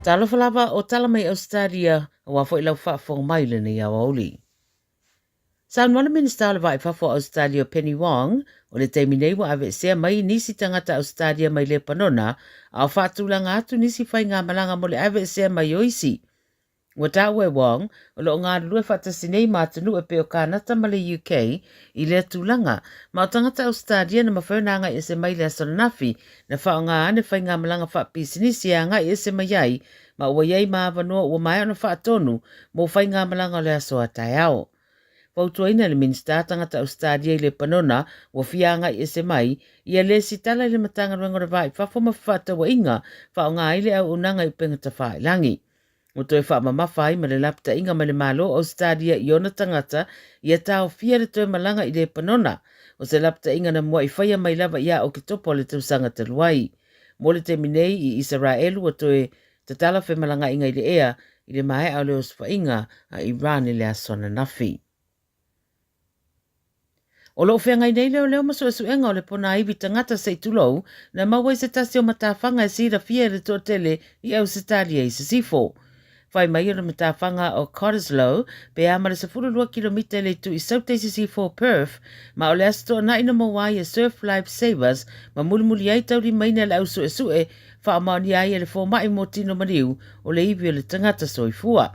Talofa lava o tala mai Ausetalia, aua foi lau faafofoga mai i lenei aoauli. Saunoa le Minisita o le Vaa i Fafo o Ausetalia o Penny Wong, o le taimi nei ua aveesea mai nisi tagata Ausetalia mai Lepanona a o faatulaga atu nisi faigamalaga mo le aveesea mai o isi. Ua taua e Wong, o lo o galulue faatasi nei ma atunuu e pei o Kanata ma le UK i lea tulaga, ma o tagata Ausetalia na mafai ona agai ese mai i le aso ananafi, na faaaoga ane faigamalaga faapisinisi e agai ese mai ai, ma ua i ai ma avanoa ua maea ona faatonu mo faigamalaga o le aso a taeao. Fautuaina e le Minisita tagata Ausetalia i Lepanona ua fia agai ese mai, ia lesitala i le Matagaluega o le Va i Fafo ma Fefaatauaiga, faaaoga ai le auaunaga i upega tafailagi. Ua toe faamamafa ai ma le lapataiga mai le Malo o Ausetalia i ona tagata ia taofia le toe malaga i Lepanona, o se lapataiga na muai faia mai lava ia Oketopa o le tausaga talu ai. Mo le taimi nei i Isaraelu ua toe tatala femalagaaiga i le ea i le maea o le osofaiga a Iran i le aso ananafi. O lo o feagai nei leoleo ma suesuega o le ponaivi tagata se i tulou na maua i se tasi o matafaga e silafia e le toatele i Ausetalia i Sisifo. Fai mai o le matafaga o Cottesloe pe a ma le 12 kilomita i le itu i Saute i Sisifo o Perth, ma o le Aso Toonai na maua ai e Surf Life Savers ma mulimuli ai taulimaina e le au suesue faamaonia ai e le fomai mo tino maliu o le ivi o le tagata soifua.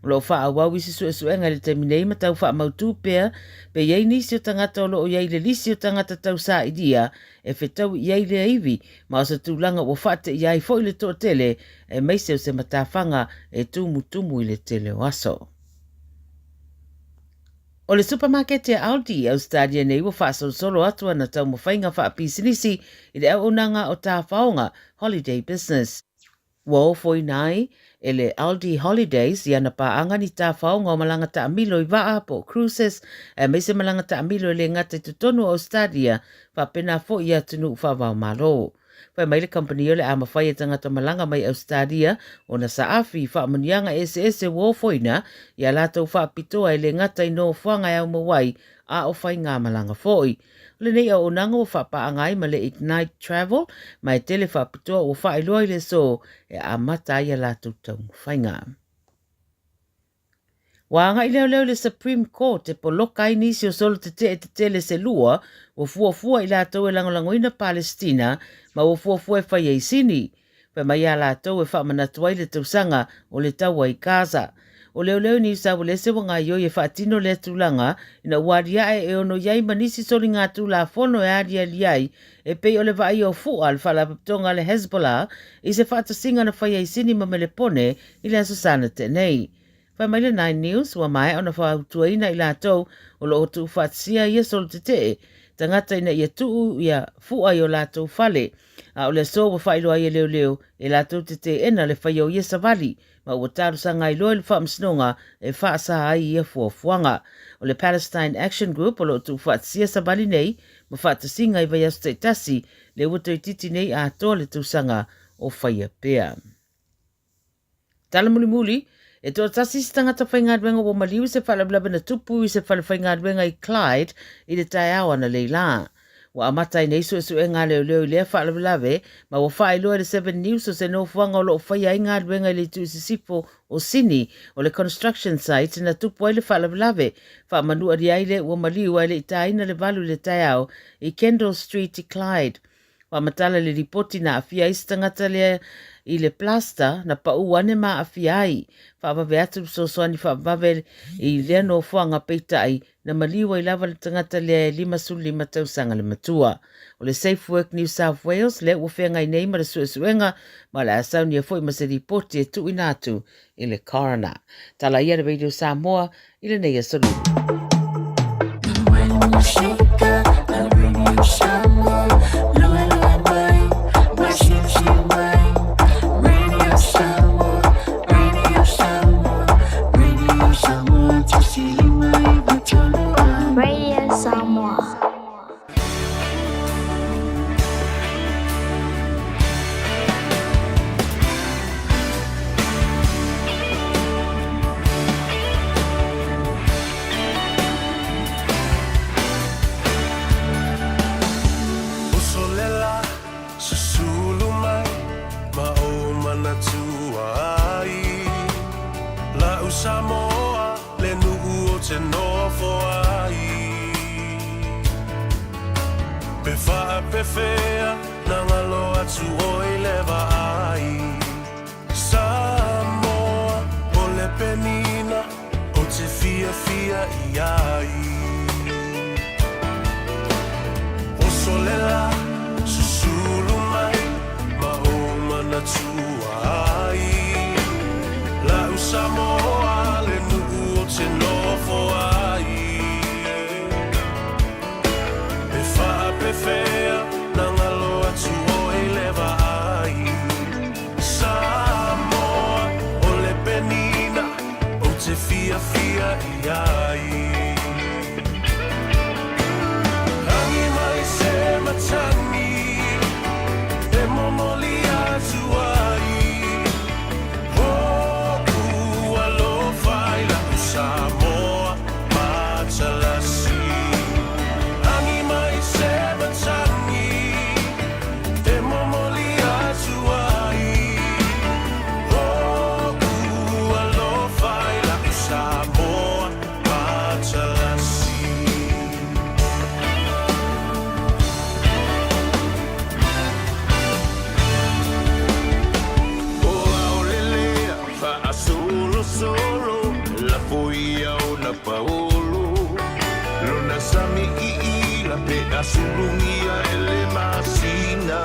O lo o faaauau isi suesuega i le taimi nei ma tau faamautū pea pe i ai nisi o tagata o lo o i ai i le lisi o tagata tausailia e fetaui i ai lea ivi, ma o se tulaga ua faateia ai foi le toatele aemaise o se matafaga e tumutumu i le tele o aso. O le supamakete a Aldi i Ausetalia nei ua faasolosolo atu ana taumafaiga faapisinisi i le auaunaga o tafaoga, holiday business. Ua ofoina ai e le Aldi Holidays i ana paaga ni tafaoga o malaga taamilo i vaa po o cruises aemaise malaga taamilo e le gata i totonu o Ausetalia faapena foi i atunuu faava-o-Malo. Fai mai le kamupani o le a mafai e tagata malaga mai Ausetalia ona saafi i faamanuiaga eseese ua ofoina i a latou faapitoa e le gata i nofoaga e aumau ai a o faigamalaga foi. O lenei auaunaga ua faapaaga ai ma le Ignite Travel ma e tele faapitoa ua faailoa i le aso e amata ai a latou taumafaiga. Ua agai leoleo i le Supreme Court e poloka ai nisi o solo tetee tetele se lua ua fuafua i latou e lagolagoina Palestina ma ua fuafua e fai ai sini. Fai mai iā latou e faamanatu ai le tausaga o le taua i Gaza. O leoleo i Niu Saualese ua gaoioi e faatino lea tulaga ina ua aliae e ono i ai ma nisi soligatulafono e aliali ai e pei o le vaaia o fu'a a le faalapotopotoga a le Hezbollah i se faatasiga na faia i Sini ma Melepone i le Aso Sa na tea nei. Fai mai le Nine News, ua maea ona fautuaina i latou o lo o tuufaatasia ia solo tetee tagata ina ia tuu ia fu'a i o latou fale, a o le aso ua faailoa ai e leoleo e latou te teena le faia o ia savali ma ua talosaga ai loa i le faamasinoga e faasa ai ia fuafuaga. O le Palestine Action Group o lo o tuufaatasia savali nei ma faatasiga i vaiaso taitasi lea ua toeitiiti nei atoa le tausaga o faia pea. Tala mulimuli, e toatasi se tagata faigaluega ua maliu i se faalavelave na tupu i se fale faigaluega i Clyde i le taeao analeila lā. Ua amata ai nei suesuega a leoleo i lea faalavelave ma ua faailoa e le Seven News o se nofoaga o lo o faia ai galuega i le itu i sisifo o Sini o le construction site na tupu ai le faalavelave. Faamanualia ai le ua maliu ae le i tāina le valu i le taeao i Kendall Street i Clyde. Faamatala le lipoti na aafia ai se tagata lea i le plaster na paʻu ane ma aafia ai. Faavave atu le fesoasoani faavavave i lea nofoaga peitai na maliu ai lava le tagata lea e 55 tausaga le matua. O le Safe Work New South Wales lea ua feagai nei ma le suesuega ma o le a saunia foi ma se lipoti e tuuina atu i le coroner. Tala ia le Radio Samoa i lenei aso Lua. Radio Samoa. Samoa le nuu ou te nofo ai. Pe faapefea na galo atu oe i le vaai. Samoa o le penina ou te fiafia i ai. Oso le la, susulu mai ma ou manatua ai. La'u Samoa le nuu ou te nofo ai. Pe faapefea na galo atu oe i le vaai. Samoa o le penina ou te fiafia i ai. Lagi mai se matagi e momoli atu ai. O'u alofa i la'u Samoa matalasi. Lagi mai se matagi e momoli atu ai. O'u alofa i la'u Samoa matalasi. O aolelea faasolosolo lafo ia ona paolo lona sami iila pe asulugia e le masina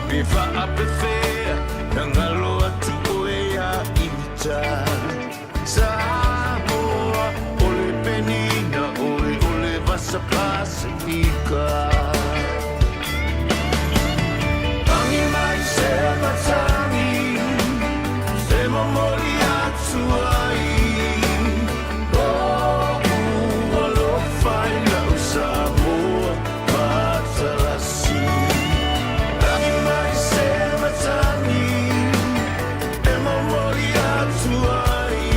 pe faapefea na galo atu oe ia ita Samoa o le penina oe o le vasa Pasifika. Lagi mai se matagi e momoli atu ai. O'u alofa i la'u Samoa matalasi. Lagi mai se matagi e momoli atu ai.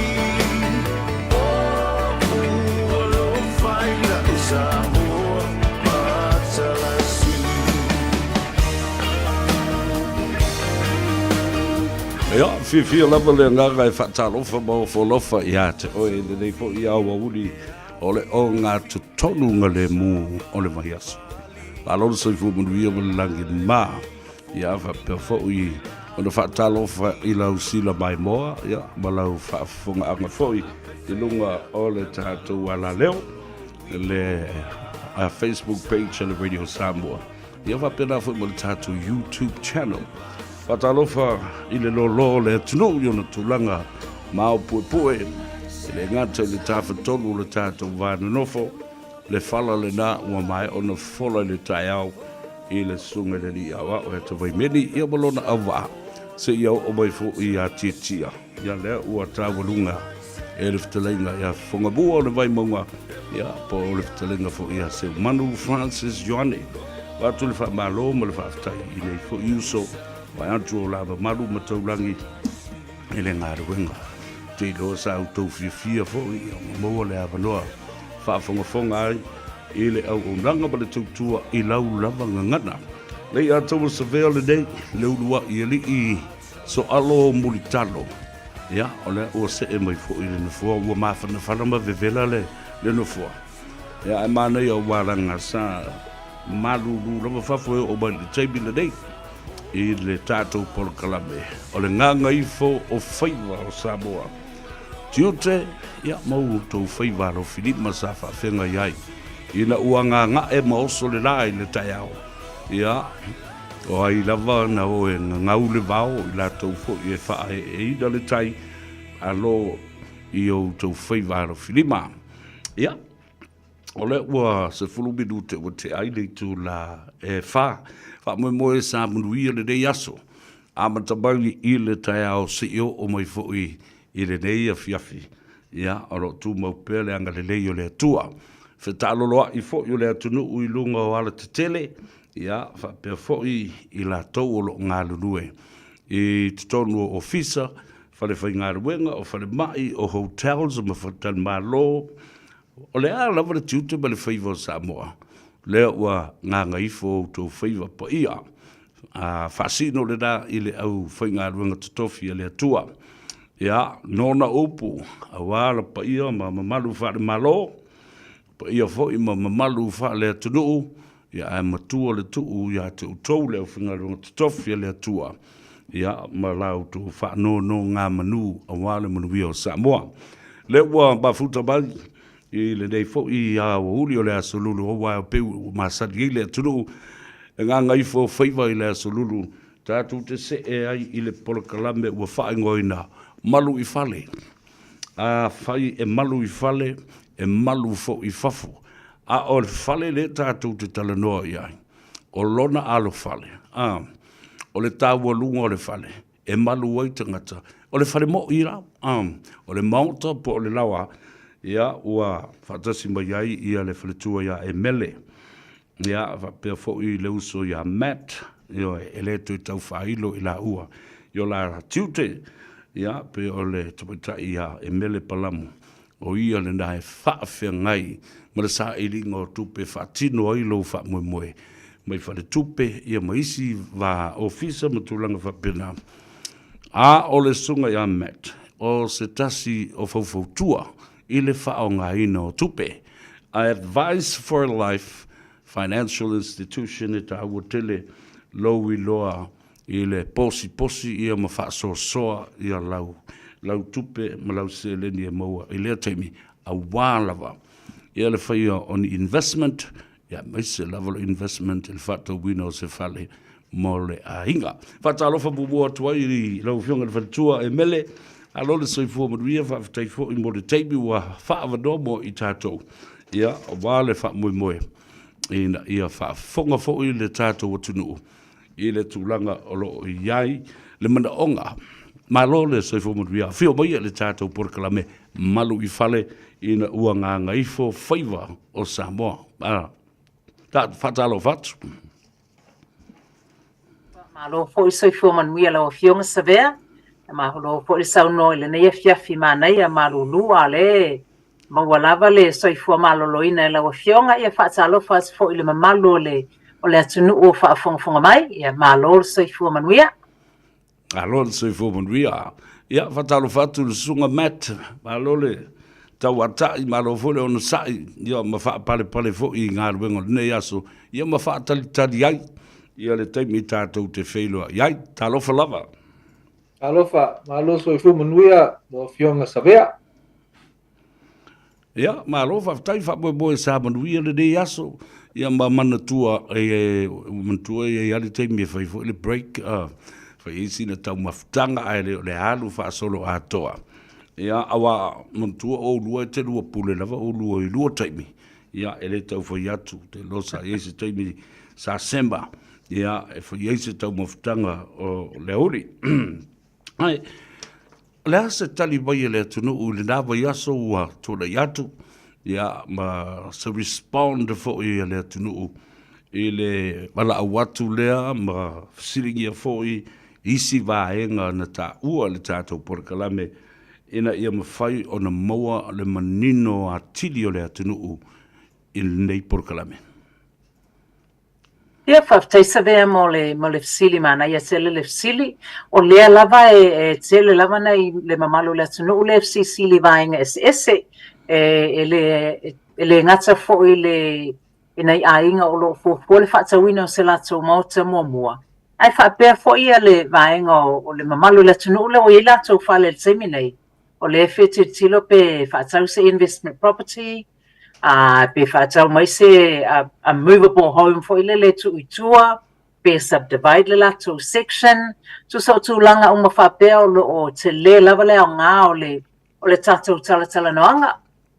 O'u alofa i la'u Samoa matalasi. Ia, fiafia lava le agaga e faatalofa ma ofoalofa ia te oe i lenei foi aoauli o le ogatotonu galemu o le vaiaso. Malo le soifua manuia ma le lagi ma. Ia, faapea foi ona faatalofa i lau sila maimoa, ia, ma lau faafofogaaga foi i luga o le tatou alaleo, le Facebook page a le Radio Samoa. Ia faapena foi ma le tatou YouTube channel. Faatalofa i le lōlō o le atunuu i ona tulaga maopuepue, e le gata i le tafatolu o le tatou va nonofo, le fala lena ua maea ona fofola i le taeao i le Susuga i le Alii Aoao ia Tavaimeni ia ma lona auvaa seia oo mai foi ia Tietia. Ia lea ua taualuga e le fetalaiga ia Fofogamua o le Vaimauga, ia po o le fetalaiga foi ia Seumanu Francis Ioane. Avatu le faamalo ma le faafetai i nei foi uso vae atu o lava malu ma taulagi i le galuega. Te iloa sa outou fiafia foi ia ma maua le avanoa faafogafoga ai i le auaunaga ma le tautua i lau lava gagana. Leiataua Savea lenei, le uluai alii Soalo Mulitalo, ia, o lea ua see mai foi i le nofoa, ua mafanafana ma vevela le, le nofoa. Ia, ae manaia aua leaga sa malulu lava fafo e oo mai i le taimi lenei i le tatou polokalame o le gagaifo o faiva o Samoa. Tiute, ia, ma outou faiva alofilima sa faafeagai ai ina ua gaga'e ma oso le la i le taeao. Ia, O ai lava na o e gagau le vao, i latou foi e faaeeina le tai, alo i outou faiva alofilima. Ia, o lea ua 10 minute ua tea ai le itula e fa. Faamoemoe sa manuia lenei aso. Amata mai i le taeao seia oo mai foi i lenei afiafi. Ia, o lo o tumau pea le agalelei o le Atua. Fetaaloloai foi o le atunuu i luga o alatetele, Ia, faapea foi i latou o lo o galulue i totonu o ofisa, falefaigaluega, o falemai, o hotels ma faletalimalo. O le a lava le tiute ma le faiva o Samoa, lea ua gagaifo outou faiva paia. A faasino lena i le aufaigaluega totofi a le Atua. Ia, nona upu, auā la paia ma mamalu faale-Malo, paia foi ma mamalu faale-atunuu, ia ae matua le tuu ia te outou le aufaigaluega totofi a le Atua, ia ma la outou faanonogamanu auā le manuia o Samoa. Lea ua mafuta mai i lenei foi aoauli o le Aso Lulu, aua e pei ua masani ai le atunuu e gagaifo faiva i le Aso Lulu, tatou te see ai i le polokalame ua faaigoaina Malu i Fale. Afai e malu i fale, e malu foi i fafo. A o le fale lea tatou te talanoa i ai, o lona alofale, a, o le taualuga o le fale, e malu ai tagata. O le fale moi la, a, o le maota po o le laoa, ia, ua faatasi mai ai ia le faletua ia Emele, ia, faapea foi le uso ia Matt, ioe, e le toe tau faailo i laua i o la tiute, ia, pei o le tamaitai ia Emele Palamu, o ia lena e faafeagai ma le sailiga o tupe e faatino ai lou faamoemoe mai faletupe ia ma isi va ofisa ma tulaga faapena. A o le susuga ia Matt, o se tasi o faufautua i le faaaogaina o tupe. Advice for Life Financial Institution e taua tele lou iloa i le posiposi ia ma faasoasoa ia lau lau tupe ma lau seleni e maua i lea taimi auā lava ia le faia o ni investment ia aemaise lava le investment i le faatauina o se fale mo le aiga. Faatalofa muamua atu ai i lau Afioga i le Faletua e Mele, malo le soifua manuia, faafetai foi mo le taimi ua faaavanoa mo i tatou, ia, aua le faamoemoe ina ia faafofoga foi le tatou atunuu i le tulaga o lo o i ai le manaoga. Malo le soifua manuia, afio mai i le tatou polokalame Malu i Fale ina ua gagaifo faiva o Samoa. Faatalofa atu. Malo foi soifua manuia lau Afioga Savea. Malo foi le saunoa i lenei afiafi manaia malulu a le maua lava le soifua maloloina e lau Afioga. Ia faatalofa atu foi i le mamalu o le o le atunuu o faafogafoga mai. Ia malo le soifua manuia. Malo le soifua manuia. Ia, faatalofa atu i le Susuga Matt, malo le tauatai, malo foi le onosai, ia ma faapalepale foi i galuega o lenei aso, ia ma faatalitali ai ia le taimi tatou te feiloai ai. Talofa lava. Talofa, malo soifua manuia lau Afioga Savea. Ia, malo faafetai, faamoemoe sa manuia lenei aso, ia ma manatua, e, manatua e i ai lava le taimi e fai foi le break, fai ai sina taumafataga ae le o le alu faasolo atoa. Ia, aua manatua oulua e te lua pule lava oulua i lua taimi, ia, e le tau fai atu, ou te iloa sa i ai se taimi sa Sema, ia, e fai ai se taumafataga o le aoauli. Ae, o le a se tali mai a le atunuu i lena vaiaso ua tulai atu, ia, ma se respond foi a le atunuu i le valaau atu lea ma fesiligia foi isi vaega na taua i le tatou polokalame ina ia mafai ona maua le manino atili o le atunuu i lenei polokalame. Ia, faafetai Savea mo le, mo le fesili, manaia tele le fesili. O lea lava e, e tele lava nai le mamalu o le atunuu lea e fesilisili i vaega eseese. E, e le, e le gata foi le, i nai aiga o lo o fuafua le faatauina o se latou maota muamua, ae faapea foi ia le vaega o, o le mamalu o le atunuu lea ua i ai latou fale i le taimi nei, o lea e fia tilotilo pe faatau se investment property, a pe faatau mai se a, a movable home foi lele e tuu i tua, pe subdivide le latou section, tusa o tulaga uma faapea o lo o tele lava le aoga o le, o le tatou talatalanoaga,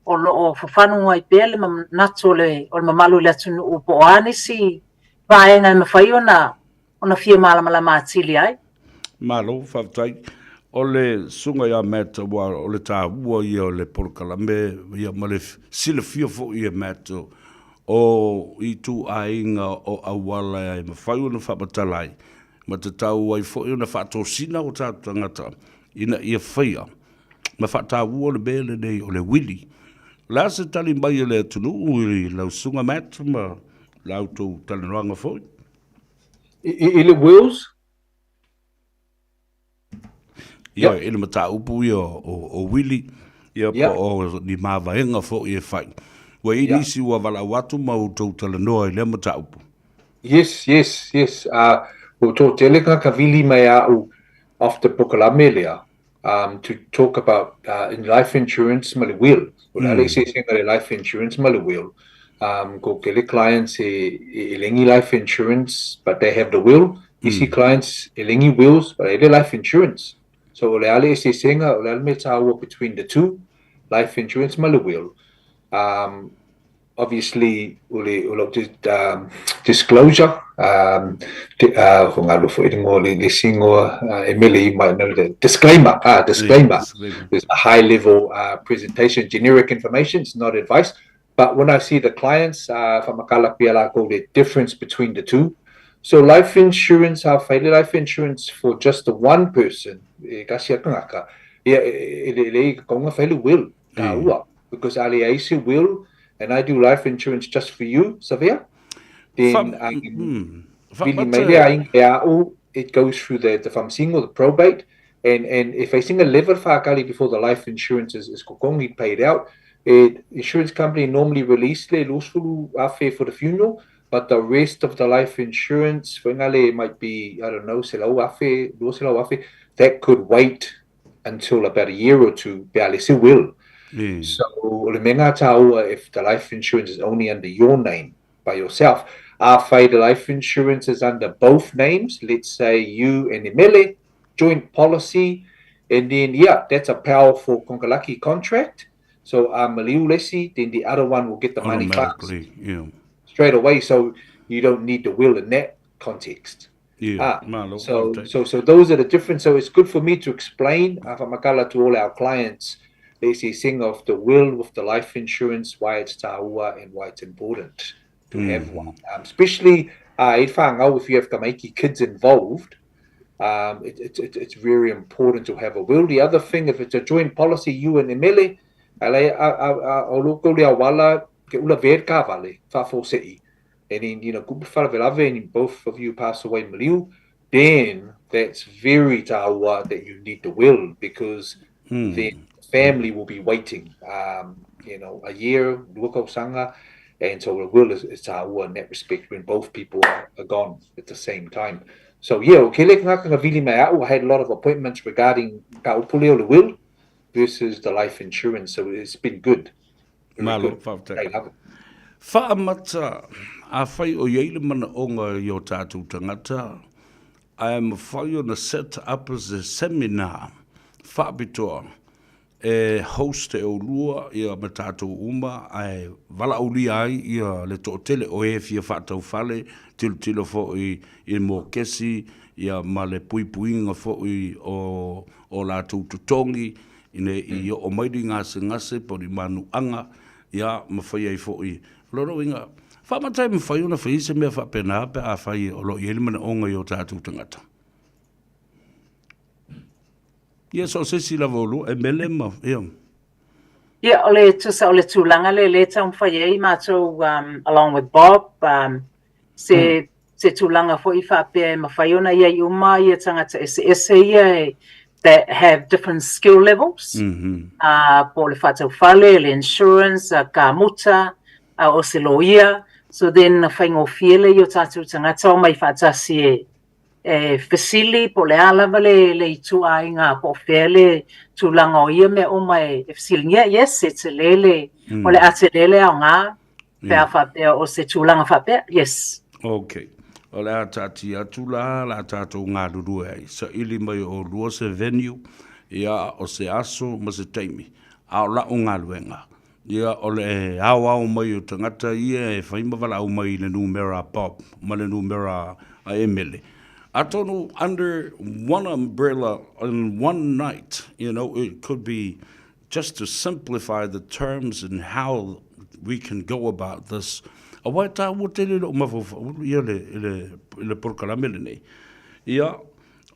o lo o fafanu ai pea le manatu o le, o le mamalu i le atunuu po o a nisi vaega e mafai ona ona fia malamalama atili ai. Malo, faafetai. O le susuga ia Matt, aua o le taua ia o le polokalame ia ma le silafia foi e Matt o ituaiga o auala e mafai ona faamatala ai ma tatau ai foi ona faatosina o tatou tagata ina ia faia ma faataua le mea lenei o le uili. O le a se tali mai a le atunuu i lau susuga Matt ma la outou talanoaga foi? I, i le wills? Ia, i le mataupu ia o uili, ia po o ni mavaega foi e fai. Ua i ai nisi ua valaau atu ma outou talanoa i lea mataupu? Yes, yes, yes. Ua toatele tagata vili mai ia au after polokalame lea to talk about in life insurance ma le will. O le a le eseesega le life insurance ma le will. Ko kele clients e lengi life insurance but they have the will. Isi clients e lengi wills but e le life insurance. So o le a le eseesega, o le a le mea taua between the two, life insurance ma le will. Obviously o le o lau disclosure ko ngā foi le ngoa le isi ngoa e mele i mai no the disclaimer ah disclaimer there's a high level presentation generic information it's not advice but when I see the clients whamakala pia lākou the difference between the two so life insurance a whai le life insurance for just the one person e kasi a tangata ia e le le kaunga whai le will tāua because a leai se will and I do life insurance just for you, Savea, then vili mai le aiga e a'u, it goes through the the faamasino, the probate, and and if a single level whaakali before the life insurance is, is kokongi paid out, it, insurance company normally release le 20 afe for the funeral, but the rest of the life insurance, whaingale, it might be, I don't know, selau afe, 200 afe, that could wait until about a year or two pe a le se will. So o le mea ngā tāua if the life insurance is only under your name by yourself, afai the life insurance is under both names, let's say you and Emele, joint policy, and then yeah, that's a powerful konkalaki contract. So maliu lesi, then the other one will get the money fast. Yeah. Straight away, so you don't need the will in that context. Yeah, Ah, malo, so faafetai. so so those are the difference. So it's good for me to explain whamakala to all our clients the eseesega of the will with the life insurance, why it's taua and why it's important to have one. Especially e whāngau, if you have tamaiti kids involved, it's very important to have a will. The other thing, if it's a joint policy, you and Emele, ale a a a o lo kou le awala ke ula ver ka vale, whaafosei. And then, you know, kupu wharavelave and both of you pass away maliu, then that's very taua that you need the will because the family will be waiting, you know, a year, rua kausanga, and so the will is taua in that respect when both people are gone at the same time. So, yeah, o kele ngaka nga vili mai a'u, I had a lot of appointments regarding ka upule o le will versus the life insurance, so it's been good. Very Malo, good. faafetai. I love it. Faamata, afai o i ai le manaoga i o tatou tagata, ae mafai ona set up se seminar faapitoa e host e oulua ia ma tatou uma ae valaaulia ai ia le toatele o e fia faataufale, tilotilo foi i mokesi ia ma le puipuiga foi o o latou totogi ina i oo mai ni gasegase po o ni manuaga, ia, ma fai ai foi. O lona uiga, faamata e mafai ona fai se mea faapena pe afai o lo o i ai le manaoga i o tatou tagata. Ia, so o se isi lava o lua, e mele ma, ia. Ia, o le tusa o le tulaga lea lea e taumafai ai matou along with Bob, se se tulaga foi faapea e mafai ona i ai uma ia tagata eseese ia e that have different skill levels, po o le faataufale, le insurance, kamuta, o se loia, so then faigofie lea i o tatou tagata omai faatasi e e fesili po o le a lava le le ituaiga po o fea le tulaga o ia mea uma e fesiligia. Yes, e tele le, o le a tele le aoga pe a faapea o se tulaga faapea. Yes. Ok. O le a taatia atu la, la tatou galulue ai. Saili mai o oulua se venue, ia, o se aso ma se taimi. A o la'u galuega, ia, o le aoao mai o tagata ia e fai ma valaau mai i le numera a Bob ma le numera a Emele. Atonu under one umbrella in one night, you know, it could be just to simplify the terms and how we can go about this, aua e tāua tele lou mafaufau ia le, le, le polokalame lenei. Ia,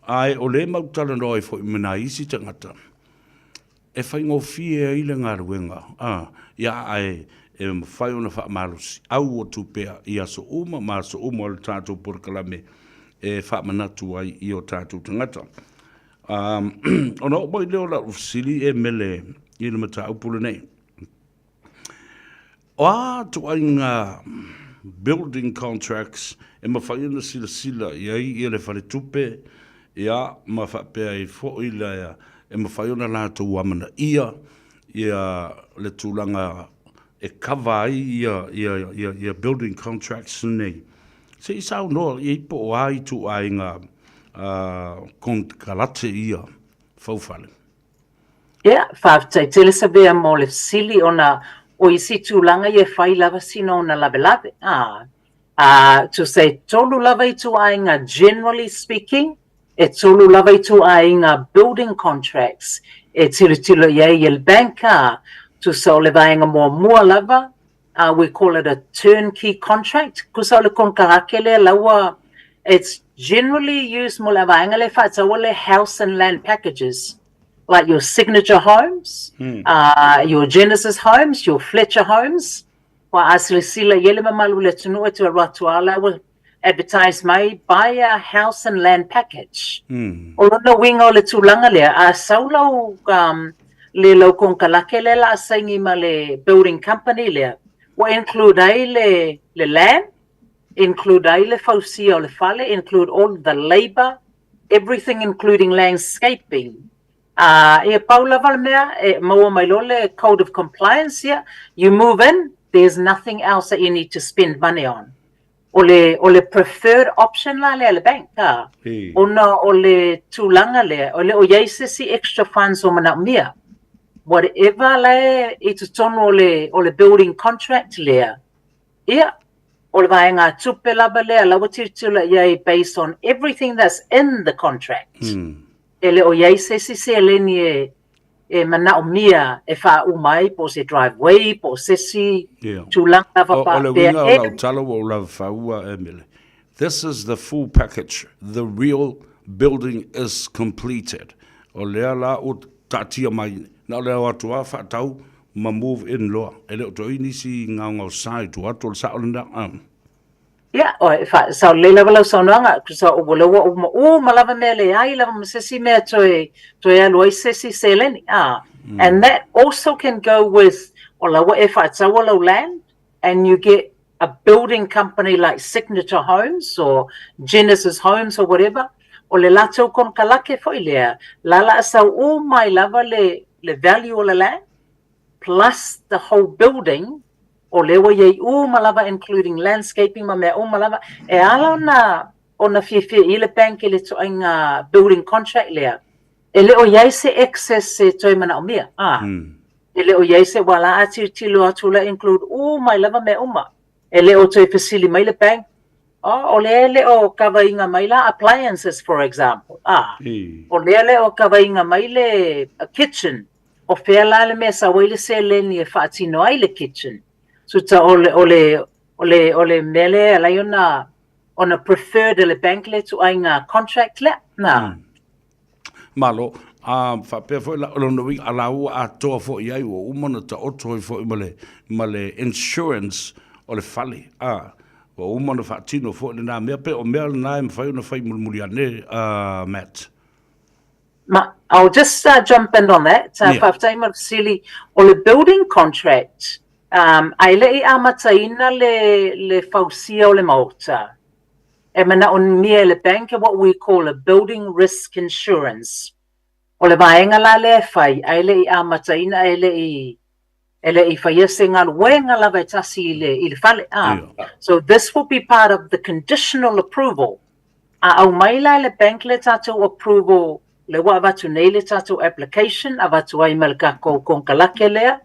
ae o le mau talanoa ai foi me nā isi tagata, e faigofie ai le galuega, a, ia, ae e mafai ona faamalosi au atu pea i aso uma ma aso uma o le tatou polokalame e faamanatu ai i o tatou tagata. Ona oo mai lea o lau fesili e Mele i le mataupu lenei. O a ituaiga building contracts e mafai ona silasila i ai ia le faletupe ia ma faapea ai foi le e mafai ona latou amanaia ia le tulaga e cover ai ia ia ia ia building contracts nei. Se i saunoa i ai po o a ituaiga konekarate ia faufale. Ia, faafetai tele Savea mo le fesili ona o isi tulaga ia e fai lava sina ona lavelave. A, a tusa e tolu lava ituaiga generally speaking, e tolu lava ituaiga building contracts e tilotilo i ai e le bank, a, tusa o le vaega muamua lava, uh, we call it a turnkey contract, tusa o le konekarake lea la ua, it's generally used mo le vaega lea e faataua le house and land packages, like your signature homes, your Genesis homes, your Fletcher homes, Ua a silasila i ai le mamalu o le atunuu e toe alu atu a la ua advertise mai buy a house and land package. O lona uiga o le tulaga lea, a sau lau um, le lau konekarake lea la a saini ma le building company lea, ua include ai le, le land, include ai le fausia o le fale, include all the labour, everything including landscaping. Ā, ia pau lava le mea, e maua mai loa le code of compliance ia, you move in, there's nothing else that you need to spend money on. O le, o le preferred option la lea a le bank, ā, ona o le tulaga lea, e le o i ai se isi extra funds o manaomia. Whatever la e i totonu o le, o le building contract lea, ia, o le vaega tupe lava lea, la ua tilotilo i ai based on everything that's in the contract. E le o i ai se isi seleni e e manaomia e faauma ai po o se driveway po o se isi tulaga lava O le faapea uiga o e lau tala ua ou lava faua e Mele. This is the full package, the real building is completed. O lea la ua taatia mai, na o le ao atu lava faatau ma move in loa. E le o toe i ai nisi gaogaosa i tua atu o le sao lena. Ia, oi, fa, sao lelei lava lau saunoaga, tusa o ua lea ua uma uma lava mea leai lava ma se isi mea toe, toe alu ai se isi seleni. Ah, and that also can go with, o la ua e faataua lau land, and you get a building company like Signature Homes or Genesis Homes or whatever, o le latou konekarake foi lea, la la a sau uma ai lava le, le value o le land, plus the whole building, o lea ua i ai uma lava including landscaping ma mea uma lava, e ala ona ona fiafia i le bank i le ituaiga building contract lea, e le o i ai se excess e toe manaomia, ā, e le o i ai se, ua la a tilotilo atu la include uma ai lava mea uma. E le o toe fesili mai le bank, oh, o lea e le o kavaina mai la appliances for example, ā, o lea e le o kavaina mai le kitchen, O fea la le mea sau ai le seleni e faatino ai le kitchen? Suta o le, o le, o le, o le mea lea e alai ona, ona preferred e le bank le ituaiga contract lea, na. Malo. A faapea foi la, o lona uiga, a la ua atoa foi i ai, ua uma ona taoto ai foi ma le, ma le insurance o le fale, a, ua uma ona faatino foi lena mea, pe o mea lena e mafai ona fai mulimuli ane, a, Matt? Ma, I'll just uh, jump in on that. Uh, yeah. Faafetai mo le fesili. O le building contract, um, a e le i amataina le, le fausia o le maota, e manaomia e le bank what we call a building risk insurance. O le vaega la lea e fai, a e le i amataina, e le i E le i faia se galuega lava e tasi i le, i le fale. Ah. Yeah. So this will be part of the conditional approval. A aumai la e le bank le tatou approval, le ua avatu nei le tatou application, avatu ai ma le takou konekarake lea,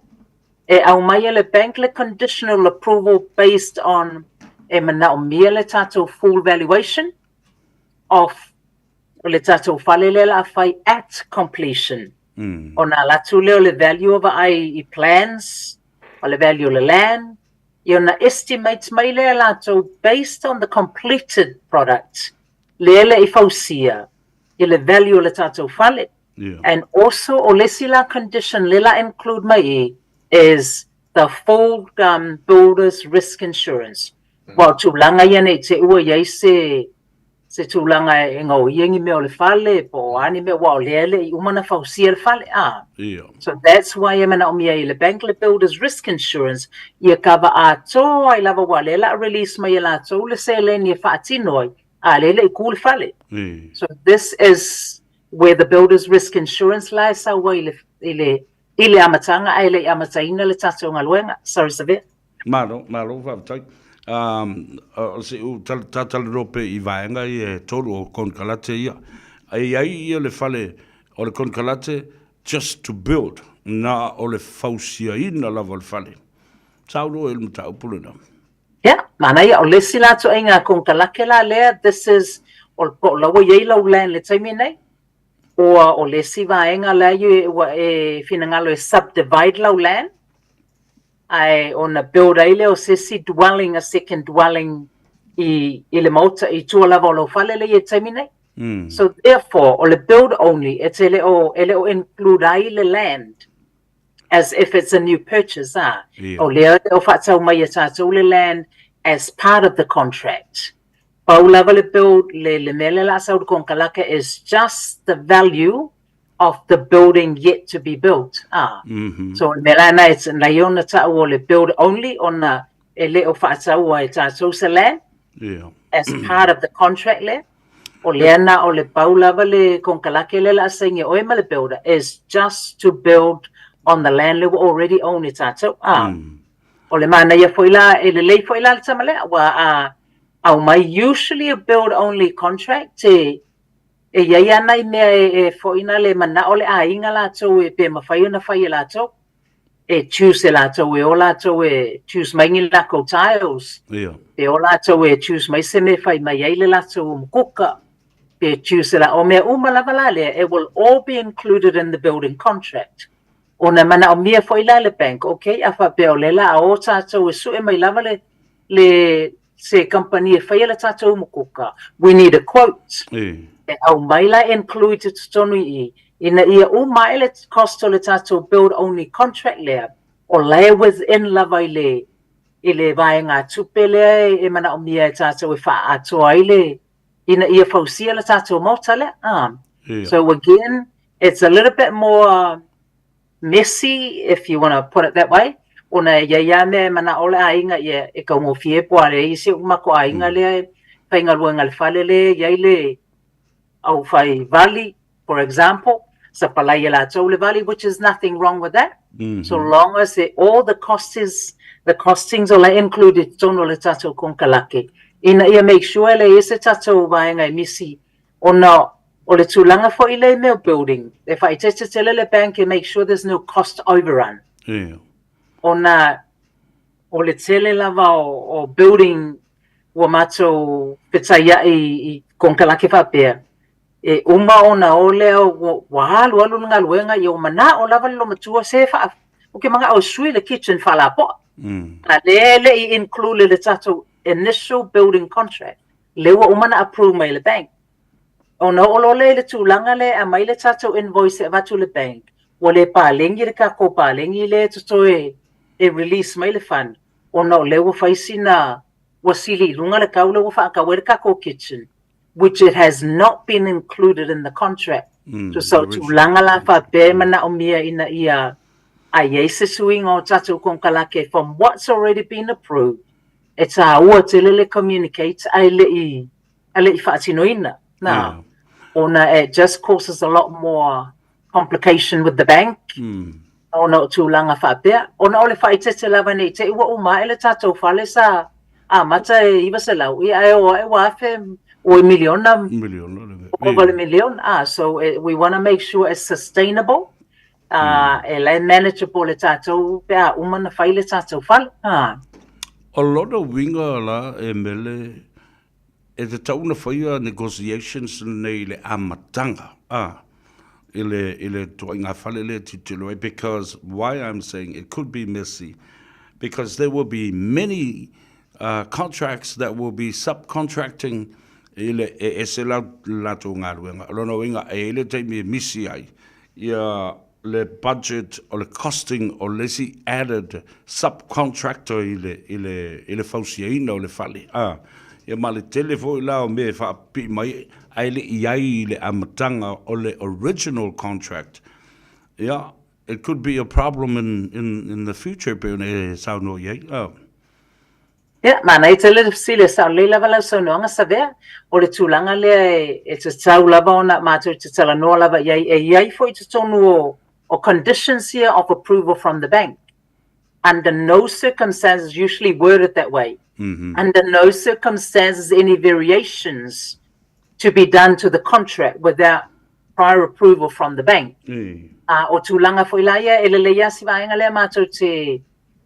e aumai e le bank le conditional approval based on e manaomia le tatou full valuation of le tatou fale lea la a fai at completion. Ona alu atu lea o le value o vaai i plans, o le value o le land, ia ona estimate mai lea e latou based on the completed product, lea le i fausia i le value o le tatou fale. Yeah. And also o le isi la condition le la include mai i is the full um, builder's risk insurance. Well, tulaga ia nei te ua i ai se se tulaga e gaoia ni mea o le fale po o a ni mea aua o lea e le i uma ona fausia le fale a. Ia. So that's why e manaomia ai e le bank le builders risk insurance ia kava atoa ai lava aua o lea o le a release mai e latou le seleni e faatino ai a o lea e le i ku le fale. Ia. So this is where the builders risk insurance la e sau ai i le, i le, i le amataga ae le i amataina le tatou galuega. Sorry Savea. Malo, malo faafetai. Um, o se u talanoa pea i vaega ia e tolu o konekarate ia. E i ai ia le fale o le konekarate just to build, na o le fausiaina lava o le fale. Saunoa i le mataupu lena. Ia, manaia, o le isi la ituaiga konekarate la lea, this is, o, po o la ua i ai lau land i le taimi nei, or o le isi vaega la ua e finagalo e subdivide lau land, Ae ona build ai lea o se isi dwelling, a second dwelling i, i le maota i tua lava o lou fale lea i le taimi nei. So therefore, o le build only, e te le o, e le o include ai le land as if it's a new purchase, a. Ia. O lea e le o faatau mai e tatou le land as part of the contract. Pau lava le build, le, le mea lea o le a sau i le konekaraka is just the value of the building yet to be built. Ah. So o le mea la lena, it's na ia ona tau o le build only ona e le o faataua e tatou se land as part of the contract lea. O lea na o le pau lava le konekarake lea o le a saini e oe ma le builder is just to build on the land lea ua already own e tatou. Ah. O le manaia foi la, e lelei foi la le tama lea, ua a aumai usually a build only contract e E i ai lava nai mea e foi na le manao le aiga latou e pe mafai ona fai e latou, e choose e latou e o latou e choose mai ni lakou tiles, pe o latou e choose mai se mea e fai mai ai le latou umukuka, pe choose e la, o mea uma lava la lea, it will all be included in the building contract. Ona e manaomia foi la e le bank, okay, a faapea o lea o le a o tatou e sue mai lava le, le, se kamupani e faia le tatou umukuka, we need a quote. E aumai la include i totonu i i, ina ia uma ae le cost o le tatou build only contract lea, o la e within lava i le, i le vaegatupe lea e manaomia e tatou e faaatoa ai le, ina ia fausia le tatou maota lea. So again, it's a little bit more messy, if you wanna put it that way, ona e i ai lava mea e manao le aiga ia e taugofie po o a leai si ou matou aiga lea e faigaluega i le fale lea e i ai le aufai vali, for example, sapalai e latou le vali, which is nothing wrong with that, so long as all the cost is, the costings o la e include i totonu o le tatou konekarake, ina ia make sure e leai se tatou vaega e misi Ona o le tulaga foi lea i mea o building, e faaeteete tele le bank e make sure there's no cost overrun. Ia. Ona o le tele lava o, o building ua matou fetaiai i konekarake faapea, e uma ona o lea ua, ua alualu le galuega, ia ua manao lava le loomatua se faa, ou te manao e sui le kitchen faalapoa. A lea e le i include i le tatou initial building contract. Lea ua uma ona approve mai e le bank. Ona oo loa lea i le tulaga lea e aumai le tatou invoice e avatu i le bank, ua le paleni le tatou paleni lea e totoe e release mai le fund, ona o lea ua fai sina, ua sili i luga le tau lea ua faatau ai le tatou kitchen, which it has not been included in the contract. So o tulaga la faapea e manaomia ina ia a i ai se suiga o tatou konekarake from what's already been approved, E tāua tele le communicate ae le i, ae le i faatinoina. Nā, yeah. Ona it just causes a lot more complication with the bank. Ona o tulaga faapea. Ona o le faaeteete lava nei te i ua uma ae le tatou fale sa amata e 900, ia ae oo ae ua afe oi miliona, Miliona le mea. ova le miliona. Ah, so eh, we want to make sure it's sustainable. Uh, e la e manageable e tatou pe a uma na fai le tatou fale. Ah. O lona uiga la e Mele, e tatau ona faia negotiations nei i le amataga, a, i le, i le ituaiga fale lea e tilotilo ai, because why I'm saying it could be messy, because there will be many uh, contracts that will be subcontracting i le, e ese la latou galuega. O lona uiga, e i ai le taimi e misi ai ia le budget o le costing o le isi added subcontractor i le, i le, i le fausiaina o le fale. A, Ia ma le tele foi la o mea e faapipii mai ae le i ai i le amataga o le original contract. Ia, it could be a problem in, in, in the future e pei ona e saunoa i ai. Oh. Ia, manaia tele le fesili, e sao lelei lava lau saunoaga Savea. O le tulaga lea e, e tatau lava ona matou te talanoa lava i ai, e i ai foi i totonu o, o conditions ia of approval from the bank. Under no circumstances, usually worded that way, under no circumstances any variations to be done to the contract without prior approval from the bank. Ā, o tulaga foi la ia, e lelei lava si vaega lea matou te,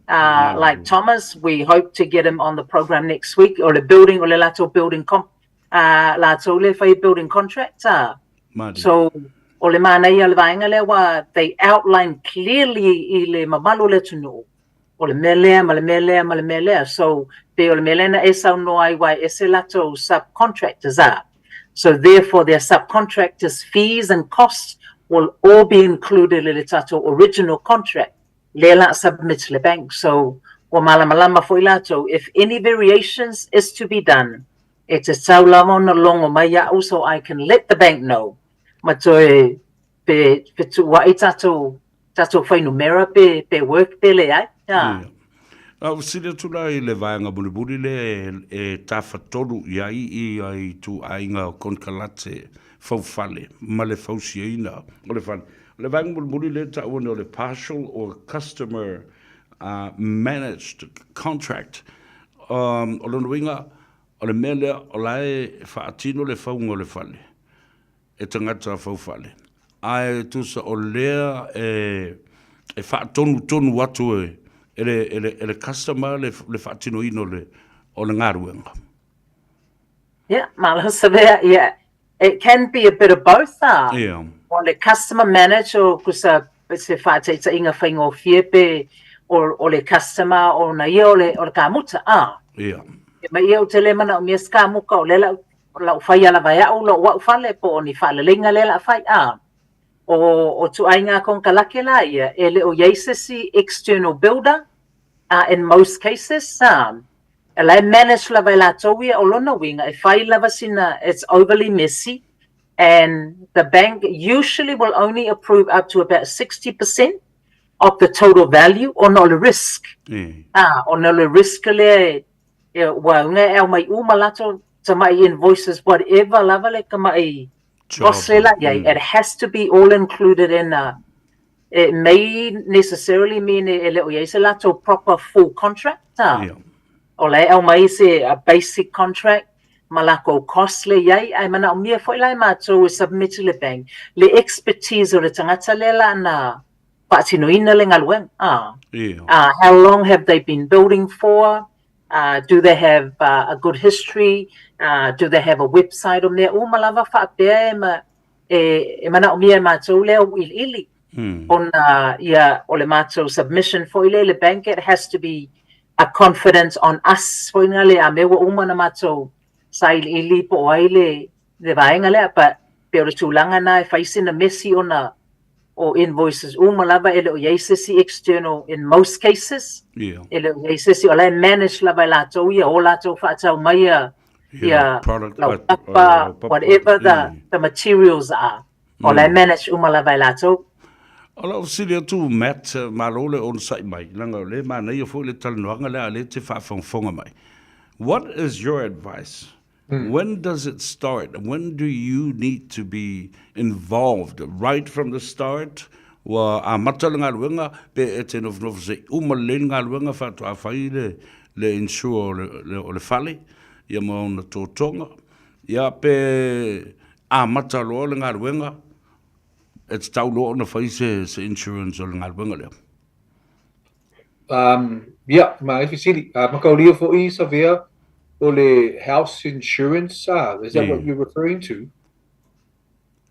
uh, like Thomas, we hope to get him on the program next week, o le building, o le latou building comp, uh, latou le fai building contract, ā. So, o le manaia o le vaega lea ua they outline clearly i le mamalu o le atunuu, o le mea lea ma le mea lea ma le mea lea. So, pei o le mea lea na e saunoa ai ua e ese latou subcontractors a. So, therefore, their subcontractors fees and costs will all be included i le tatou original contract lea la submit le bank. So, ua malamalama foi latou, if any variations is to be done, E tatau lava ona logo mai iaʻu so I can let the bank know ma toe pe fetuuaʻi tatou tatou fuainumera pe pe work pe leai. Ia. Na ou fesili atu la i le vaega mulimuli lea e tafatolu i ai ia ituaiga o konekarate faufale ma le fausiaina o le fale. O le vaega mulimuli lea e taua nei o le partial or customer managed contract. O lona uiga, o le mea lea, o la e faatino le fauga o le fale e tagata faufale, ae tusa o lea e e faatonutonu atu e e le e le e le customer le le faatinoina o le o le galuega. Yeah, malo Savea, yeah. It can be a bit of both ah. Yeah. O le customer manage o kusa se whāteitaiga whaingōwhie pe o, o le customer o na ia o le, o le kāmuta ah. Yeah. E mai ia o te le mana o mea se kāmuka o le lau, lau whai ala vai au, lau wau whale po o ni whaaleleinga le la whai ah. O, o tuaiga konekarate la ia, e le o iai se isi external builder ah, in most cases ah. E la e manage lava e latou ia, o lona uiga e fai lava sina, it's overly messy and the bank usually will only approve up to about 60% of the total value ona o le risk. Ah, ona o le risk lea e, ua uga e aumai uma latou tamai invoices whatever lava le tamai cost lea la iai, it has to be all included in a It may necessarily mean e le o iai se latou proper full contract a. Ia. O la e aumai se a basic contract ma lakou cost le iai ae manaomia foi la e matou e submit i le bank le expertise o le tagata lea la na faatinoina le galuega a. Ia. How long have they been building for? Do they have a good history? Do they have a website? O mea uma lava faapea e ma e manaomia e matou le auiliili ona ia o le matou submission foi lea i le bank it has to be a confidence on us foi na le a mea ua uma ona matou sailiili po o ai le le vaega lea but pei o le tulaga na e fai sina mesi ona o invoices uma lava e le o i ai se isi external in most cases e le o i ai se isi o la e manage lava e latou ia o latou faatau mai ia ia laupapa, whatever the, the materials are. O la e manage uma lava e latou. O lau fesili atu Matt, malo le onosai mai, leaga o lea e manaia foi le talanoaga lea a o lea e te faafogafoga mai. What is your advice? When does it start? When do you need to be involved? Right from the start? Ua amata le galuega pe e te nofonofo se i uma lelei le galuega faatoa fai le, le insure o le, o le fale ia ma ona totoga, ia pe amata loa le galuega, e tatau loa ona fai se, se insurance o le galuega lea. Um, ia, ma e fesili. Uh, makaulia foi Savea o le house insurance, ah, is that what you're referring to?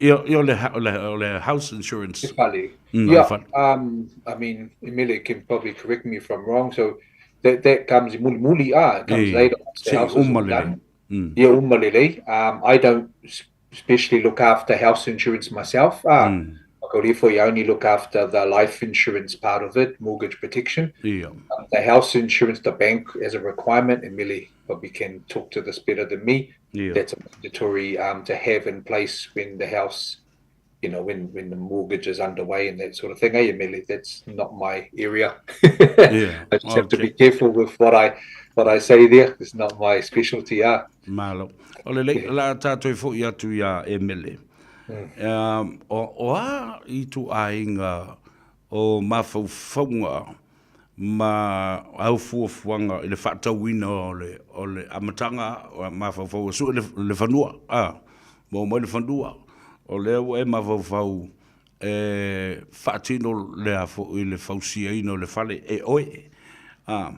Ia, ia o le, o le, o le house insurance. Le fale. Yeah, le fale. Um, I mean, Emile can probably correct me if I'm wrong. So that, that comes mulimuli, ah, it comes later once the house is all done. Ia, uma lelei. I don't especially look after house insurance myself. Ah. Whakaurifo, I only look after the life insurance part of it, mortgage protection. Yeah. The house insurance, the bank as a requirement, and Millie probably can talk to this better than me. Yeah. That's a mandatory to have in place when the house, you know, when, when the mortgage is underway and that sort of thing. Hey, Emily, that's not my area. Yeah. I just have to be Okay. careful with what I what I say there. It's not my specialty. Ah. Malo. O le lei, la tātou e fo'i atu i a Emily. Um, o, o a i tū āinga o mafaufauga ma au fuafuaga i le faatauina o le, o le amataga o mafaufau e sue le, le fanua, a, maua mai le fanua, o lea ua e mafaufau e faatino le a foi le fausiaina o le fale e oe. A,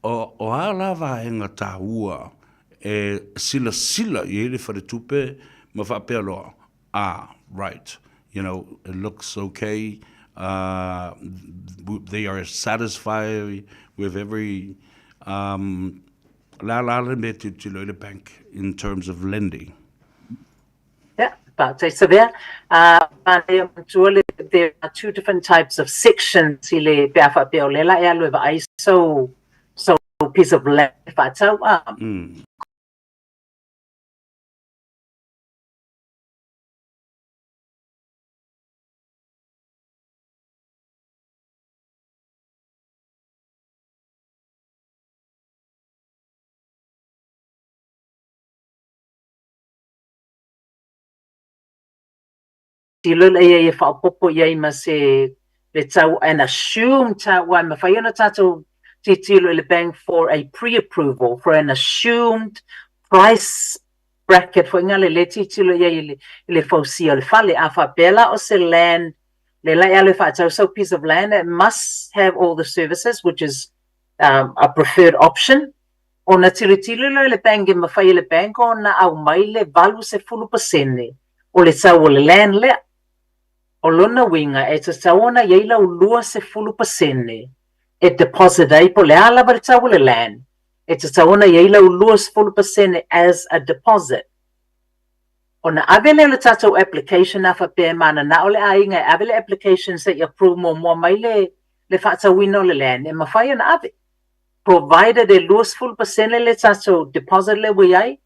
o, o a la vaega taua e silasila i ai le faletupe ma faapea loa, ah, right, you know, it looks okay, uh, they are satisfied with every, um, la la le mea tilotilo i le bank in terms of lending. Yeah, but so there, there are two different types of sections i le pe a faapea o le la e alu e vaai so so piece of land faatau a. Tilo lea ia e faaopoopo i ai ma se le tau an assumed tau aua e mafai ona tatou tilotilo i le bank for a pre-approval for an assumed price bracket foi ngale le tilotilo i ai i le fausia o le fale. A faapea la o se land le la e alu e faatau sau piece of land it must have all the services which is um, a preferred option. Ona tilotilo lea i le bank e mafai e le bank ona aumai le 80% o le tau o le land lea. O lona uiga e tatau ona i ai lau 20% e deposit ai po o le a lava le tau o le land, e tatau ona i ai lau 20% as a deposit. Ona ave lea o le tatou application a faapea e mananao le aiga e ave le application se i approve muamua mai le le faatauina o le land, e mafai ona ave. Provided e 20% le tatou deposit lea ua i ai,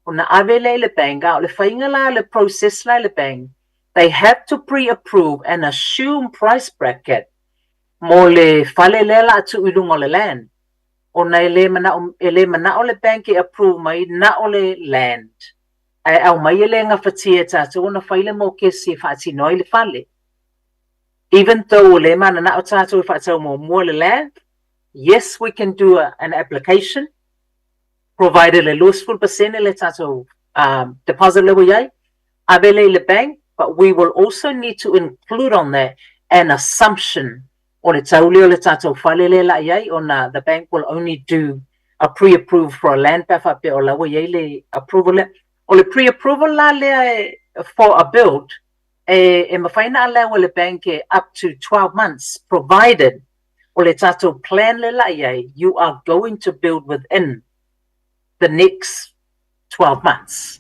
ona ave lea i le bank, a o le faiga la le process la i le bank, they have to pre-approve and assume price bracket mo le fale lea la a tuu i luga o le land. Ona e le manao, e le manao le bank e approve mai na o le land. Ae aumai e le gafatia e tatou ona fai le mokesi e faatino ai le fale. Even though ua le mananao tatou e faatau muamua le land, yes we can do a, an application, provided le 20% le tatou um, deposit le ua i ai, ave le i le bank, but we will also need to include on that an assumption o le tau lea o le tatou fale lea la i ai ona the bank will only do a pre-approve for a land pe a faapea o la ua i ai le approval lea. O le pre-approval la lea e, for a build, e, e mafai ona allow e le bank e up to 12 months provided o le tatou plan le la i ai, you are going to build within the next 12 months.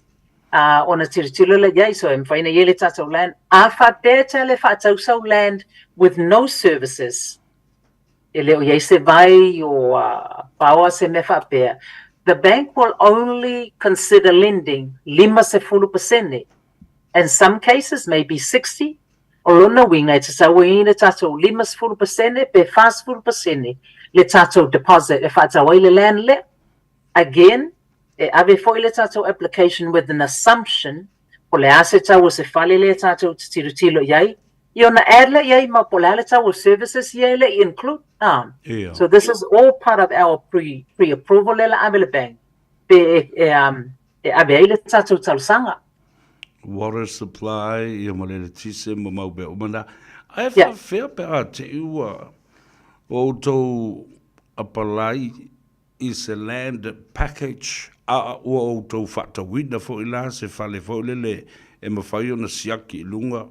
Uh, ona tilotilo lea i ai, so e mafai ona i ai le tatou land. A faapea e te le faatau sau land with no services, e le o i ai se vai o uh, power se mea faapea, the bank will only consider lending 50%. In some cases, maybe 60. O lona uiga e tatau ai le tatou 50% pe 40% le tatou deposit e faatau ai le land lea. Again, e ave foi le tatou application with an assumption po o le a se tau o se fale lea tatou te tilotilo i ai, ia ona add lea i ai ma po o le a le tau o services ia e le i include. Ah. Ia. So this is all part of our pre, pre-approval lea la ave le bank pe e, e, um, e ave ai le tatou talosaga. Water supply, ia ma le eletise ma mau mea uma na. Ae Yeah. faafefea pe a te i ua outou apalai i se land package a ua outou faatauina foi la se fale foi lele e mafai ona siaki i luga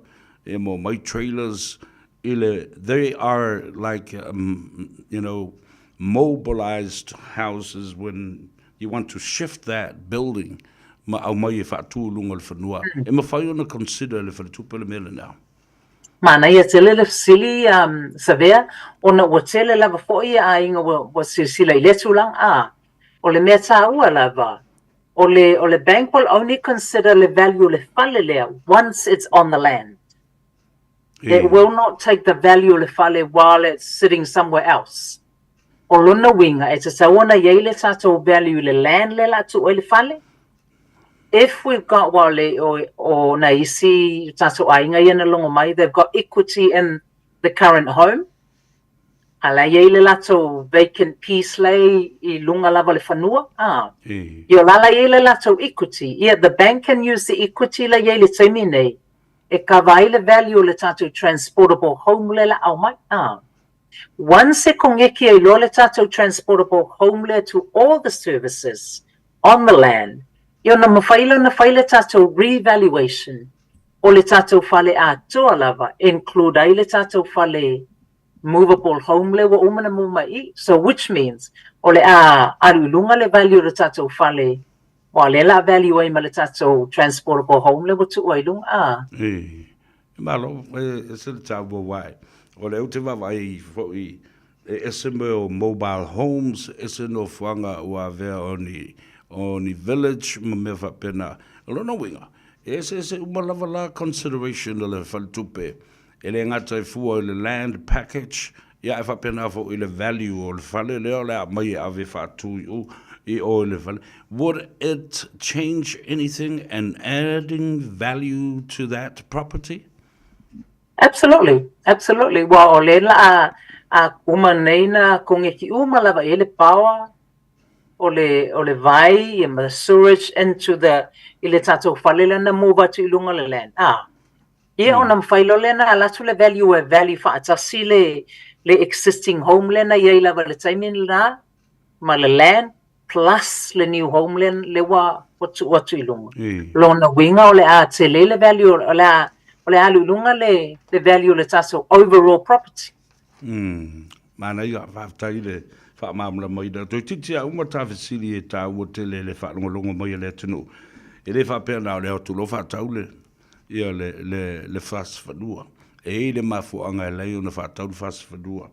e mo mai trailers i le they are like um, you know mobilized houses when you want to shift that building ma aumai e faatu i luga o le fanua e mafai ona consider e le faletupe le mea lena. Manaia tele le fesili um, Savea, ona ua tele lava foi ia aiga ua, ua silasila i lea tulaga, a. O le mea taua lava, o le, o le bank will only consider le value o le fale lea once it's on the land. It will not take the value o le fale while it's sitting somewhere else. O lona uiga, e tatau ona i ai le tatou value i le land lea o le a tuu ai le fale. If we've got, well, le, o, o nai isi tatou aiga ia na logo mai, they've got equity in the current home, a la e i ai le latou vacant piece la e i luga lava o le fanua, a. Ia o la la e i ai le latou equity. Ia, the bank can use the equity la e i ai i le taimi nei e kava ai le value o le tatou transportable home lea o le a aumai, a. Once e kogeki ai loa le tatou transportable home lea to all the services on the land, ia ona mafai lea ona fai le tatou revaluation o le tatou fale atoa lava, include ai le tatou fale movable home lea ua uma ona move mai i i. So which means o le a alu i luga le value o le tatou fale, aua o lea o le a value ai ma le tatou transportable home lea ua tuu ai i luga, a. E, malo, e ese le taua aua o lea ou te vaavaai foi e ese mea o mobile homes, ese nofoaga ua avea o ni, o ni village ma mea faapena. O lona uiga, e eseese uma lava la consideration a le faletupe, e le gata e fua i le land package, ia ae faapena foi i le value o le fale lea o le a aumai e ave faatu i u, i o i le fale. Would it change anything and adding value to that property? Absolutely, absolutely. Ua o lea la a, a uma nei na kogeki uma lava i ai le power o le, o le vai ia ma sewerage into the, i le tatou fale lea na move atu i luga o le land. Ah. Ia ona mafai loa lea na ala atu le value e value faatasi le, le existing home lea na i ai lava i le taimi lena ma le land plus le new home lea, lea ua, ua tuu atu i luga. Lona uiga o le a tele le value, o le a, o le a alu i luga le, le value o le tatou overall property. Mm. Manaia, faafetai i le faamalamalamaina. Toeitiiti a uma ta fesili e taua tele le faalogologo mai a le atunuu. E le faapea na o le o atu loa faatau le, ia le, le, le fasi fanua. E i ai le mafuaaga e ala ai ona faatau le fasi fanua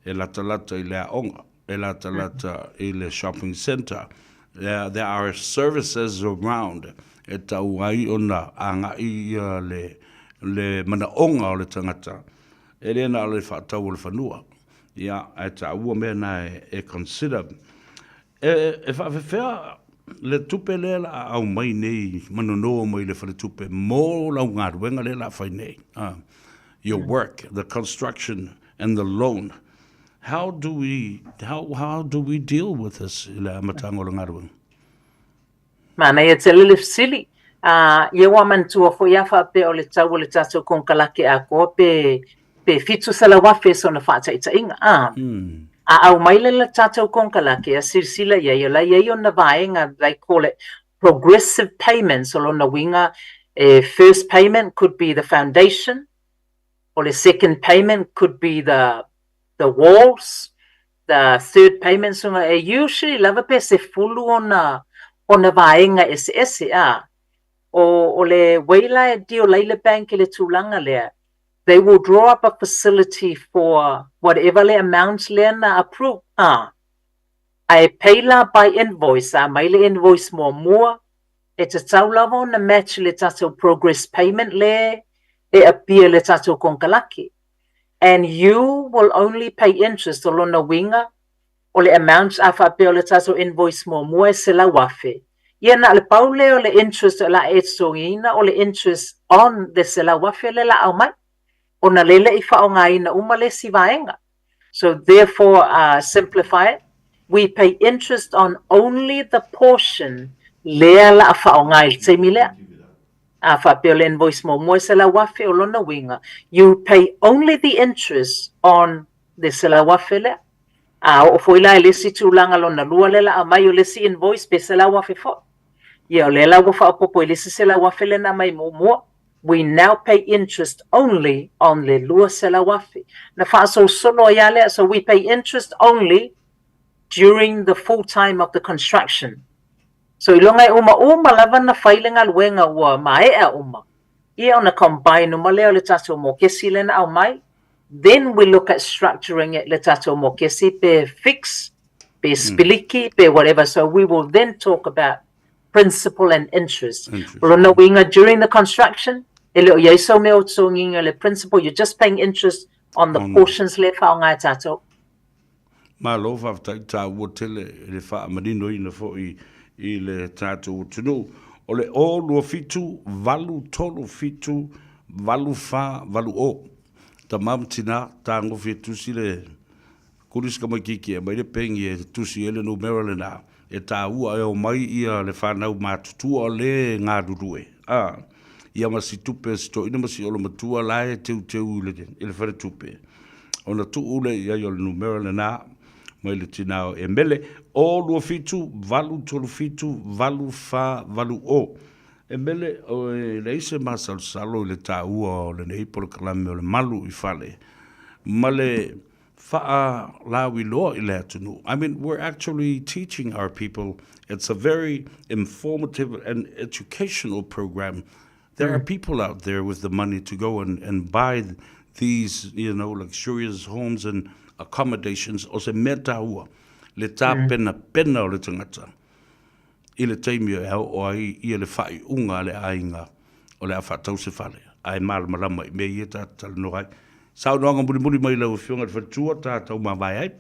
e latalata i le aoga. e latalata i le shopping centre. There are services around e tau ai ona agai ia le, le manaoga o le tagata, e le na o le faatau o le fanua. Ia, ae taua mea na e, e consider. E, e faafefea le tupe lea la a aumai nei ma nono mai le faletupe mo lau galuega lea la a fai nei. Your work, the construction and the loan. How do we, how, how do we deal with this i le amataga o le galuega? Manaia tele le fesili. Ā, ia ua manatua foi a faapea o le tau o le tatou konekarate atoa pe, pe 700,000 sona faataitaiga, ā. A aumai le le tatou konekarate a silasila i ai, o la e i ai ona vaega, they call it progressive payments, o lona uiga, e first payment could be the foundation, o le second payment could be the the walls, the third payment suga e usually lava pe sefulu ona ona vaega eseese a. O o le way la e deal ai le bank i le tulaga lea, they will draw up a facility for whatever le amount lea na approve a. Ae pay la by invoice, a aumai le invoice muamua, e tatau lava ona match le tatou progress payment le e appear i le tatou konekarate. And you will only pay interest, o lona uiga, o le amount a faapea o le tatou invoice muamua e $100,000, ia na o le pau lea o le interest o le a e totogiina o le interest on the $100,000 lea o le a aumai, ona lea e le i faaaogaina uma le isi vaega. So therefore, simplify it, we pay interest on only the portion lea la a faaaoga i le taimi lea. A faapea o le invoice muamua e $100,000, o lona uiga, you pay only the interest on le $100,000 lea. A oo foi la i le isi tulaga lona lua lea la aumai o le isi invoice pe $100,000 foi. Ia o lea la ua faaopoopo i le isi $100,000 lea na aumai muamua, we now pay interest only on le $200,000. Na faasolosolo ai lava lea, so we pay interest only during the full time of the construction. So iloga e uma uma lava na fai le galuega ua maea uma. Ia ona combine uma lea o le tatou mokesi lea na aumai, then we look at structuring it le tatou mokesi pe fix, pe spiliki, pe whatever. So we will then talk about principal and interest. O lona uiga during the construction, e le o i ai sau mea o totogiina le principal, you're just paying interest on the portions lea e faaaoga e tatou. Malo faafetai taua tele i le faamaninoina foi i le tatou atunuu. O le 0 2 7 8 3 7 8 4 8 0. Tama ma tina, tagofi e tusi le kuli si tamaitiiti e aumai le peni e tusi ai le numera lena e taua e omai ia le fanau matutua le galulue a ia ma si tupe si toeaina ma si olomatua la e teuteu i le i le faletupe ona tuu lea i ai o le numera lena mai le tina o Emele 0 2 7 8 3 7 8 4 8 0 Emele o e leai se masalosalo i le taua o lenei polokalame o le malu i fale ma le faalauiloa i le atunuu. I mean, we're actually teaching our people. It's a very informative and educational program. There are people out there with the money to go and, and buy these, you know, luxurious homes and accommodations. O se mea tāua, le tāpenapena o le tangata. I le taimi e oo ai ia le faaiuga a le aiga o le a faatau se fale, ae malamalama i mea ia ta te talanoa ai. Saunoaga mulimuli mai lau Afioga i le Faletua, ta taumavae ai.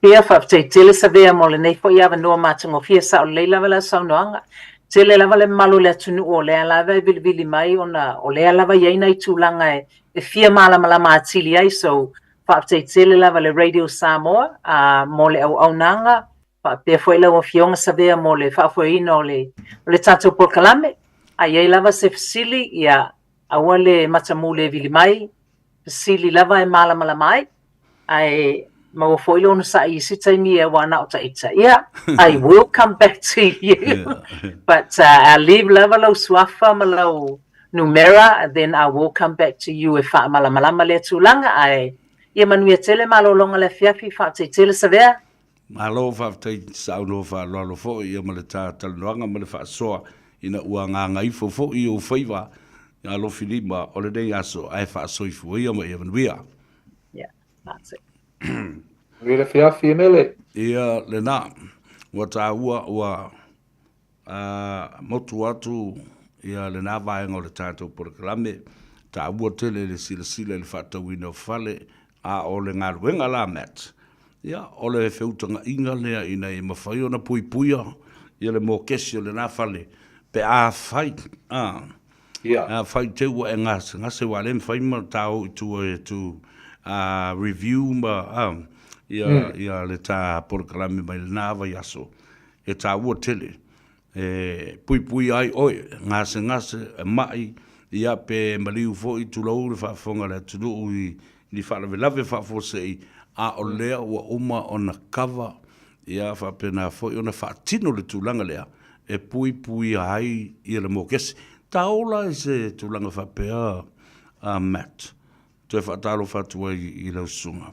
Ia, faafetai tele Savea mo lenei foi avanoa matagofie, sao lelei lava lau saunoaga. Tele lava le mamalu o le atunuu o lea lava e vilivili mai ona o lea lava e i ai nai tulaga e fia malamalama atili ai, so faafetai tele lava i le Radio Samoa mo le auaunaga Faapea foi lau Afioga Savea mo le faafoeina o le, o le tatou polokalame. A i ai lava se fesili, ia aua le matamu le vili mai, fesili lava e malamalama ai, ae maua foi le onosai i isi taimi aua na o taita. Ia, I will come back to you. Yeah. But uh, I'll leave lava lau suafa ma lau numera, and then I will come back to you e faamalamalama lea tulaga, ae ia manuia tele malologa le afiafi, faafetai tele Savea. Malo faafetai saunoa faaaloalo foi ia ma le ta talanoaga ma le faasoa ina ua gagaifo foi i ou faiva alofi lima o lenei aso ae faasoifua ia ma ia manuia. Yeah, that's it. Manuia le afiafi e Mele. Ia lena, ua taua ua A motu atu ia lena vaega o le tatou polokalame, taua tele le silasila i le faatauina o fale, a o le galuega la Matt, ia, o le feutagaiga lea ina ia mafai ona puipuia ia le mokesi o lena fale pe afai, a, afai te ua e gasegase aua le mafai ma ta o i tua e to a, review ma, a, ia, ia le ta polokalame mai lena vaiaso. E taua tele e puipui ai oe, gasegase, ma'i, ia pe maliu foi, tulou le faafofoga a le atunuu i ni faalavelave faafuasei, a o lea ua uma ona kava, ia faapena foi ona faatino le tulaga lea e puipuia ai ia le mokesi. Ta ola i se tulaga faapea a Matt? Toe faatalofa atu ai i lau susuga.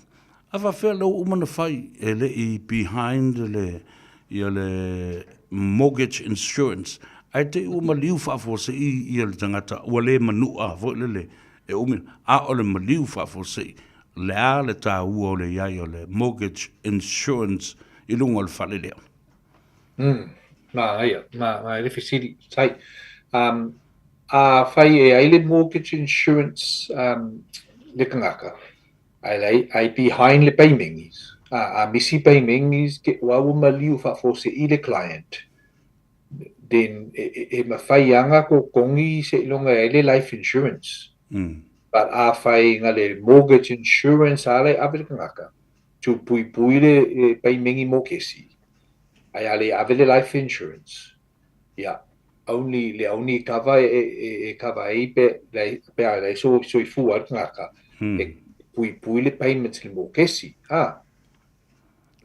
A faapefea lea ua uma ona fai e le i behind le ia le mortgage insurance ae te i ua maliu faafuasei ia le tagata ua le manua foi lele e umi a o le maliu faafuasei le a le taua o le i ai o le mortgage insurance i luga o le fale lea? Mm, manaia, manaia le fesili, sai. Um, a fai e ai le mortgage insurance um, le kangaka, ai lai, ai behind le payments, a, a misi payments ke ua ua maliu faafuasei le client, then e, e, e mawhai anga ko kongi se ilonga e ai le life insurance. Mm. But a fai nga le mortgage insurance a le ave le kangaka, tu pui pui le e paimengi mokesi, ai a le ave le life insurance. Ia, only, le only cover e, e, e cover ai pe, le, pe a le so, soifua le tagata, hmm. e puipui le payments le mokesi. Ah.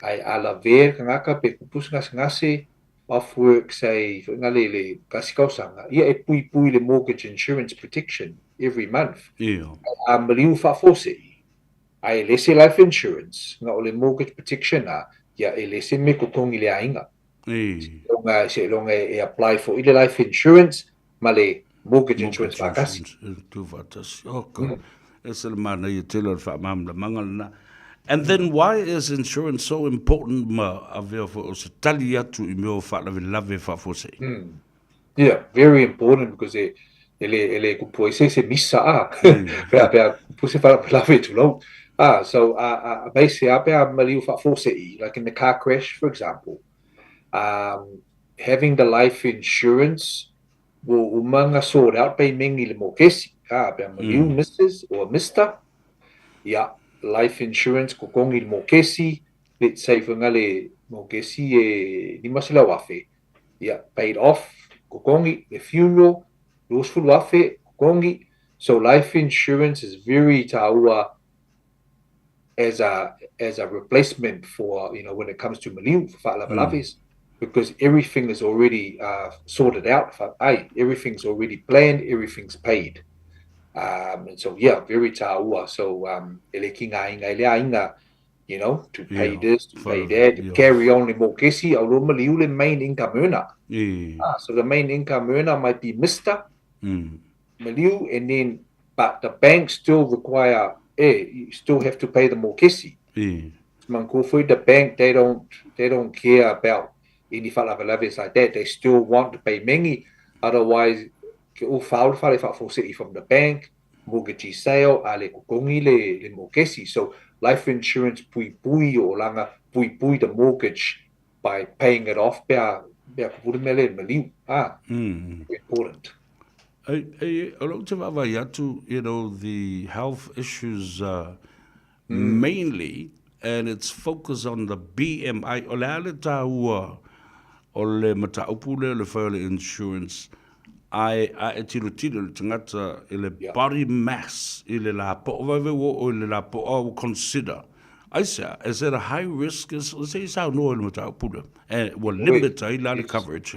Ai a lavea le tagata pe kupu se gasegase off work say foi nga le le kasi kausanga ia e puipui le mortgage insurance protection every month. Ia. A maliu faafuasei. A e le se life insurance, nga o le mortgage protection a, ia e le se me totogi le aiga. Seiloga, seiloga e apply foi le life insurance ma le mortgage insurance faatasi. Tuufaatasi. Okay. E se le manaia tele o le faamalamalamaga lena. And then why is insurance so important ma avea foi o se tali atu i mea o faalavelave faafuasei? Yeah, very important because e e le e le kupu ai se se misa a pea pea kupu se faalavelave tulou. Ah, so a a maise a pea maliu faafuasei, like in the car crash for example. Um, having the life insurance ua uma ona sort out pe mengi le mokesi. Ah, pea maliu Mrs or Mister. Ia, life insurance kokongi le mokesi, let's say for ngale mokesi e 500,000. Ia, paid off, kokongi, le funeral, 20,000, kokongi. So life insurance is very tāua as a as a replacement for, you know, when it comes to maliu, for faalavelave, because everything is already sorted out. Fa, ai, everything's already planned, everything's paid. And so, yeah, very tāua. So, e le ki ngā inga, e le ainga, you know, to pay this, to pay that, to carry on le mokesi, au lo maliu le main income earner. Ah, so the main income earner might be Mr. Maliu, and then, but the bank still require, you still have to pay the mokesi. Mankufui, the bank, they don't care about any faalavelave like that. They still want to pay mengi. Otherwise, ke o whaul whare whaafosei from the bank, mortgage sale, a le kokongi le mokesi. So life insurance pui pui o langa pui pui the mortgage by paying it off pea pea kupuru mele maliu. Ah, important. Ai, ai, o lou te vaavaai atu, you know, the health issues mainly, and it's focused on the BMI. O le a le tāua o le mataupu lea o le fai o le insurance, ae a e tilotilo le tagata i le body mass i le lapoa, vaivai ua oo i le lapoa ua consider. Aisea, is it a high risk? Is, se i saunoa i le mataupu lea? E, ua limit ai la le coverage.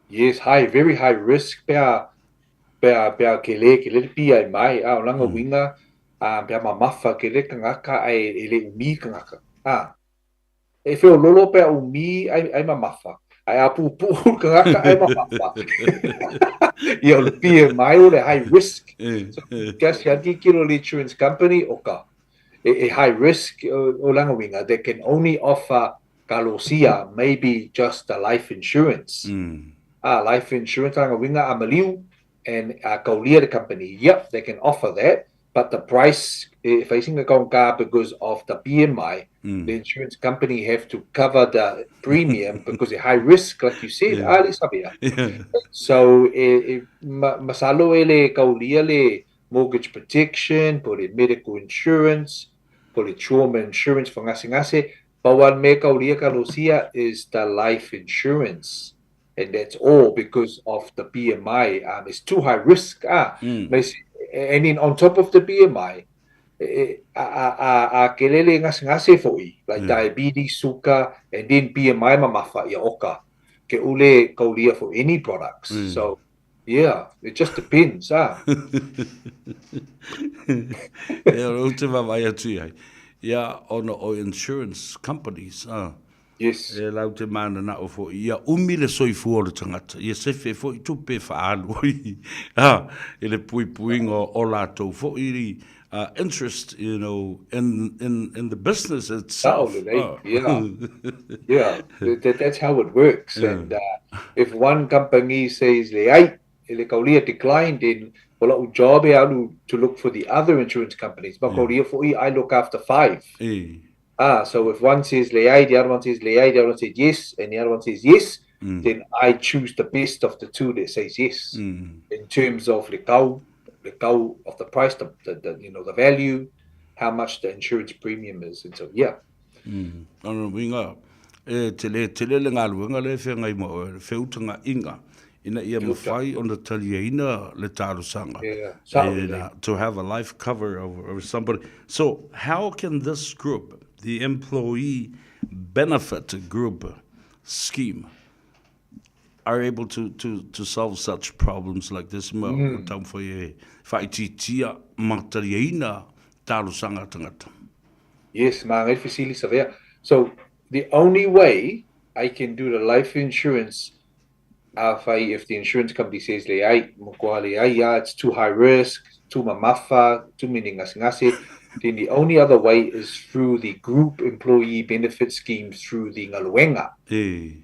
Yes, high, very high risk pea pea pea ke le ke le pia i mai a o langa winga a pea mamafa ke le kangaka ai e le umi kangaka. A e feo lolo pea umi ai ai mamafa. Ai a pu pu kangaka ai mamafa. Ia o le pia mai o le high risk. So kasi ati kilo le insurance company o ka e, e high risk o, o langa winga they can only offer kalosia maybe just a life insurance. Ah, life insurance langa winga a maliu and kaulia the company. Yep, they can offer that, but the price facing a car because of the BMI, the insurance company have to cover the premium because they're high risk, like you said. Ali sabia. So e, e, ma, masalo ele kaulia le mortgage protection, po le medical insurance, po le trauma insurance for ngase ngase. Bawal me kaulia kalosia is the life insurance. And that's all because of the BMI. It's too high risk. Ah, And then on top of the BMI, a, a, a, a kelele ngase ngase foi, like diabetes, suka, and then BMI mamafa ia oka. Ke ule kaulia for any products. So, yeah, it just depends. Ah. E o te vaavaai atu i ai. Ia, ona o insurance companies, ah. Yes. E lau te mananao foi, ia umi le soifua o le tagata, ia sefe foi tupe e faaalu ai, ah, i le puipuiga o latou foi interest, you know, in, in, in the business itself. Sao lelei. Yeah. Yeah. That, that's how it works. And if one company says, leai, e le kaulia decline, then o lau job e alu to look for the other insurance companies. Ma kaulia foi, I look after 5. Ah, so if one says leai, the other one says leai, the other one says yes, and the other one says yes, then I choose the best of the two that says yes. In terms of le kau, le kau of the price, the, the you know, the value, how much the insurance premium is. And so, yeah. Ona uiga, e tele tele le galuega lea e feagai ma oe, le feutagaiga, ina ia mafai ona taliaina le talosaga. Yeah, sao lelei. To have a life cover of somebody. So, how can this group, the employee benefit group scheme, are able to, to, to solve such problems like this ma mm. taumafai e faaitiitia ma taliaina talosaga a tagata? Yes, ma ngai fesili savea. So the only way I can do the life insurance Afai if the insurance company says leai, matua leai ah, it's too high risk, too mamafa, too many gasegase, then the only other way is through the group employee benefit scheme through the galuega.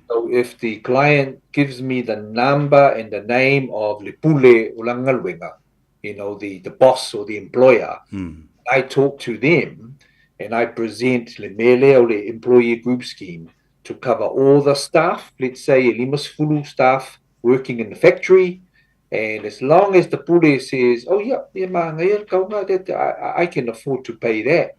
So if the client gives me the number and the name of le pule o lana galuega, you know, the, the boss or the employer, I talk to them and I present le mea lea o le employee group scheme to cover all the staff, let's say e 50 staff working in the factory, and as long as the pule says, oh yeah, yeah, māngaia le kaunga, that, I, I can afford to pay that,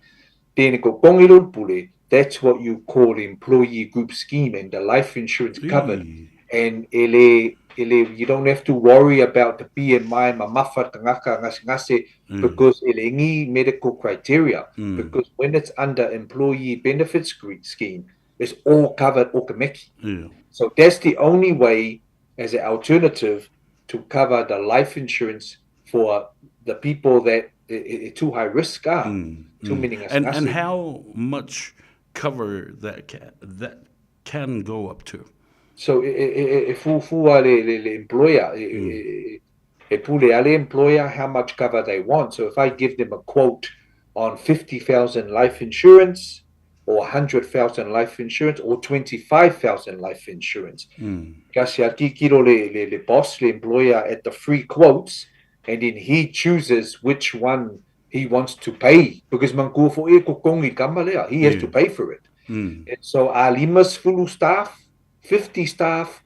then e kokongi lo le pule, that's what you call employee group scheme and the life insurance covered. And e le, e le, you don't have to worry about the BMI, mamafa, tangaka, gasegase, because e le ngi medical criteria. Because when it's under employee benefits scheme, it's all covered okameki. So that's the only way as an alternative to cover the life insurance for the people that are too high risk are, too many And, and how much cover that can, that can go up to? So e, e, e, e fuafua le, le, le employer, e, e, e pule a le employer how much cover they want. So if I give them a quote on 50,000 life insurance or 100,000 life insurance or 25,000 life insurance. Kasi a titiro le, le, le boss, le employer at the free quotes and then he chooses which one he wants to pay because manatua foi e kokongi kama lea. He has to pay for it. And so a 50 staff, 50 staff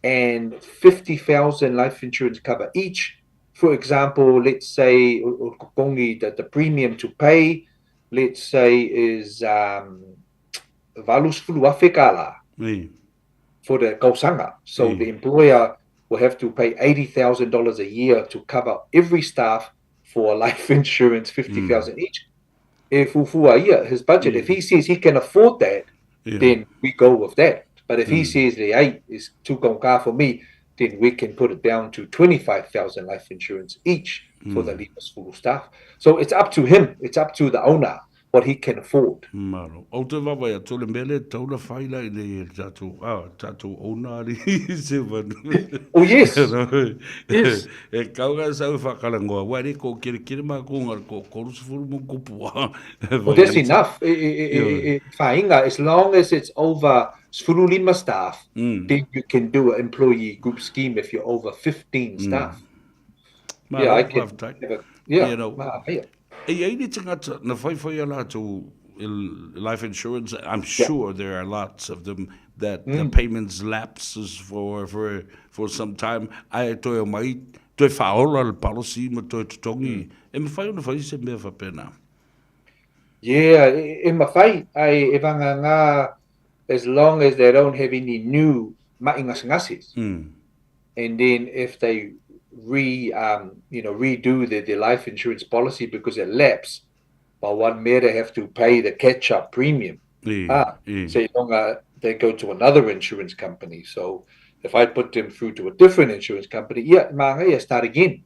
and 50,000 life insurance cover each. For example, let's say o o kokongi that the premium to pay, let's say is 80,000 tala for the tausaga. So the employer will have to pay $80,000 a year to cover every staff for life insurance, 50,000 each. E fuafua ia, his budget. If he says he can afford that, then we go with that. But if he says the eight is too kaugata for me, then we can put it down to 25,000 life insurance each for the 50 staff. So it's up to him. It's up to the owner what he can afford. Malo. Ou te vaavaai atu o le mea lea e tatau ona whai la i le tatou, ah, tatou owner ali se wanu. Oh yes. Yes. E kau ka sau e whakarangoa, wai re ko kere kere mā ko ngā ko koru sefuru mo kopua. Well, that's enough. E, e, e, e, e, whainga, as long as it's over 15 staff, then you can do an employee group scheme if you're over 15 staff. Malo, Yeah, I can whafetai. have a, yeah, You know, ma, yeah. E i ai le tangata na whaiwhai a latou life insurance, I'm sure there are lots of them that the payments lapses for, for, for some time, ae toe omai, toe whaola le policy ma toe totogi, e mawhai ona whai se mea whapena. Yeah, e, e mawhai, ai e vanga ngā, as long as they don't have any new ma'i gasegases. And then if they re you know redo their, their life insurance policy because it lapsed, by one mea they have to pay the catch up premium. Ah, seiloga they go to another insurance company. So if I put them through to a different insurance company, yeah, māngaia, start again.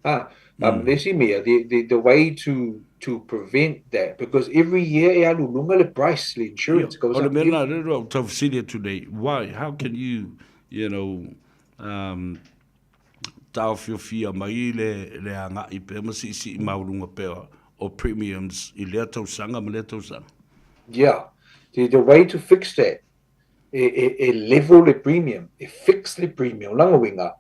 Ah, le isi mea, the, the, the way to to prevent that, because every year e alu luga le price, le insurance goes O le up. mea nā, rero au taufesili atu nei, why, how can you, you know, um, taofiofia mai le, le agai pea ma siisii maualuga pea o premiums i lea tausaga ma lea tausaga? Yeah. The, the way to fix that, e, e, e level le premium, e fix le premium, o langa uiga,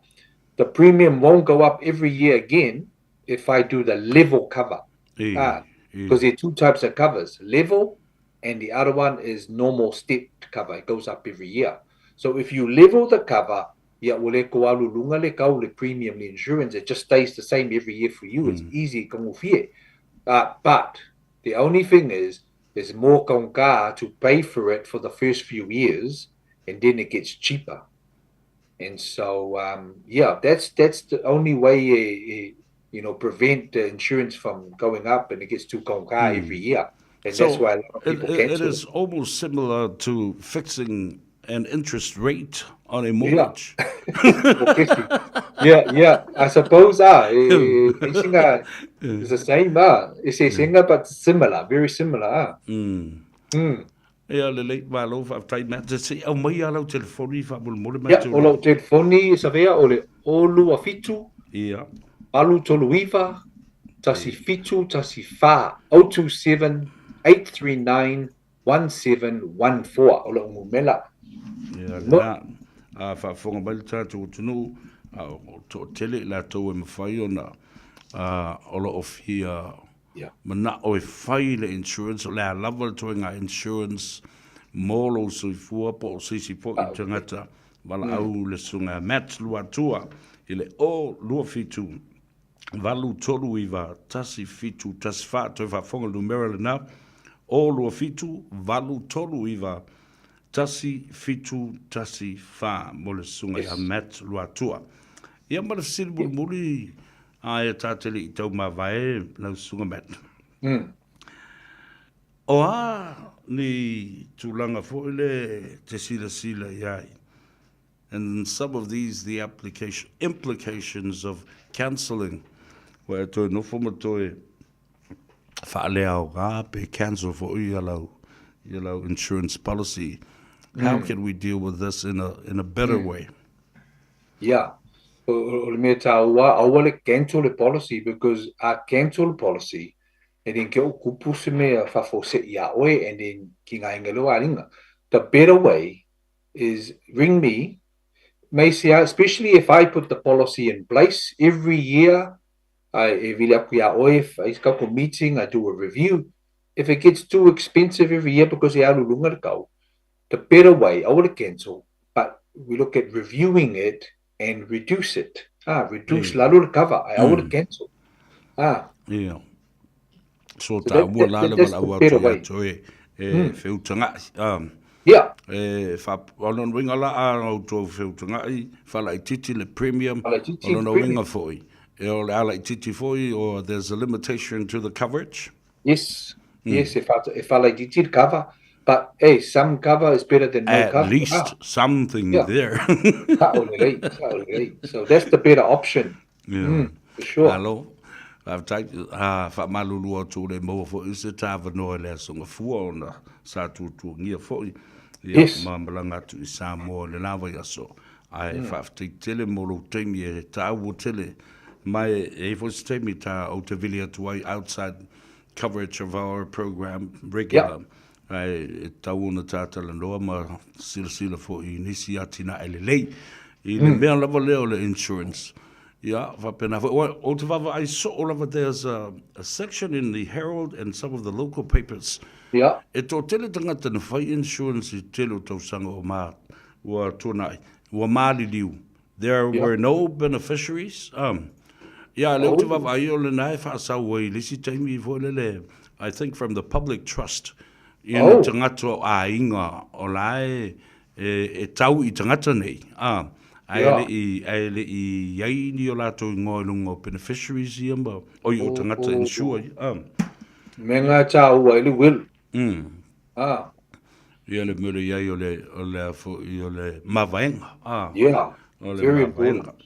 the premium won't go up every year again if I do the level cover. E, Ah, e. because there are two types of covers, level and the other one is normal stepped cover. It goes up every year. So if you level the cover, ia ua le ko alu luga le kau le premium le insurance, it just stays the same every year for you. It's easy kaugofie. But the only thing is, there's more kaugata to pay for it for the first few years, and then it gets cheaper. And so, yeah, that's that's the only way you know prevent the insurance from going up and it gets too kaugata every year. And that's So why a lot of it, people it, it cancel it. is almost similar to fixing an interest rate on a Yeah. mortgage. Okay. Yeah, yeah. I suppose ah, e, e, singa it's the same ah. It's a singa but similar, very similar ah. Ia lelei, malo faafetai Matt. Se i aumai lava lau telefoni faamolemole Ia, o lau telefoni e Savea o le 027 Ia. 839 1714 027 839 1714 o lou numera. Ia lena. A faafofoga mai le tatou atunuu, a o toatele i latou e mafai ona o lo o fia manao e fai le insurance, o le a lava le ituaiga insurance mo lou soifua po o se isi foi tagata, valaau le Susuga ia Matt Luatua i le 027 839 1714. Toe faafofoga le numera lena, 027 839 1714 mo le Susuga ia Matt Luatua. Ia ma le fesili mulimuli ae ta te le i taumavae lau Susuga Matt. O a ni tulaga foi le te silasila i ai? And some of these the application, implications of cancelling, ua e toe nofo ma toe faaleaoga pe cancel foi ia lau, ia lau insurance policy. How can we deal with this in a, in a better way? Yeah. O, o le mea tāua, aua le cancel le policy because a cancel le policy, and then ke o kupu se mea faafose'i iā oe and then ki ngā inga leo alinga. The better way is ring me, may se especially if I put the policy in place every year, I e vili aku iā oe, I ka meeting, I do a review. If it gets too expensive every year because e alu lunga le kau, the better way, I would cancel, but we look at reviewing it and reduce it. Ah, reduce lalo le cover. I would cancel. Ah. Yeah. So ta ua la le wala ua tu ia toe e feutaga'i. Yeah. E fa o lona uiga la a outou feutaga'i faalaitiiti le premium o lona uiga foi e o le a laitiiti foi or there's a limitation to the coverage. Yes. Yes, e fa e faalaitiiti le cover. But hey, some cover is better than no At cover. least something there. Sa'o lelei, sa'o lelei. So that's the better option. Yeah. For sure. Malo, faafetai, a faamalulu atu le maua foi se tāvanoa i le aso Gafua ona sa tuatuagia foi ia ma malaga atu i Samoa i le la vaiaso. Ae faafetai tele mo lou taimi e tāua tele mai e i ai foi se taimi tā ou te vili atu ai outside coverage of our program regular. Ae e tatau ona tā talanoa ma silasila foi i nisi atinae lelei i le mea lava lea o le insurance. Ia, faapena foi. Ua, ou te vaavaai soo lava there's a, a section in the Herald and some of the local papers. Ia. E toatele tagata na fai insurance i tele o tausaga o ma, ua tuanai, ua maliliu. There were no beneficiaries. Ia, lea ou te vaavaai o lena e faasau ai i le isi taimi foi lele, I think from the public trust, i ni tagata o aiga o la e, e tau i tagata nei, ae le i, ae le i i ai ni o latou ingoa i luga o beneficiaries ia ma, oi o tagata insure ia. Me ngā tāua i le will. Ia le mea i ai o le, o le, foi, o le mavaega. Yeah, O le very mavaega. important.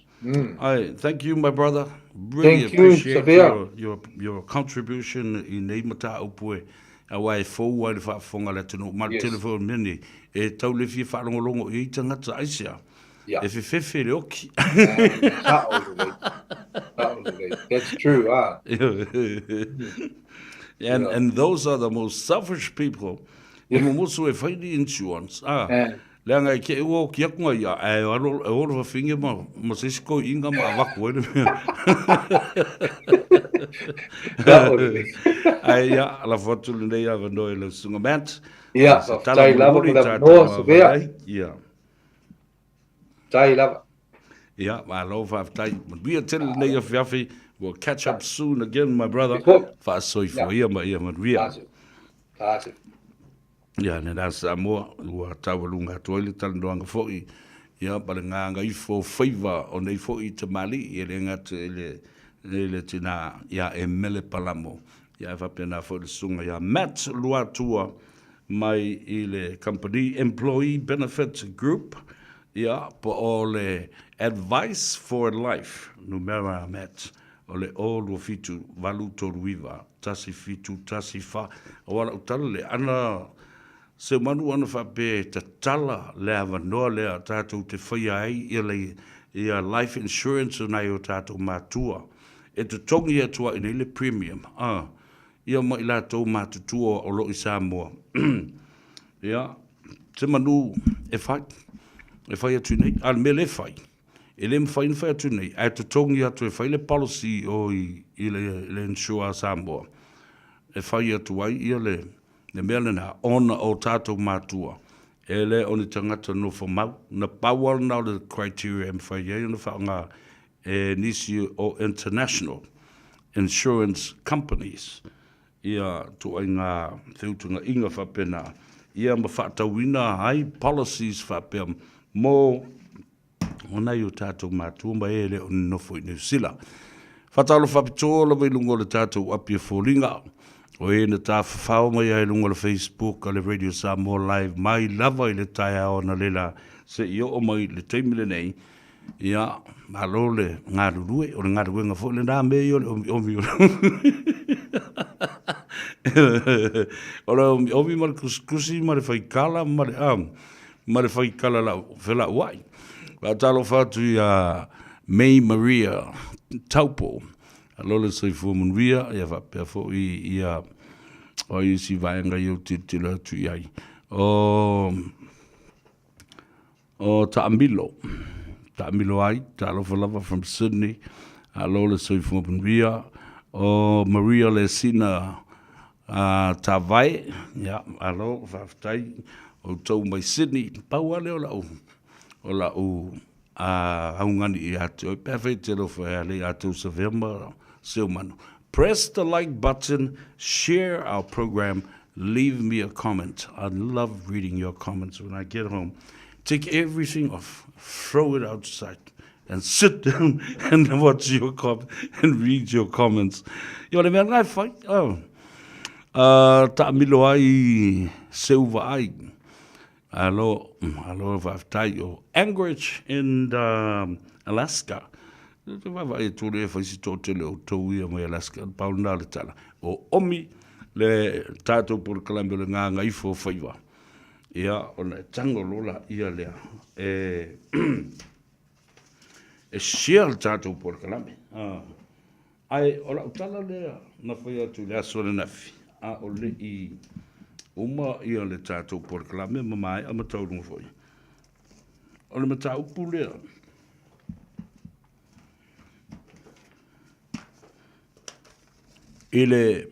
Ai, thank you my brother. Really Thank you, appreciate Savea. your, your contribution i nei mataupu e aua e fou ai le faafofoga a le atunuu. Ma le tele foi o mea nei, e tau le fia faalogologo i ai tagata, aisea? Yeah. E fefefe le oki. Sa'o lelei. Sa'o lelei. That's true, ah. And, and those are the most selfish people. E momosu e whai ni insurance. Ah, leaga e ke ua oki aku ngai ia, ae alo, e olo whawhinge ma, ma se isi koi inga ma avaku ai le mea. Sa'o lelei. Ae ia, lafo atu lenei avanoa i lau susuga Matt. Ia, Se tala faafetai lava mulimuli mo le tātou avanoa, Savea. vaavaai. Ia. Tai lava. Ia, malo faafetai. Manuia tele lenei afiafi. We'll catch up soon again, my brother. Faasoifua ia ma ia manuia. Tasi. Ia, lena Samoa, ua taualuga atu ai le talanoaga foi, ia, ma le gagaifo faiva o nei foi tamalii, e le gata i le, i le tinā ia Emele Palamo, ia, e faapena foi le susuga ia Matt Luatua, mai i le kamupani Employee Benefit Group, ia, po o le Advice for Life, numera mat, o le 0 2 7 8 3 9 1 7 1 4. Aua lau tala le ana Seumanu ana faapea e tatala le avanoa lea tatou te faia ai ia le ia life insurance o nai o tatou matua e totogi atu ai nei le premium a ia ma i latou matutua o lo o i Samoa ia se manu e fai e fai atu nei a le mea le fai e le mafai ona fai atu nei ae totogi atu e fai le policy o i i le, le insure a Samoa e fai atu ai ia le Le mea lena, ona o tatou matua, e le o ni tagata nofo mau. Na pau lava lena o le criteria e mafai ai ona faaaoga e nisi o international insurance companies ia ituaiga feutanaiga faapena, ia ma faatauina ai policies faapea mo o nai o tatou matua ma e le o nonofo i Niu Sila. Faatalofa faapitoa lava i luga o le tatou api e foliga, o e na tafafao mai ai i luga o le Facebook a le Radio Samoa Live mai lava i le taeao analeila seia oo mai i le taimi lenei. Ia, malo le galulue, o le galuega foi lena mea ia o le omiomi o le o le omiomi ma le tusitusi ma le faikala ma le ma le faikala lau felauai. Faatalofa atu ia May Maria Taupo, alo le soifua manuia, ia faapea foi ia o isi vaega ia ou tilotilo atu i ai. O, o Taamilo, Taamilo ai, talofa lava from Sydney, alo le soifua manuia. O Maria Lesina A Tavae, ia, malo, faafetai, outou mai Sydney, pau lava lea o lau, o lau augani ia te oe, pe afai e te alofa e ale ia tou Savea ma Seumanu. Press the like button, share our program, leave me a comment. I love reading your comments when I get home. Take everything off, throw it outside. and sit down and watch your com and read your comments. Ia, o le mea lena e fai. Oh. Taamilo ai seuva ai. Alo, alo faafetai o Anchorage in Alaska. Te vaavaai atu le fai si toatele o outou ia mai Alaska, pau lena o le tala. O omi le tatou polokalame o le gagaifo o faiva. Ia, ona e tango loa laia lea e e share le tatou polokalame. Ae o lau tala lea na fai atu i le aso ananafi, a o le i uma ia le tatou polokalame ma maea ma taualuga foi, o le mataupu lea, i le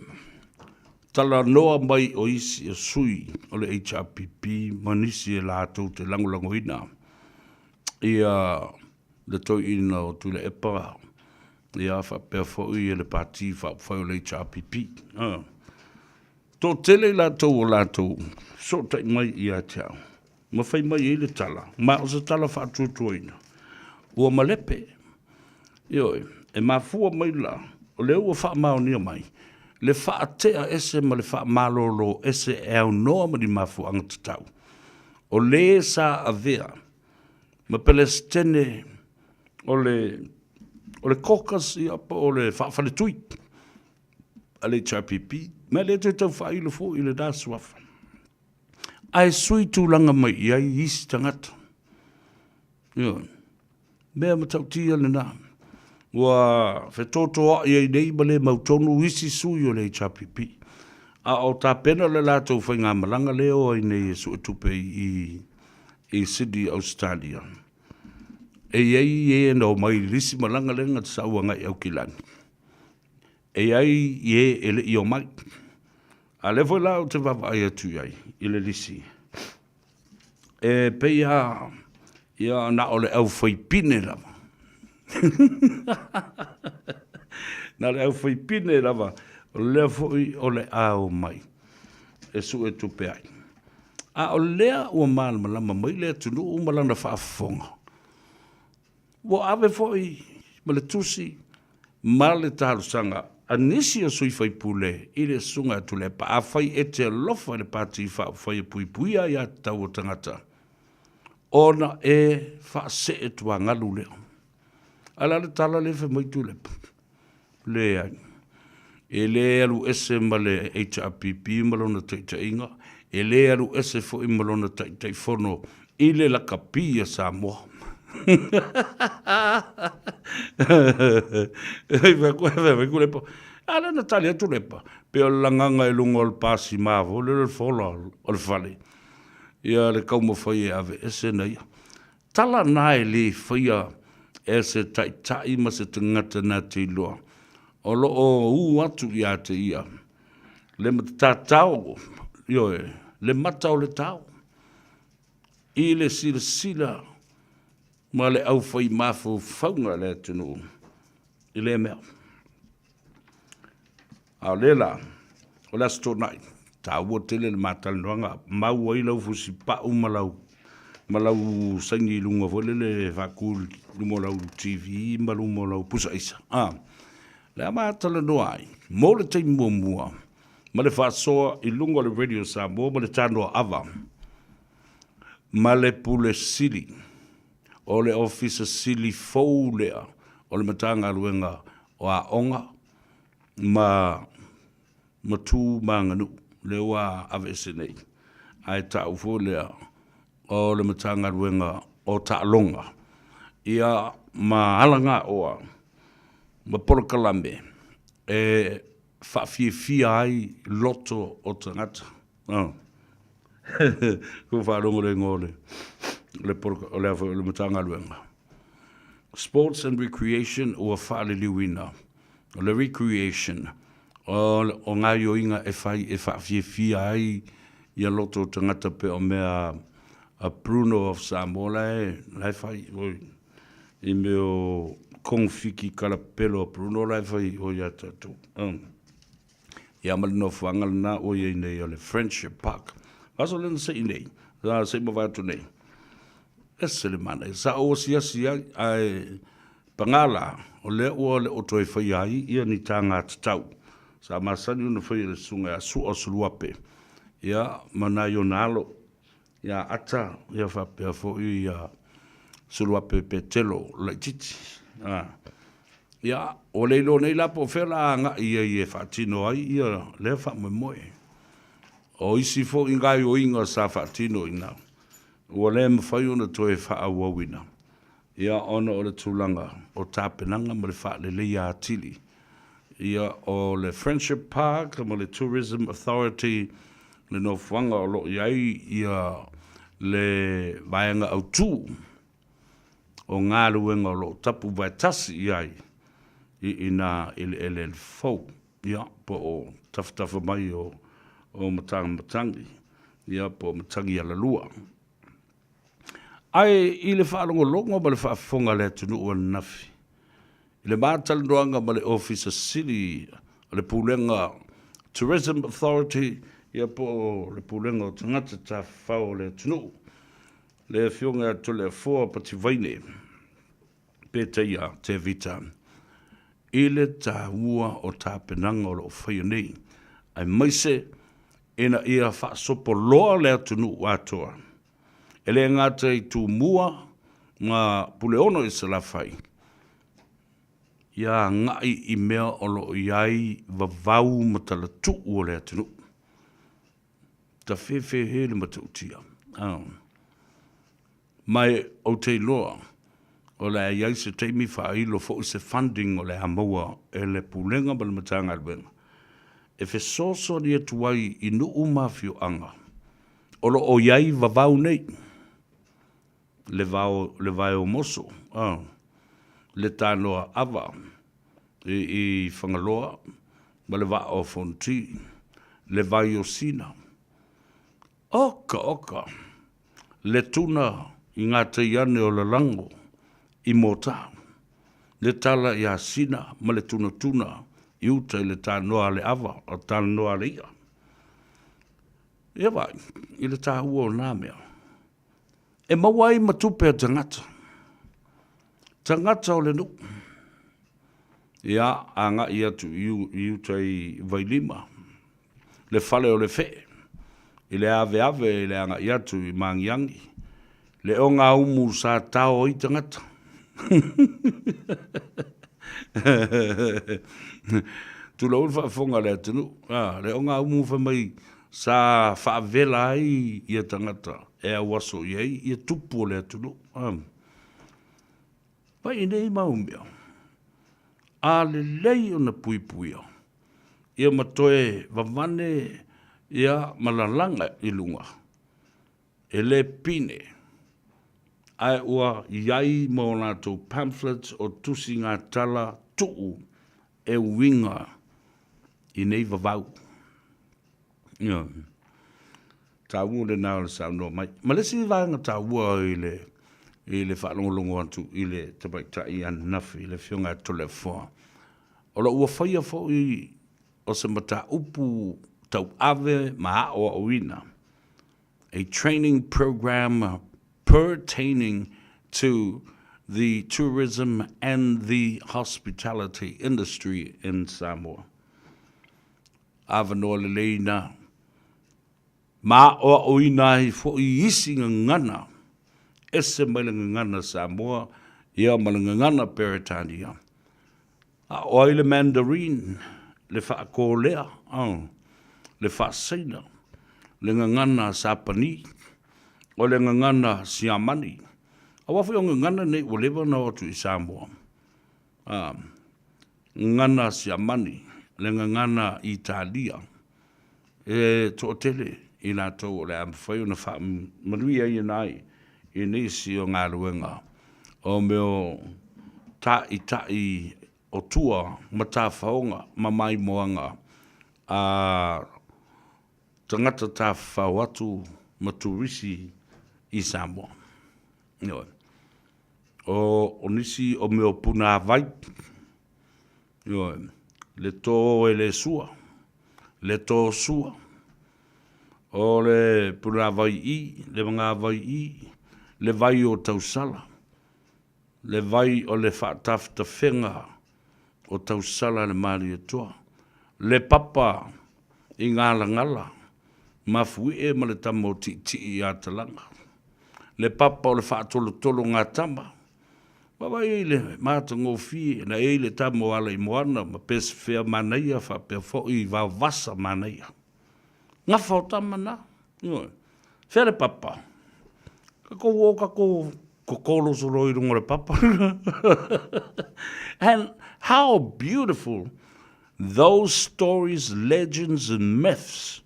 talanoa mai o isi o sui o le HRPP ma nisi e latou te lagolagoina ia le toeaina o Tuilaepa ia faapea foi le Pati Faaupufai o le HRPP. Toatele i latou o latou fesootai mai ia te au ma fai mai ai le tala, ma o se tala faatuatuaina, ua malepe. Ioe, e mafua mai la, o lea ua faamaonia mai le faatea ese ma le faamalolo ese e aunoa ma ni mafuaaga tatau, o le sa avea ma Pelesitene o le o le caucus ia po o le faafaletui a le HRPP, ma e le toe tau faailo foi i lena suafa. Ae sui tulaga mai i ai isi tagata. Ioe. Mea matautia lena. Ua fetotoai ai nei ma le mautonu isi sui o le HRPP. A o tapena le latou faigamalaga lea o ai nei e suetupe i, i Sydney, Australia. E i ai e na omai i le isi malaga lea na sau agai i Aukilani. E i ai i e e le i omai. A lea foi la ou te vaavaai atu i ai i le lisi, e pei lava ia na o le aufaipine lava. Na o le aufaipine lava, o lea foi o le a omai e suetupe ai. A o lea ua malamalama mai le atunuu ma lana faafofoga, Ua ave foi ma le tusi ma le talosaga a nisi o sui faipule i le Susuga ia Tuilaepa, afai e te alofa i le Pati Faaupufai e puipuia aiatatau a tagata, ona e faasee tuagalu lea. Ae o le a le tala lea e fai mai Tuilaepa? Leai. E le alu ese ma le HRPP ma lona taitaiga. E le alu ese foi ma lona Taitaifono i le lakapi a Samoa. A lea na tali atu Lepa, pei o le lagaga i luga o le pasi ma foi lele o le fola o le fale, ia le taumafai e ave ese na ia. Tala na e le faia e se taitai ma se tagata na te iloa o lo o u atu ia te ia le matatatao, ioe, le mata o le tao i le silasila ma le aufai mafaufauga a le atunuu i lea mea. A o lea la, o le Aso Toonai, taua tele le ma talanoaga, mau ai lau fusipau ma lau ma lau saini i luga foi lele faatu i luma o lau TV ma luma o lau pusa aisa. A, le a ma talanoa ai mo le taimi muamua ma le faasoa i luga o le Radio Samoa ma le Tanoa Ava ma le Pule Sili o le Ofisa Sili fou lea o le Matagaluega o Aoga ma ma tu ma aganuu lea ua aveese nei, ae ta'u foi lea o le Matagaluega o Taaloga, ia ma alagaoa ma polokalame e faafiafia ai loto o tagata. Ua faalogo le igoa o le, le, o le, o le Matagaluega. Sports and Recreation ua faaliliuina. O le recreation, o gaoioiga e fai e faafiafia ai ia loto o tagata pei o mea a Bruno of Samoa la e, la e fai oi, i mea o kongofiki kalapelo a Bruno la e fai o ia tatou. Ia ma le nofoaga lena ua i ai nei o le Friendship Park. Aso lena se i nei, se i mavae atu nei. Ese le manaia. Sa ou asiasi ai, ae pagā la, o lea ua le o toe faia ai ia ni taga tatau. Sa masani ona faia e le susuga ia Sua o Suluape, ia, ma nai ona alo, ia Ata, ia faapea foi ia Suluape Petelo laitiiti. A, ia, ua le iloa nei la po o fea o le a agai ai e faatino ai ia lea faamoemoe. O isi foi gaoioiga sa faatino i ina, ua le mafai ona toe faaauauina, ia ona o le tulaga o tapenaga ma le faaleleia atili ia o le Friendship Park ma le Tourism Authority, le nofoaga o lo o i ai ia le vaega autu o galuega o lo o tapu vaetasi i ai i ina i le eleele fou, ia po o tafatafa mai o Matagamatagi, ia po o Matagialalua. Ae i le faalogologo ma le faafofoga a le atunuu ananafi, i le ma talanoaga ma le Ofisa Sili o le Pulega Tourism Authority, ia po o le Pulega o Tagata Tafafao o le atunuu, le Afioga ia Toleafoa Pativaine Peteia Tevita, i le taua o tapenaga o lo o faia nei, aemaise ina ia faasopo loa le atunuu atoa, e le gata i Tumua ma Puleono i Salafai, ia agai i mea o lo o i ai vavau ma talatuu o le atunuu. Tafefehe le matautia. Ma ou te iloa, o le a i ai se taimi faailo foi se funding o le a maua e le Pulega ma le Matagaluega e fesoasoani atu ai i nuu ma afioaga o lo o i ai vavau nei, le vao, le vae o Moso, le tanoa ava i Fagaloa ma le vaa o Fonoti, le vai o Sina. Oka oka le tuna i ngā teiane o Lalango i Mōtā, le tala i a Sina ma le tunatuna i uta i le tānoa a le ava, o tānoa a le i'a. Ia vaai i le tāua o nā mea. E maua ai ma tupe a tagata, tagata o le nuu. Ia, agai atu i uta i Vailima, le fale o le fee, i le aveave i le agai atu i Magiagi, le ogaumu sa tao ai tagata. Tulou le faafofoga a le atunuu, a, le ogaumu fai mai. sa faavela ai ia tagata e auaso i ai ia tupu o le atunuu. Pai i nei mau mea, a lelei ona puipuia, ia ma toe vavane ia ma lalaga i luga, e le pine, ae ua i ai ma o latou pamphlets o tusiga tala tuu e uiga i nei vavau. Ioe. Taua lena o le saunoa mai. Ma le isi vaega taua i le i le faalogologo atu i le tamaitai ananafi i le Afioga ia Toleafoa, o lo o ua faia foi o se mataupu tauave ma aoaoina, a training program pertaining to the tourism and the hospitality industry in Samoa. Avanoa lelei na ma aoaoina ai foi isi gagana ese mai le gagana Samoa ia ma le gagana Peretania. A o ai le Mandarin, le faa-Kōlea, le faa-Saina, le gagana Sapani, o le gagana Siamani. Aua foi o gagana nei ua leva ona o atu i Samoa. Gagana Siamani, le gagana Italia, e toatele i latou o le a mafai ona faamanuiaina ai i nisi o galuega o mea o taʻitaʻi o tua ma tafaoga ma maimoaga a tagata tafafao atu ma turisi i Samoa. Ioe. O nisi o mea o punāwai, ioe, le tō e le sua, le tō sua, o le punāwai i, le magāwai i, le vai o tausala, le vai o le faatafetafega o tausala i le Malietoa, le papa i galagala, mafuie ma le tama o Tiitii ia Talaga, le papa o le faatolotolo-gatama, Vaavaai i le matagofie na i ai le tama o Alaimoana ma Pesefea manaia faapea foi Vaovasa manaia. Gafa o tama na. Ioe. Fea le papa? Tatou o tatou totolo solo i luga o le papa. And how beautiful those stories, legends and myths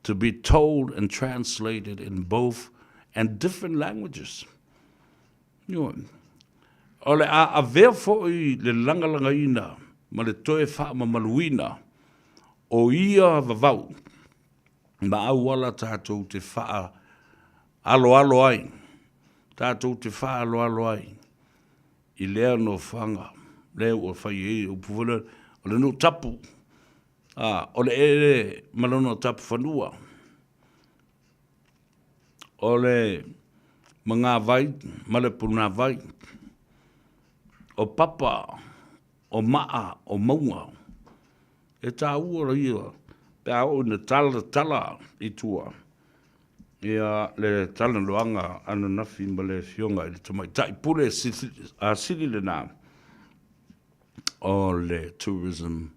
to be told and translated in both and different languages. Ioe. O le a avea foi le lagalagaina ma le toe faamamaluina o ia vavau ma auala tatou te faaaloalo ai, tatou te faaaloalo ai i lea nofoaga lea ua fai ai upu foi lea, o le nuu tapu, a, o le eleele ma lona tapufanua. O le magāvai ma le punāvai, o papa, o maa, o mauga, e tāua ia pe a oo ina talatala i tua ia le talanoaga ananafi ma le Afioga i le Tamaitai Pule Sili lena o le Tourism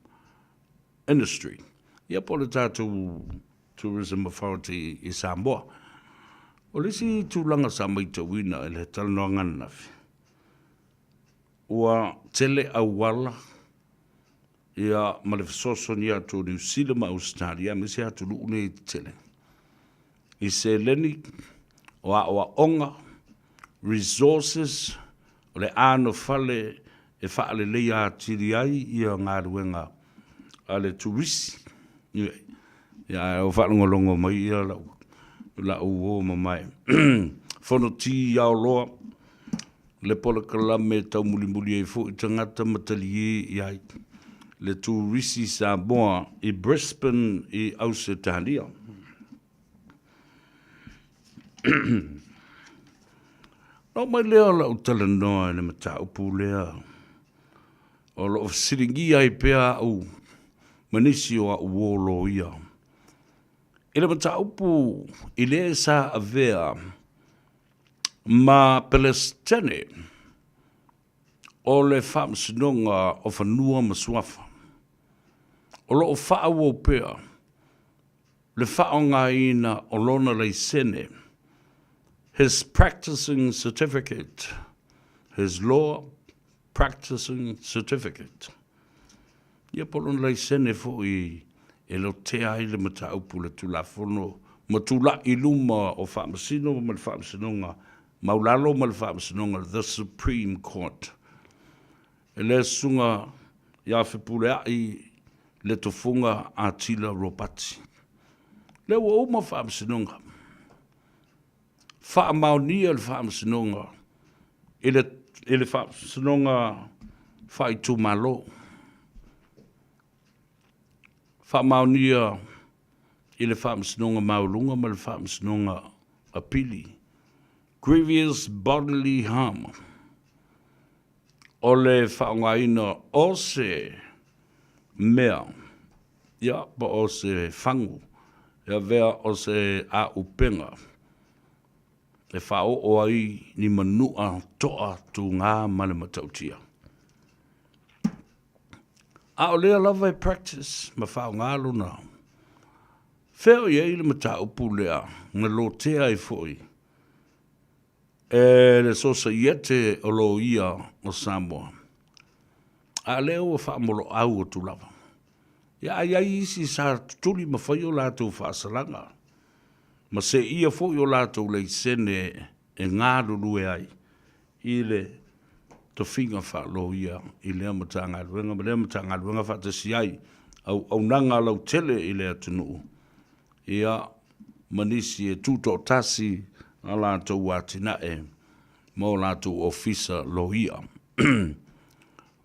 Industry, ia po o le tatou Tourism Authority i Samoa. O le isi tulaga sa matauina i le talanoaga ananafi, ua tele auala ia ma le fesoasoani atu o Niu Sila ma Ausetalia aemaise atunuu nei tetele i seleni o aoaoga, resources, o le anofale e faaleleia atili ai ia galuega a le turisi. Ia ae o faalogologo mai ia lau lau uo mamae. Fonoti Aoloa, le polokalame e taumulimuli ai foi tagata ma talie i ai le turisi Samoa i Brisbane i Ausetalia. Ona oo mai lea o lau talanoa i le mataupu lea o lo o fesiligia ai pea au ma nisi o au uo loia i le mataupu i le sa avea ma Pelesitene o le Faamasinoga o Fanua ma Suafa o lo o faaauau pea. le faaaogaina o lona laisene, his practicing certificate, his law practicing certificate. Ia po o lona laisene foi e lotea ai le mataupu le Tulafono ma tula'i i luma o Faamasino ma le Faamasinoga Maulalo ma le Faamasinoga the Supreme Court. E le Susuga ia Fepulea'i le Tofuga Atila Ropati. Lea ua uma Faamasinoga. Faamaonia le Faamasinoga i le, i le Faamasinoga Faaitumalo. Faamaonia i le Faamasinoga Maualuga ma le Faamasinoga Apili. Grievous bodily harm. O le faaaogaina o se mea, ia, po o se fagu e avea o se āupega e faaoo ai ni manua toa tuga ma le matautia. A o lea lava e practice ma faaaoga lona fea o i ai le mataupu lea na lotea ai foi e le Sosaiete o Loia o Samoa, a lea ua faamoloau atu lava. Ia a i ai isi sa tutuli ma fai o latou faasalaga, ma seia foi o latou laisene e galulue ai i le tofiga faaloia i lea Matagaluega ma lea Matagaluega faatasi ai auaunaga lautele i le atunuu, ia, ma nisi e tutoatasi a latou atinae ma o latou ofisa loia.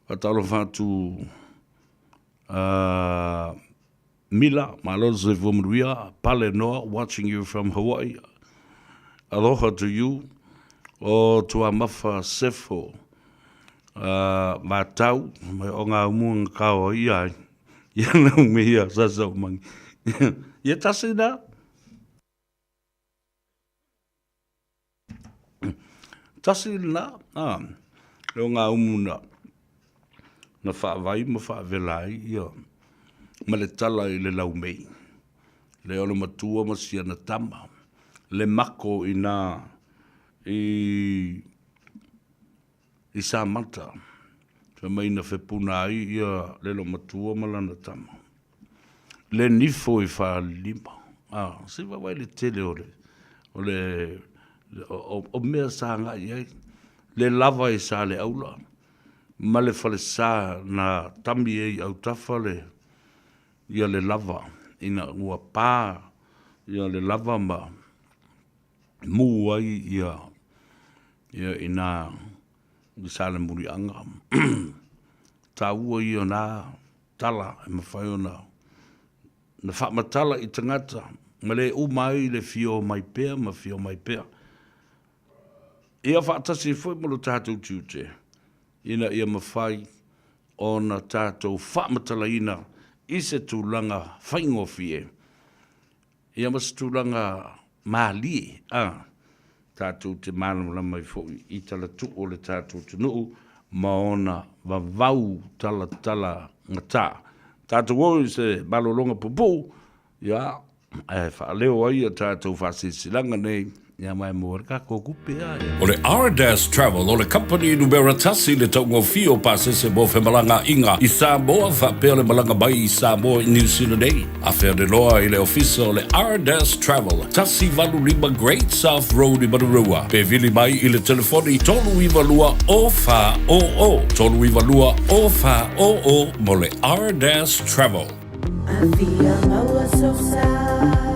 Faatalofa atu uh, Mila, malo le soifua manuia, Pale Noa, watching you from Hawaii. Aloha to you. O Tuamafa Sefo, uh, Vatau, mai o ngā umunga kao ia ai. Ia na ume ia sa sa umangi. Ia tasi na. Tasi lena, a, le o ngā umu na, na whaawai ma whaawela ai ia, ma le tala i le laumei. Le o le matua ma siana tama, le mako i nā, i, i Samata, fai mai na fepuna ai ia le lomatua ma lana tama. Le nifo i Falelima. Ah, se vaavaai le tele o le, o le, o, o mea sa agai i ai. Le lava i Saleaula ma le falesa na tami ai i autafa le, ia le lava ina ua pa ia le lava ma mū ai ia ia inā i Salemuliaga. Taua ia na tala e mafai ona na faamatala i tagata ma le uma ai le fia omai pea ma fia omai pea. Ia faatasi foi ma lo tatou tiute ina ia mafai ona tatou faamatalaina i se tulaga faigofie Ia ma se tulaga malie, a, tatou te malamalama ai foi i talatuu o le tatou atunuu ma ona vavau talatala gata. Tatou o i se malologa pupuu, ia, ae faaleo ai a tatou faasilasilaga nei, ia ma e maua ai le tatou tupe, a, ia. O le Ardas Travel o le kamupani numera tasi i le taugofie o pasese mo femalagaaiga i Samoa faapea le malaga mai i Samoa i Niu Sila nei. Afeaneloa i le ofisa o le Ardas Travel, 185 Great South Road i Manurewa, pe vili mai i le telefoni 392 0400, 392 0400 mo le Ardas Travel. Afia maua sosa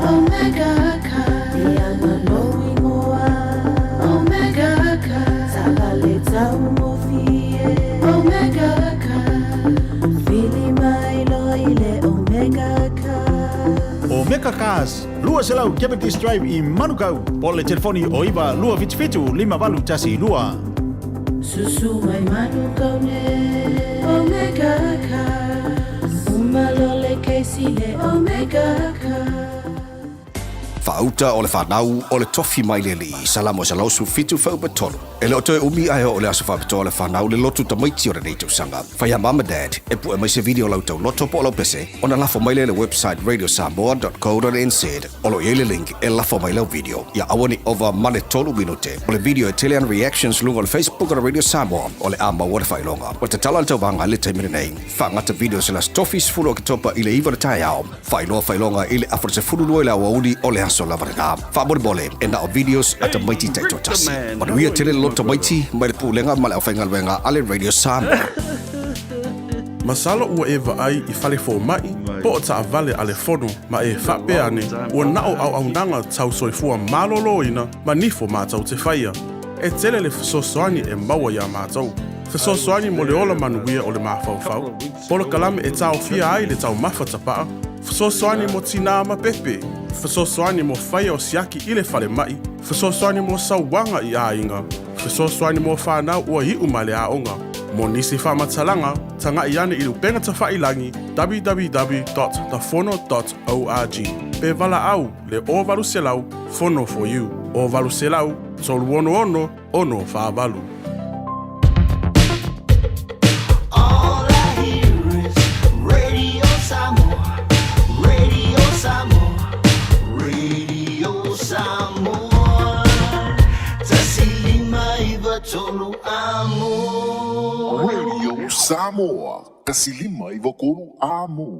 Omega Car Ianga lou ingoa Omega Car Taavale taugofie Omega Car Vili mai loa i le Omega Car. Omega Cars, 200 Cavendish Drive i Manukau, po o le telefoni o 9 277 5812. Susu mai Manukau nei Omega Cars. Uma loa le kesi le Omega Cars. Faauta o le fanau o le tofi mai le Alii, Salamo 117 fuaiupu 3. E le o toe umi ae oo le aso faapitoa o le fanau le lotu tamaiti o lenei tausaga. Fai a mum and dad e pue mai se video o lau tauloto po o lau pese ona lafo mai lea i le website radiosamoa.co.nz o lo o i ai le link e lafo mai lau video. Ia aua ne i ova ma le 3 minute o le video e tele ana reactions luga o le Facebook o le Radio Samoa o le a maua le faailoga. Ua tatala le tauvaga i le taimi lenei. Faagata videos i le aso tofi 10 Oketopa i le 9 o le taeao. Faailoa faailoga i le afa o le 12 i le aoauli o le aso lava lena. Faamolemole, e na o videos a tamaiti taitoatasi. Manuia tele le loto tamaiti mai le Pulega ma le Aufaigaluega a le Radio Samoa. Masalo ua e vaai i fale fomai po o taavale a le fono ma e faapea ane ua na o auaunaga tau soifua maloloina ma nifo matou te faia. E tele le fesoasoani e maua iā matou. Fesoasoani mo le ola manuia o le mafaufau, polokalame e taofia ai le taumafa tapaa, fesoasoani mo tinā ma pepe, fesoasoani mo faia o siaki i le falemai, fesoasoani mo sauaga i aiga, fesoasoani mo fanau ua iu mai le aoga. Mo nisi faamatalaga, taga'i ane i le upega tafailangi www.thefono.org pe valaau le 0800 Fono for You, 0800 366 648. All I hear is Radio Samoa, Radio Samoa, Radio Samoa. Tasi lima iva tolu amo. Radio Samoa, tasi lima iva tolu amo.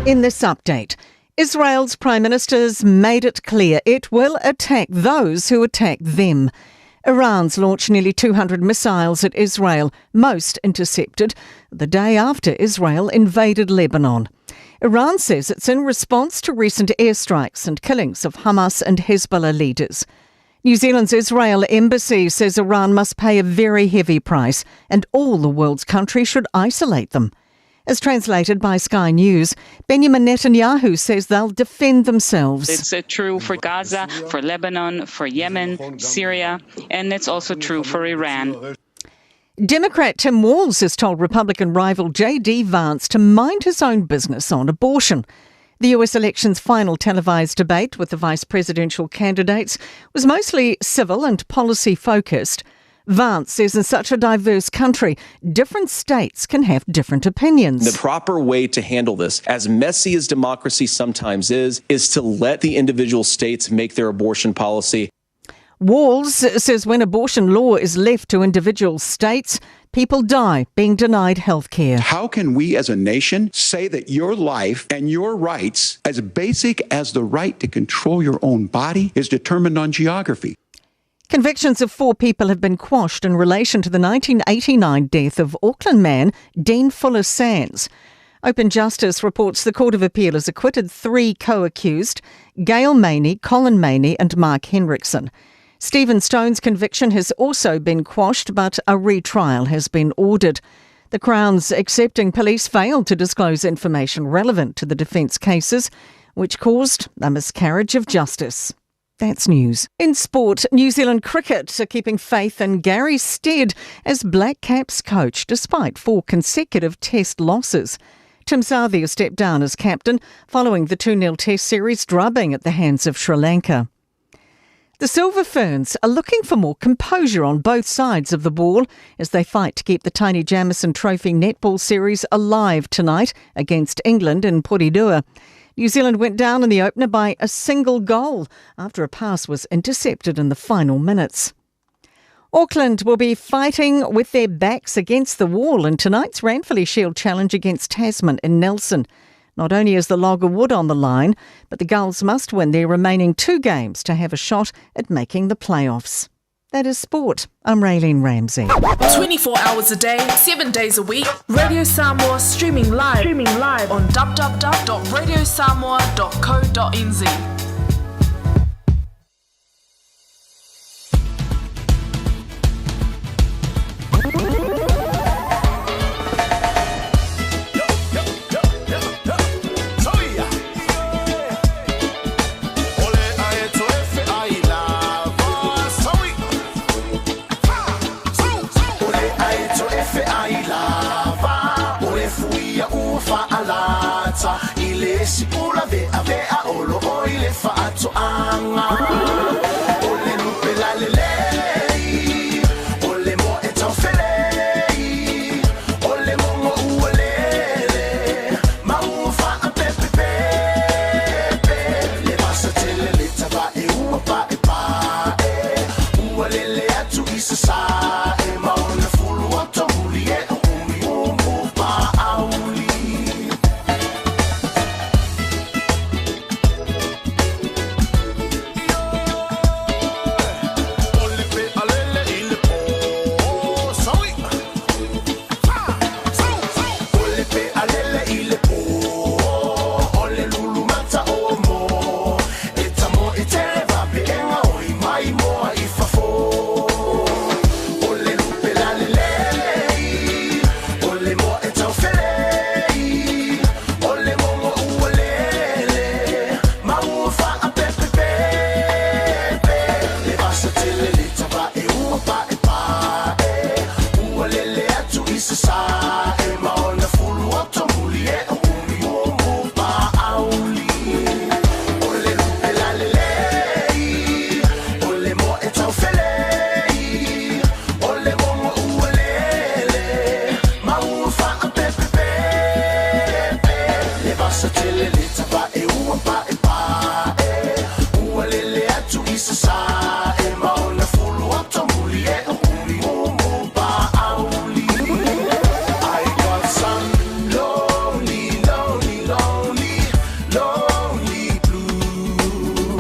In this update, Israel's prime minister's made it clear it will attack those who attack them. Iran's launched nearly 200 missiles at Israel, most intercepted, the day after Israel invaded Lebanon. Iran says it's in response to recent airstrikes and killings of Hamas and Hezbollah leaders. New Zealand's Israel embassy says Iran must pay a very heavy price and all the world's countries should isolate them. As translated by Sky News, Benjamin Netanyahu says they'll defend themselves. It's uh, true for Gaza, for Lebanon, for Yemen, Syria, and it's also true for Iran. Democrat Tim Walz has told Republican rival J.D. Vance to mind his own business on abortion. The US election's final televised debate with the vice presidential candidates was mostly civil and policy focused. Vance says in such a diverse country, different states can have different opinions. The proper way to handle this, as messy as democracy sometimes is, is to let the individual states make their abortion policy. Walz says when abortion law is left to individual states, people die being denied health care. How can we as a nation say that your life and your rights, as basic as the right to control your own body, is determined on geography? Convictions of four people have been quashed in relation to the 1989 death of Auckland man Dean Fuller Sands. Open Justice reports the Court of Appeal has acquitted three co-accused, Gail Maney, Colin Maney and Mark Henriksen. Stephen Stone's conviction has also been quashed, but a retrial has been ordered. The Crown's accepting police failed to disclose information relevant to the defence cases, which caused a miscarriage of justice. That's news. In sport, New Zealand cricket are keeping faith in Gary Stead as Black Caps coach despite four consecutive test losses. Tim Southey has stepped down as captain following the 2 0 Test series drubbing at the hands of Sri Lanka. The Silver Ferns are looking for more composure on both sides of the ball as they fight to keep the Taini Jamison Trophy Netball Series alive tonight against England in Porirua. New Zealand went down in the opener by a single goal after a pass was intercepted in the final minutes. Auckland will be fighting with their backs against the wall in tonight's Ranfurly Shield challenge against Tasman in Nelson. Not only is the log of wood on the line, but the Gulls must win their remaining two games to have a shot at making the playoffs. That is sport. I'm Raylene Ramsey. 24 hours a day, 7 days a week. Radio Samoa streaming live, streaming live on www.radiosamoa.co.nz. faatoaga. O le lupe lalelei, o le moa e taufelei, o le mogo ua lele, ma ua faapepepepe. Le vasa tele le tavae ua paepae, ua lele atu i sasae, ma ona fulu oto muli e o umuumu paauli. O le pe alele i le pō, saui. O le pe alele i le pō, o le lulu mata o mo. E tamo e tele vape e ngā oi mai moa i fafo. O le lupe lalelei, o le moa e taufelei, o le mogo ua lele, ma ua faapepepepe. Le vasa tele le tavae ua paepae, ua lele atu i sasae, ma ona fulu oto muli e o umuumu paauli. O le lupe lalelei, o le moa e taufelei, o le mogo ua lele, ma ua faapepepepe. Le vasa tele le tavae ua paepae, ua lele atu i sasae, ma ona fulu oto muli e o umuumu paauli. I got some lonely, lonely, lonely, lonely blue.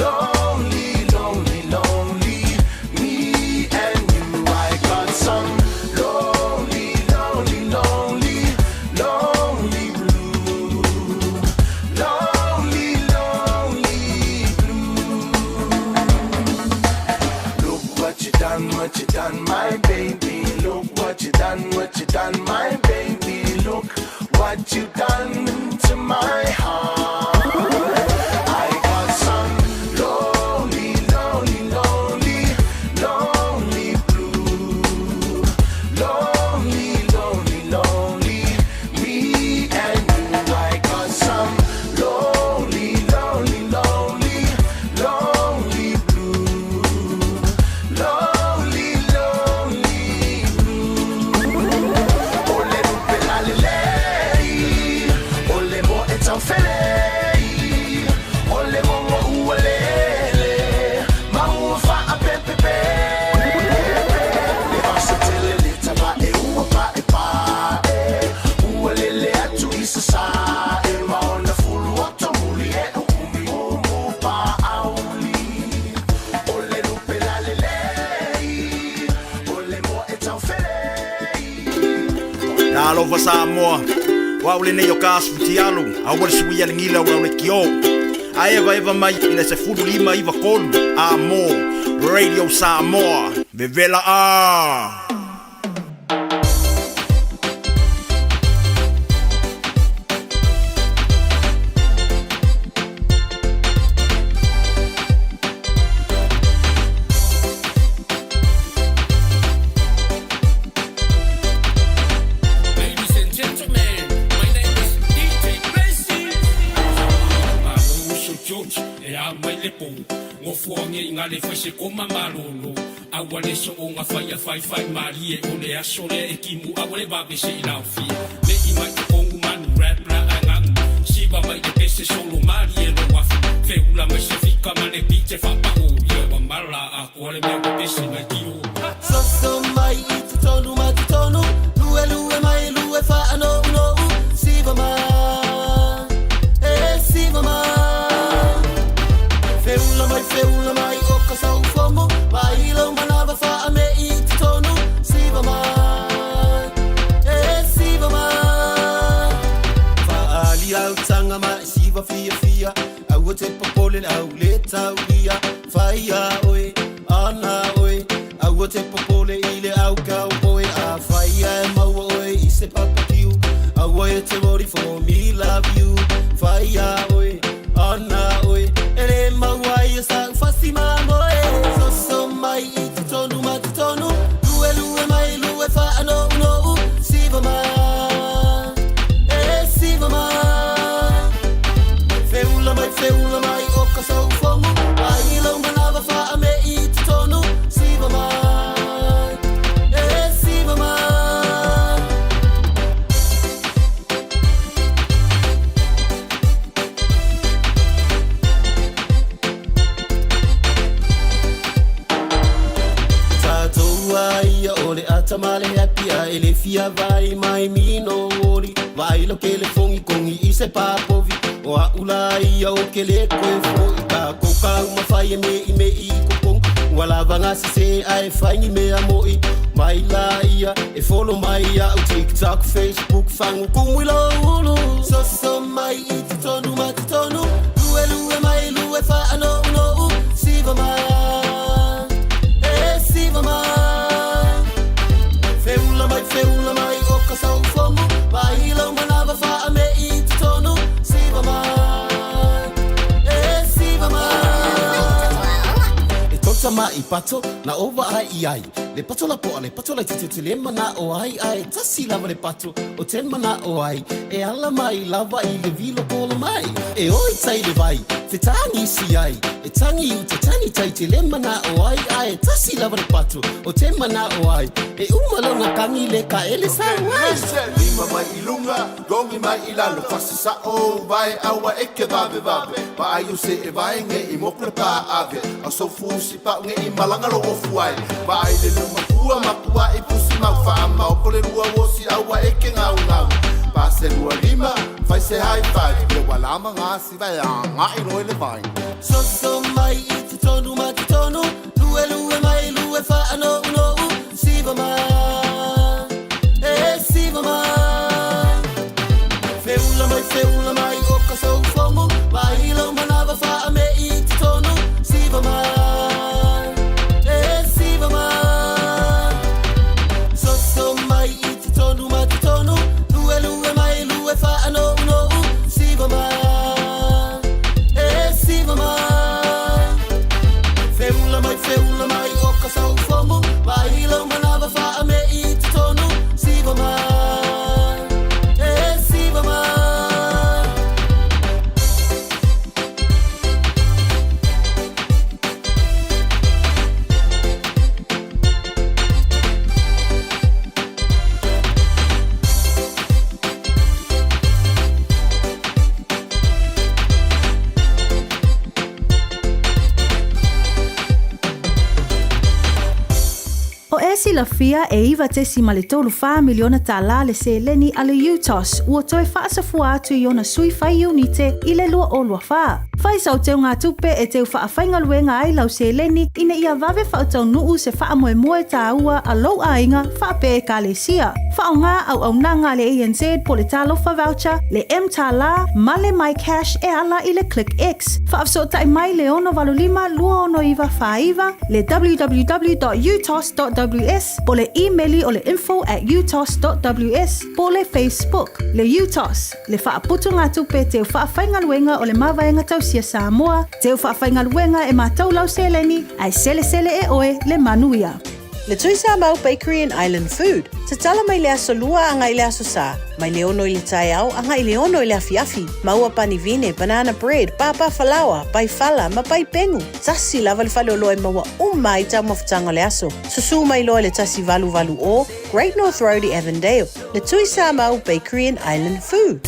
Lonely, lonely, lonely, me and you. I got some lonely, lonely, lonely, lonely blue. Lonely, lonely blue. Look what you done, what you done, my baby. Look what you done, what you done, my baby. Look what you done to my heart. I got some lonely, lonely, lonely, lonely blue. Lonely, lonely, lonely, me and you. I got some lonely, lonely, lonely, lonely blue. Lonely, lonely blue. O le lupe lalelei, o le moa e taufelei, o le mogo ua lele, ma ua faapepepepe. Le vasa tele le tavae ua paepae, ua lele atu i sasae, ma ona fulu oto muli e o umuumu paauli. O le lupe lalelei, o le moa e taufelei. Talofa Samoa, o au lenei o ka aso fitialu, aua le suia le gila o lau leitio. Ae evaeva mai i le 15 93 a mo Radio Samoa, vevela a! Ladies and gentlemen, my name is DJ Blessing. Malo uso George, e a mai le pou. Ngofoangia i ngā le fai se koma malolo. Aua le so o ngā whai a whai whai mari e o le aso le e kimu aua le wawe se i lau fia. Me i mai te kongu manu rap la a ngangu. Siva mai te pese solo mari e lo wafu. Feula mai se fika ma le pite whapao. Ia wa mala a koa le mea wa pese mai tiro. Soso mai i totonu ma totonu, lue lue mai lue faanounou, siva mai, e siva mai. Feula mai feula mai o ka saufomo, mai lau manava faame i totonu, siva mai, e siva mai. Faali au tanga mai siva fia fia, aua te popole le au le taulia, faia oe, ana oe, aua te popole i le au kau oe, a faia e maua oe i se papakiu, aua e te worry for me love you, faia oe, ana oe, e le maua i e sa ufasi mamoe. Soso mai i totonu ma totonu, lue lue mai lue faanounou, siva mai, e siva mai. Feula mai feula mai o ka saufomo, tagata ma le happy a e le fia vai mai mino ori Vai lo ke le fongi kongi i se papovi O a ula ia o ke le koe fo i ka koka uma fai e me i me i kokong Ua lava ngasi se a e whaingi me a moi Mai la ia e follow mai au TikTok, Facebook, fangu kumui lo ulu Soso mai i te tonu ma te tonu Lue lue mai lue wha ano uno u Siva mai, e siva mai Feula mai, feula mai o ka sau fomu Vai lau manawa wha a me i te tonu Siva mai, e siva mai E tota mai pato na ova ai i ai Le pato la poa, le pato la te te le mana o ai ai Tasi lava le pato o te mana o ai E ala mai lava i le vilo kola mai E oi tai le vai, te tangi si ai E tangi u te tani tai te le mana o ai ai Tasi lava le pato o te mana o ai E umalonga kangi le ka ele sa ai Lima mai i lunga, gongi mai i lalo Fasi sa o vai aua e ke vave vave Pa ai o se e vai nge i mokle pa ave Au so fusi pa nge i malanga lo ofu ai Pa ai le luma fua makua i pusi mau Wha mau pole rua wosi aua e ke ngau ngau Pa se lua lima, fai se high five Ia walama ngā si vai a ngā i roi le vai Soso mai i te tonu ma te tonu Lue lue mai lue wha ano uno u Siva mai, e siva mai Feula mai, feula mai o ka sau fomu Vai lau manawa wha a me i te tonu Siva mai, e siva mai Soso mai i te tonu ma te tonu Lue lue mai lue wha ano uno u Siva mai, e siva mai Feula mai, feula mai o ka sau fomu Vai lau manawa wha a me i te tonu Siva mai, e siva mai O e silafia e iva tesi ma le tolu whā miliona tā le seleni a le UTOS ua toe whaasafua atu i ona sui whai unite i le lua o lua whā. Whai sau teu ngā tupe e teu whaawhaingaluenga ai lau seleni ina ia vave whautau nuu se whaamoe moe tā ua a lou ainga whaape e kalesia. Whao ngā au au nanga le ANZ po le talofa voucher, le M tā ma le My Cash e ala i le Click X. Whaafso tai mai le ono valu lima lua ono iwa whaiva, le www.utos.ws po le emaili o le info at utos.ws po le Facebook. Le UTOS, le whaaputu ngā tupe te whaawhaingaluenga o le mavaenga tausia Samoa, te whaawhaingaluenga e mātau lau seleni, ai sele sele e oe le manuia. Le Tui Samoa Bakery and Island Food. Te tala mai le aso lua anga i le aso sa. Mai le ono i le tai au, anga i le ono i le afiafi. Maua pani vine, banana bread, papa falawa, pai fala, ma pai pengu. Tasi lava le fale o loa e maua uma i tau mafutanga le aso. Susu mai loa le tasi valu valu o, Great North Road i Avondale. Le Tui Samoa Bakery and Island Food.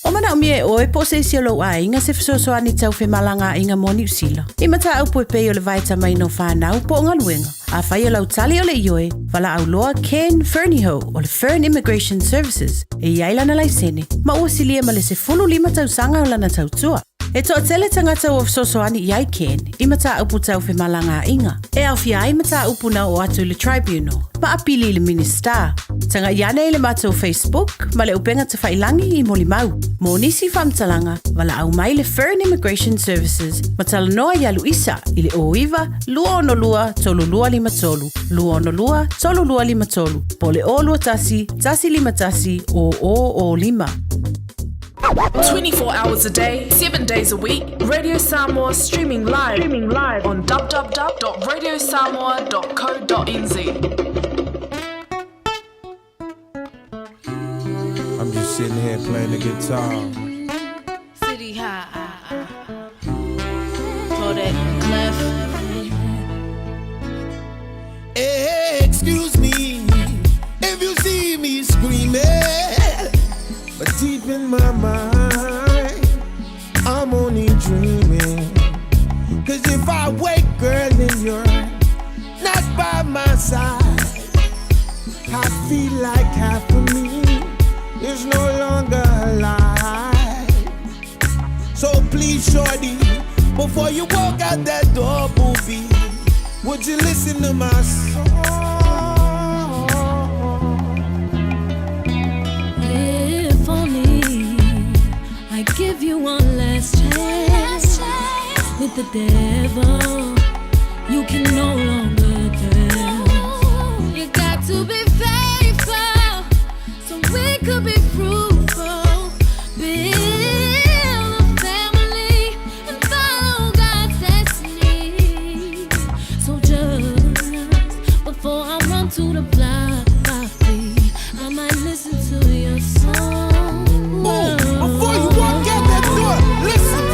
O mana o mie oe po se isi o lou ainga se fesoasoani tau femalagaaiga mo Niu Sila. I mataupu e pei o le vaeta mai no whānau po o galuega. A fai o lau tali o le ioe, wala au loa Ken Ferniho o le Fern Immigration Services e iai lana laisene, ma ua silia ma le se fulu lima tausaga o lana tautua. E toa tele tangata o fesoasoani i ai Ken, i mataupu tau femalagaaiga. E aofia ai mataupu na o atu i le tribunal, ma apili i le minista. Tanga iane i le matou Facebook, ma le upenga te whailangi i Molimau. Mo nisi whamtalanga, wala au mai le Fern Immigration Services, ma talanoa ia Luisa i le o iwa, lua ono lua, tolu lua lima tolu, lua ono lua, tolu lua lima tolu, po le o lua tasi, tasi lima tasi, o o o lima. 24 hours a day, 7 days a week, Radio Samoa streaming live, on www.radiosamoa.co.nz. I'm just sitting here playing the guitar. City High. Kodak Clef. Hey, excuse me if you see me screaming, but deep in my mind, I'm only dreaming. 'Cause if I wake, girl, then you're not by my side. How feel like half of me is no longer alive. So please, shorty, before you walk out that door, booby, would you listen to my song? If only I give you one last chance with the devil, you can no longer dance. You got to be faithful so we could be fruitful. Build a family and follow God's destiny. So just before I run to the block, Poppy, I might listen to your song. Ooh, before you walk out that door, listen.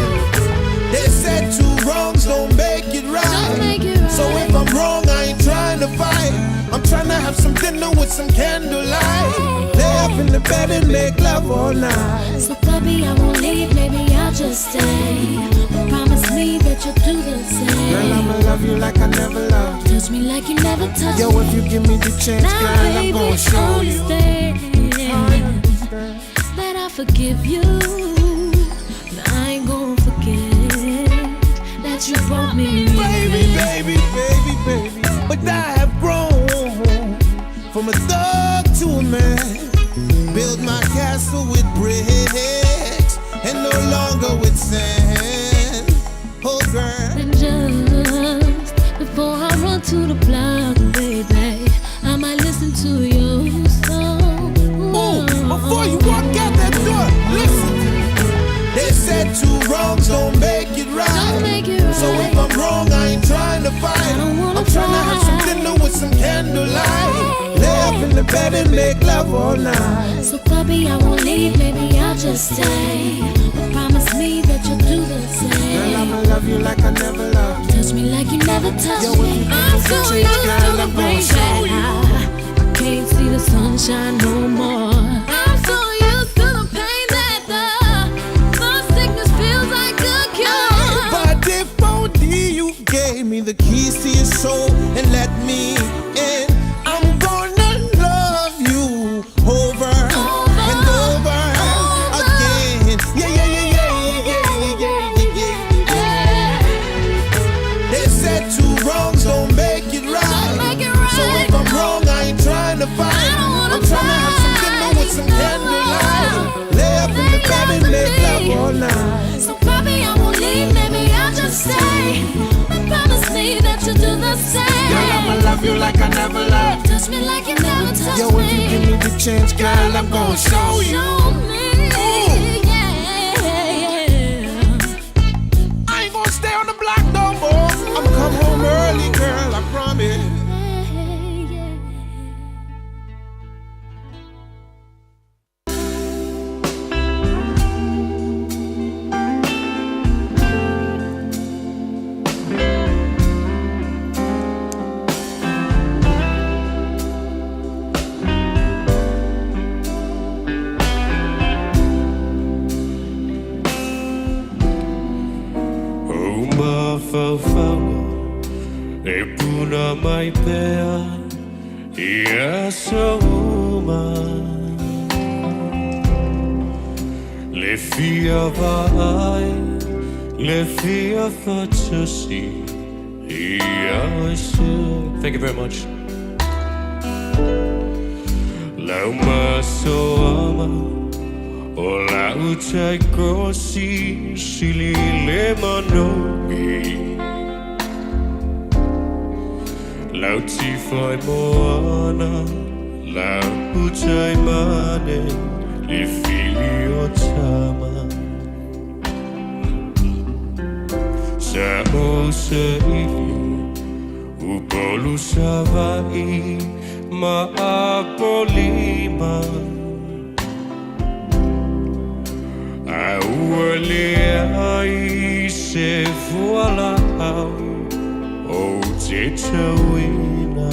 They said two wrongs don't make it right. Don't make it right. So if I'm wrong, I ain't trying to fight. I'm trying to have some dinner with some candlelight. Lay up in the bed and make love all night. So puppy, I won't leave, maybe I'll just stay. But promise me that you'll do the same. Girl, I'ma love you like I never loved you. Touch me like you never touched Yo, me. if you give me the chance, Now, girl, I'm baby, gonna show you. Understand that I forgive you, but I ain't gonna forget that you broke me. Baby, baby, baby, baby. But I have grown from a thug to a man. Build my castle with bricks and no longer with sand. Oh, girl. And just before I run to the block, baby, I might listen to your song. Ooh, before you walk out that door, listen. They said two wrongs don't make it right. Don't make it right. So if I'm wrong, I ain't trying to fight. I don't wanna I'm trying to have some dinner with some candlelight. Lay up in the bed and make love all night. So puppy, I won't leave, maybe I'll just stay. But promise me that you'll do the same. Girl, I'ma love you like I never loved you. Touch me like you never touched Yo, if me. you give I'm me the so chance, used girl, to the I'm gonna rain show that you. I can't see the sunshine no more. I'm so used to the pain that the sickness feels like a cure. But if only you gave me the keys to your soul and let me in, I'm gonna love you over, and over, again. Yeah, yeah, yeah, yeah, yeah, yeah, yeah, yeah, yeah. They said two wrongs don't make it right. make it right. So if I'm wrong, I ain't trying to fight. I don't wanna I'm trying to have some dinner with some candlelight. Lay up in the bed and make love all night. So puppy, I won't leave, maybe I'll just stay. But promise me that you'll do the same. Girl, I'ma love you like I never loved. Touch me like you never touched Yo, if me. you give me the chance, girl, I'm gonna show you. Show me, yeah, yeah. I ain't gonna stay on the block no more. I'ma come home early, girl, I promise. O mafaufauga e puna mai pea i aso uma. Le fia vaai, le fia faatasi i a oe. Thank you very much. Lau masoama o lau taikosi sili le manogi. Lau tifai moana, lau tai mane, le fili o tama. Sa o sa ili, Upolu sa vai, ma apolima. A ua lea ai se fuala au, o te tauina.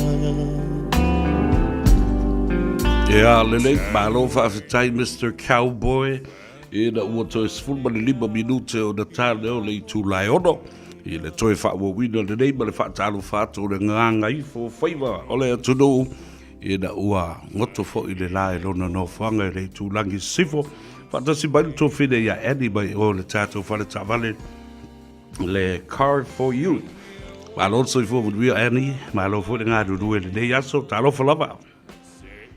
Ia, lelei, malo faafetai Mister Cowboy, ina ua toe 15 minute ona tā lea o le itula e ono, i le toe faaauauina lenei ma le faatalofa atu o le gagaifo faiva o le atunuu. Ina ua goto foi le la i lona nofoaga i le itulagi i sisifo, faatasi mai le tuafine ia Annie mai o le tatou fale taavale le Car for You. Malo le soifua manuia Annie, malo foi le galulue i lenei aso, talofa lava.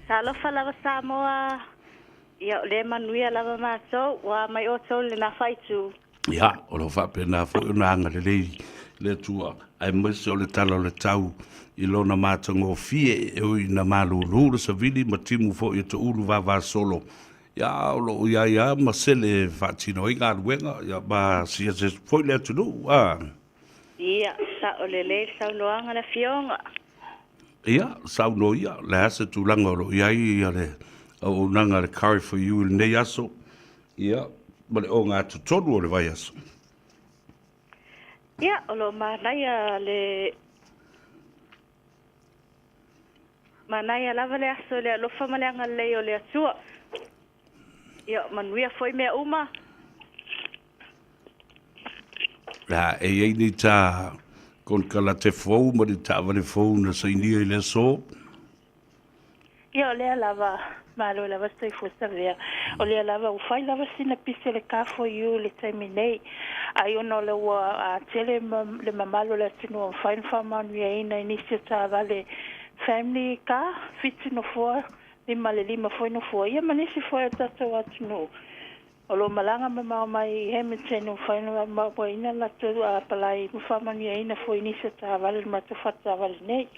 Talofa lava Samoa, ia o lea manuia lava matou, ua mai outou i lena faaitu. Ia, o lo o faapena foi ona agalelei le Atua, aemaise o le tala o le tau i lona matagofie e ui ina malūlū le savili ma timu foi e toulu vavasolo. Ia, o lo o i ai lava ma sele e faatino ai galuega, ia, ma asiasi atu foi le atunuu, a. Ia, sao lelei le saunoaga le Afioga. Ia, saunoa ia, o le a se tulaga o lo o i ai ia le auaunaga a le Car for You i lenei aso? Ia, ma le ogatotonu o le vaiaso. Ia, o lo o manaia le manaia lava le aso i le alofa ma le agalelei o le Atua. Ia, manuia foi mea uma. La, e i ai ni tā konekarate fou ma ni taavale fou na sainia i le aso? Ia o lea lava, malo lava soifua savea. O lea lava ua fai lava sina pisi o le car for you i le taimi nei. Ai ona o lea ua tele le mamalu o le atunuu ua mafai ona faamanuiaina i nisi o taavale family car, 7 nofoa, 5 le 5 foi nofoa, ia ma nisi foi o tatou atunuu o lo o malaga mamao mai i Hamilton ua mafai ona faamanuiaina latou palai ma faamanuiaina foi i nisi o taavale i le matou faletaavale nei.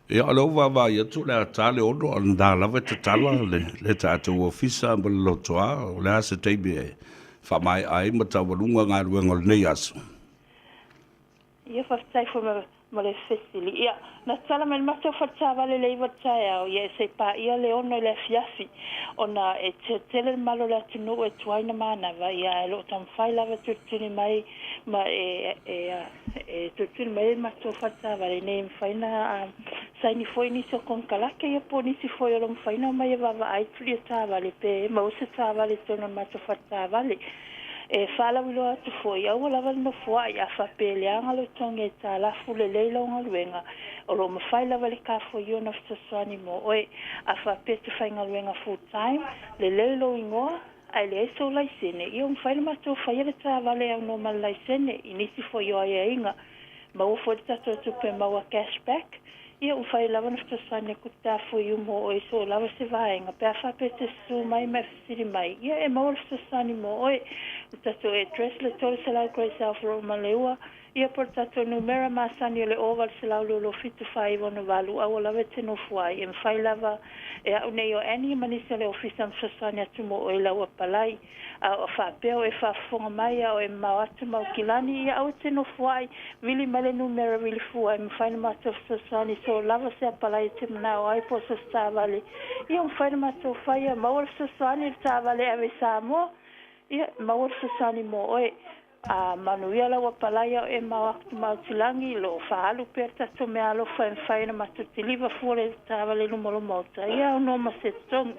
Ia, o lea ua vaavaai atu o le a ta le 6, a o lena lava e tatala le tatou ofisa ma le lotoa. O le a se taimi e faamaea ai ma taualuga galuega o lenei aso? Ia, faafetai foi mo le fesili. Ia, na tatala mai le matou faletaavale i le 9 i le taeao, ia e se i paia le 6 i le afiafi, ona e tele le mamalu o le atunuu e tuai na manava, ia ae o lo o taumafai lava e tulituli mai ma e e tulituli mai ai le matou faletaavale ina ia mafai ona saini foi nisi o konekarate ia po o nisi foi o lo o mafai ona omai e vaavaai tuli o taavale pe maua se taavale i totonu o le matou faletaavale. E faalauiloa atu foi, aua lava le nofoai a faapea e leaga lou togi aitalafu lelei lau galuega, o lo o mafai lava e le Car4U ona fesoasoani mo oe. A faapea e te faigaluega full time, lelei lou igoa, Ae leai sou laisene, ia ua mafai ona matou faia le taavale e aunoa ma le laisene i nisi foi o aiaiga. Maua foi le tatou tupe maua cash back, ia ua mafai lava ona fesoasoani atu le Tafoiu mo oe i so o lava se vaega pe a faapea e te susu mai ma e fesili mai, ia e maua le fesoasoani mo oe. O le tatou address le 300 Great South Road Maleua, Ia po o le tatou numera masani o le 0800 227 4968, aua lava e te nofo ai, e mafai lava e a'u nei o Annie ma nisi o le ofisa ona fesoasoani atu mo oe i lau apalai. A o faapea o e faafofoga mai a o e mamao atu ma Aukilani, ia aua e te nofo ai, vili mai le numera vili fua e mafai ona matou fesoasoani so lava se apalai e te manao ai po o so se taavale, ia ua mafai ona matou faia, maua le fesoasoani i le taavale e ave i Samoa, ia maua le fesoasoani mo oe. A manuia lau apalai a o e mao atu ma Aotilangi, lo o faaalu pea le tatou meaalofa e mafai ona matou kiliva fua le taavale i luma o le maota, ia aunoa ma se totogi.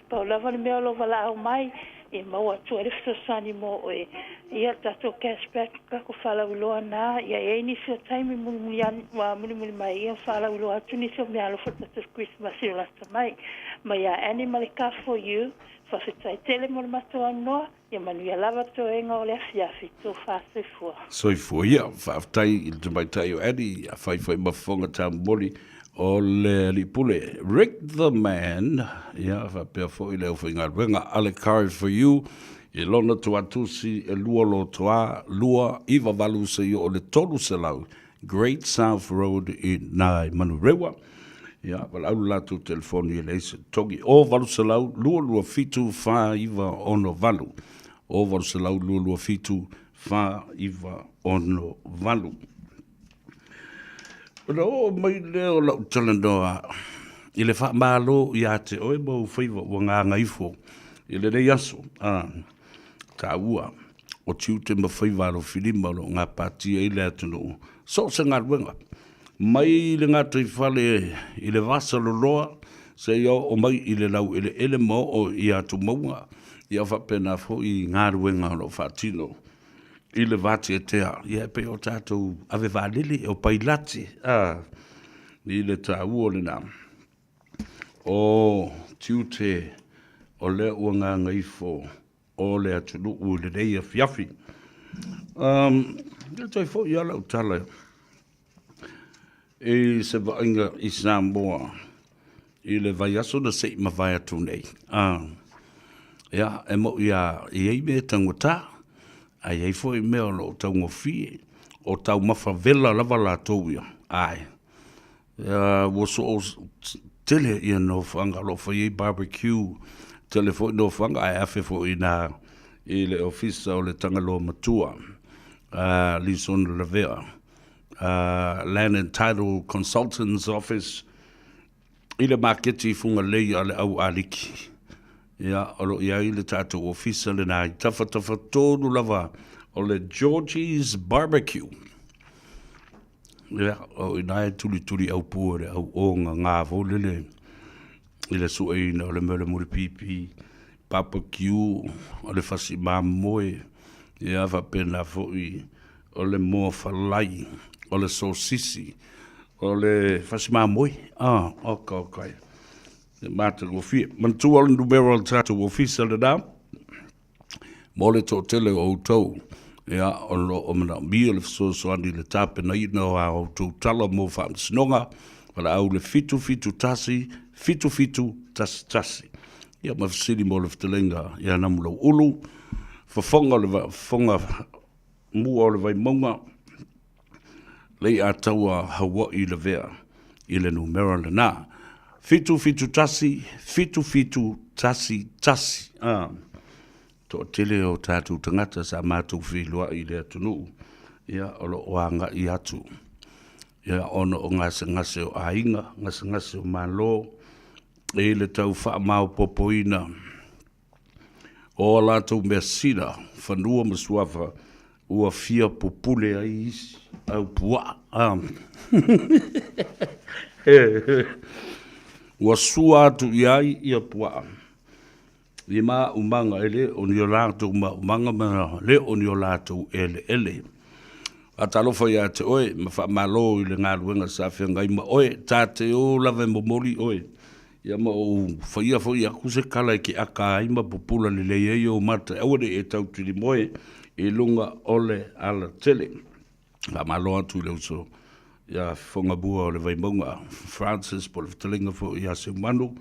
Pau lava le mea o lou valaau mai, ia maua atu ai le fesoasoani mo oe. Ia le tatou cash back, tatou faalauiloa na, ia i ai nisi o taimi mulimuli ane, mulimuli mai, ia faalauiloa atu nisi o meaalofa o le tatou Kerisimasi o lata mai. Mai ia Annie ma le Car for You, faafetai tele mo le matou avanoa. Ia manuia lava toega o le afiafi, tofa soifua. Soifua ia. Faafetai i le tamaitai o Eddie, afai foi ma fofoga taumoli o le alii pule Rick the Man, ia faapea foi le aufaigaluega a le Car for You i lona tuatusi e lua lotoa 2 9 8 seia oo i le 300 Great South Road i na i Manurewa. Ia, valaau le latou telefoni e leai se togi. O 800 227 4968. O 800 227 4968. Ona oo mai lea o lau talanoa i le faamalo ia te oe ma ou faiva ua gagaifo i lenei aso. Ah, taua. o tiute ma faiva alofilima o lo o gapatia ai le atunuu, so o se galuega, mai le gataifale i le vasaloloa seia oo mai i le laueleele ma oo i atumauga, ia faapena foi galuega o lo o faatino i le vateatea, ia e pei o tatou ave vaalele, o pailate, a. I le taua lena o tiute o lea ua gagaifo o le atunuu i lenei afiafi. Um, e toe foi lava lau tala i se vaaiga i Samoa i le vaiaso na se i mavae atu nei. Ah, ia, e mo'i a i ai mea taugata, ae i ai foi mea o lo o taugofie, o taumafa vela lava latou ia, ae ua soo tele ia nofoaga o lo o fai ai barbecue, tele foi nofoaga ae afe foi i ina i le ofisa o le Tagaloa Matua, Lisona Lavea, Land and Title Consultants Office i le maketi i Fugalei a le Au Aliki. Ia, o lo o i ai le tatou ofisa lena i tafatafa tonu lava o le Georgie's Barbecue. Ia, o i ina e tulituli aupua i le au ogaga foi lele i le sueina o le mea o le mulipipi, barbecue, o le fasi mamoe, ia faapena foi o le moa falai, o le sosisi, o le fasi mamoe. Ah, oka oka e. E matagofie. Manatua o le numera o le tatou ofisa lena mo le toatele o outou ia, o lo o manaomia le fesoasoani i le tapenaina o a outou tala mo faamasinoga, valaau le 771 7711. Ia ma fesili mo le fetalaiga ia Namulauulu, fofoga o le fofoga mua o le Vaimauga, Leiataua Hawaii Lavea i le numera lena, 771 7711. A, toatele o tatou tagata sa matou feiloai i le atunuu, ia, o lo o agai atu, ia, ona o gasegase o aiga, gasegase o Malo, i le tau faamaopoopoina o a latou measina, fanua ma suafa, ua fia pupule ai isi au puaa. Ua sua atu i ai ia puaa i maaumaga e le o ni o latou maaumaga ma le o ni o latou eleele. Faatalofa ia te oe ma faamalo i le galuega sa feagai ma oe, ta te o lava e momoli oe Ia ma ou faia foi aku se tala e keaka ai ma pupula lelei ai ou mata e aua ne i e tautilimoe i luga o le alatele. Faamalo atu i le uso ia Fofogamua o le Vaimauga, Francis po o le fetalaiga foi ia Seumanu.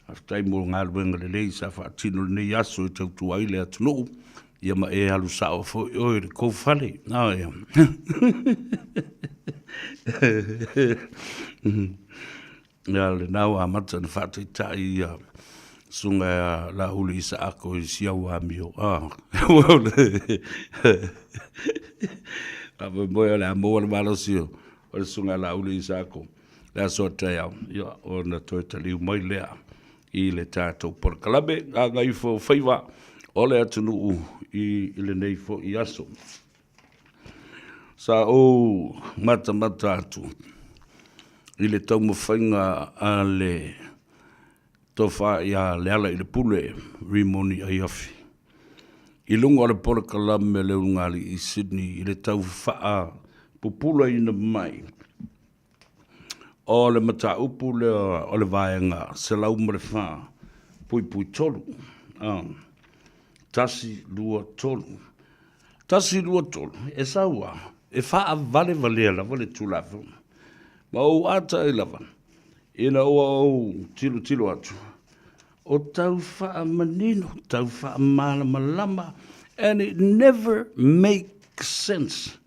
Faafetai mo galuega lelei sa faatino i lenei aso e tautua ai le atunuu. Ia ma e alu sao foi oe i le tou fale. Ia. Ia lena ua amata ona faataitai ia susuga ia Laauli Isaako i si au amio. Ah, faamoemoe o le a maua le malosi o le susuga ia Laauli Isaako le aso a taeao, ia ona toe taliu mai lea i le tatou polokalame Gagaifo Faiva o le atunuu i lenei foi aso. Sa ou matamata atu i le taumafaiga a le Tofa ia Lealailepule Rimoni Aiafi i luga o le polokalame a le Ulugalii i Sydney i le tau faapupulaina mai o le mataupu lea o le Vaega 104.3, 1, 2, 3. 1, 2, 3, e sau lava, e faavalevalea lava le Tulafono. Ma ou ata ai lava, ina ua ou tilotilo atu, o tau faamanino, tau faamalamalama, and it never makes sense.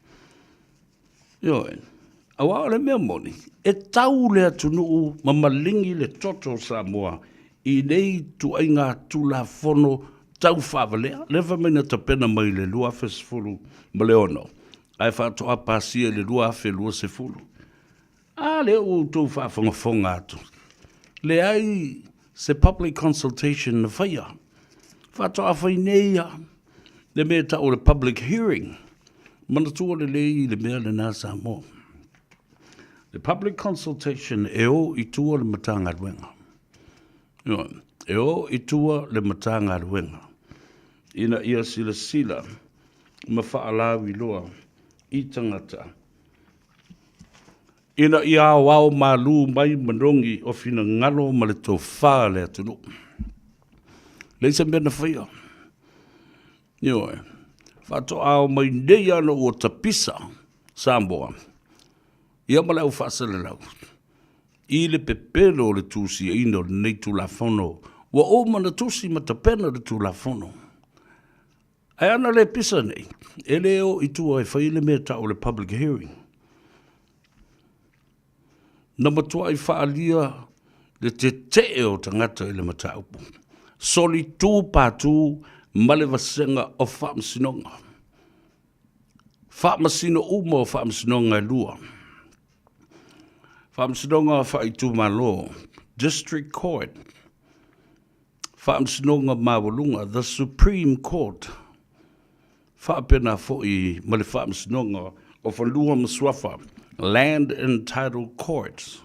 Ioe, aua o le mea moni, e tau le atunuu ma maligi le toto o Samoa i nei ituaiga Tulafono tau faavalea, lea fai mai na tapena mai i le 2016, ae faatoa pasia i le 2020. A lea ua outou faafogafoga atu, leai se public consultation na faia. Faatoa fai nei lava le mea e tau o le public hearing. Manatua lelei le mea lena Samoa. Le public consultation e o i tua le Matagaluega. Ioe, e o i tua le Matagaluega ina ia silasila ma faalauiloa i tagata. Ina ia aoao malū mai manogi o finagalo ma le tofa a le atunuu. Leai se mea na faia. Ioe. Faatoa ao mai nei lava ona ua tapisa Samoa ia ma le au faasalalau i le pepelo o le tusiaina o lenei Tulafono ua uma ona tusi ma tapena le Tulafono. Ae ana le pisa nei, e le o i tua e fai le mea e tau o le public hearing. Na matuai faaalia le tetee o tagata i le mataupu. Soli tu patu ma le vasega o faamasinoga. Faamasino uma o faamasinoga e lua. Faamasinoga faaitumalo, District Court, Faamasinoga Maualuga, The Supreme Court, faapena foi ma le Faamasinoga o Fanua ma Suafa, Land and Title Courts.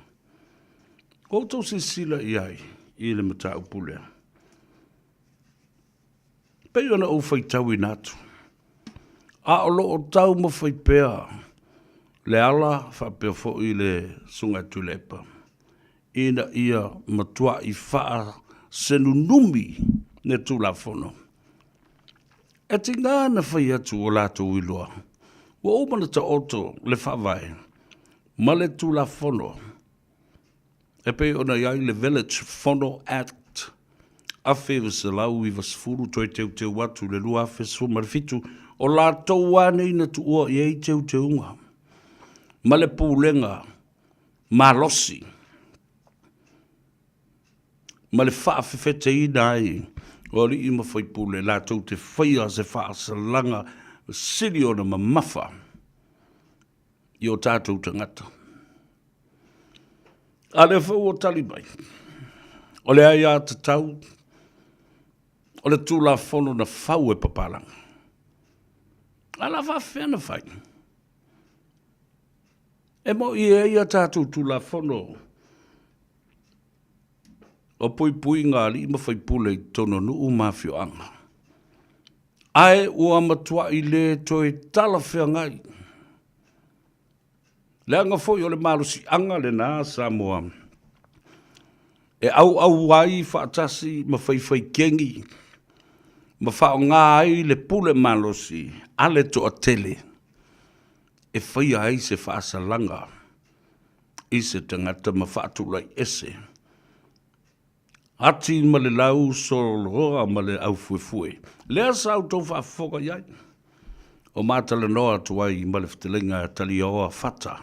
Ua outou silasila i ai i le mataupu lea? Pei ona ou faitauina atu, a o lo o taumafai pea le ala faapea foi le Susuga ia Tuilaepa ina ia matuai faasenunumi le Tulafono. E tiga na fai atu ua latou iloa, ua uma ona taoto le Faavae ma le Tulafono e pei ona i ai le Village Fono Act 1990 toe teuteu atu i le 2017, o latou lava nei na tuua i ai teuteuga ma le pulega malosi ma le faafefeteina ai o alii ma faipule latou te faia se faasalaga sili ona mamafa i o tatou tagata. A lea foi ua tali mai, o le aiatatau o le Tulafono na fau e papalagi. A la faafefea na fai? E moni e i ai a tatou Tulafono o puipuiga a alii ma faipule i totonu o nuu ma afioaga, ae ua matuai le toe talafeagai. Leaga foi o le malosiaga lena a Samoa e auau ai faatasi ma faifaikegi ma faaaoga ai le pule malosi a le toatele e faia ai se faasalaga i se tagata ma faatulai ese ati ma le lau soloa ma le aufuefue. Lea sa outou faafofoga i ai, o matalanoa atu ai ma le fetalaiga a Taliaoa Fata,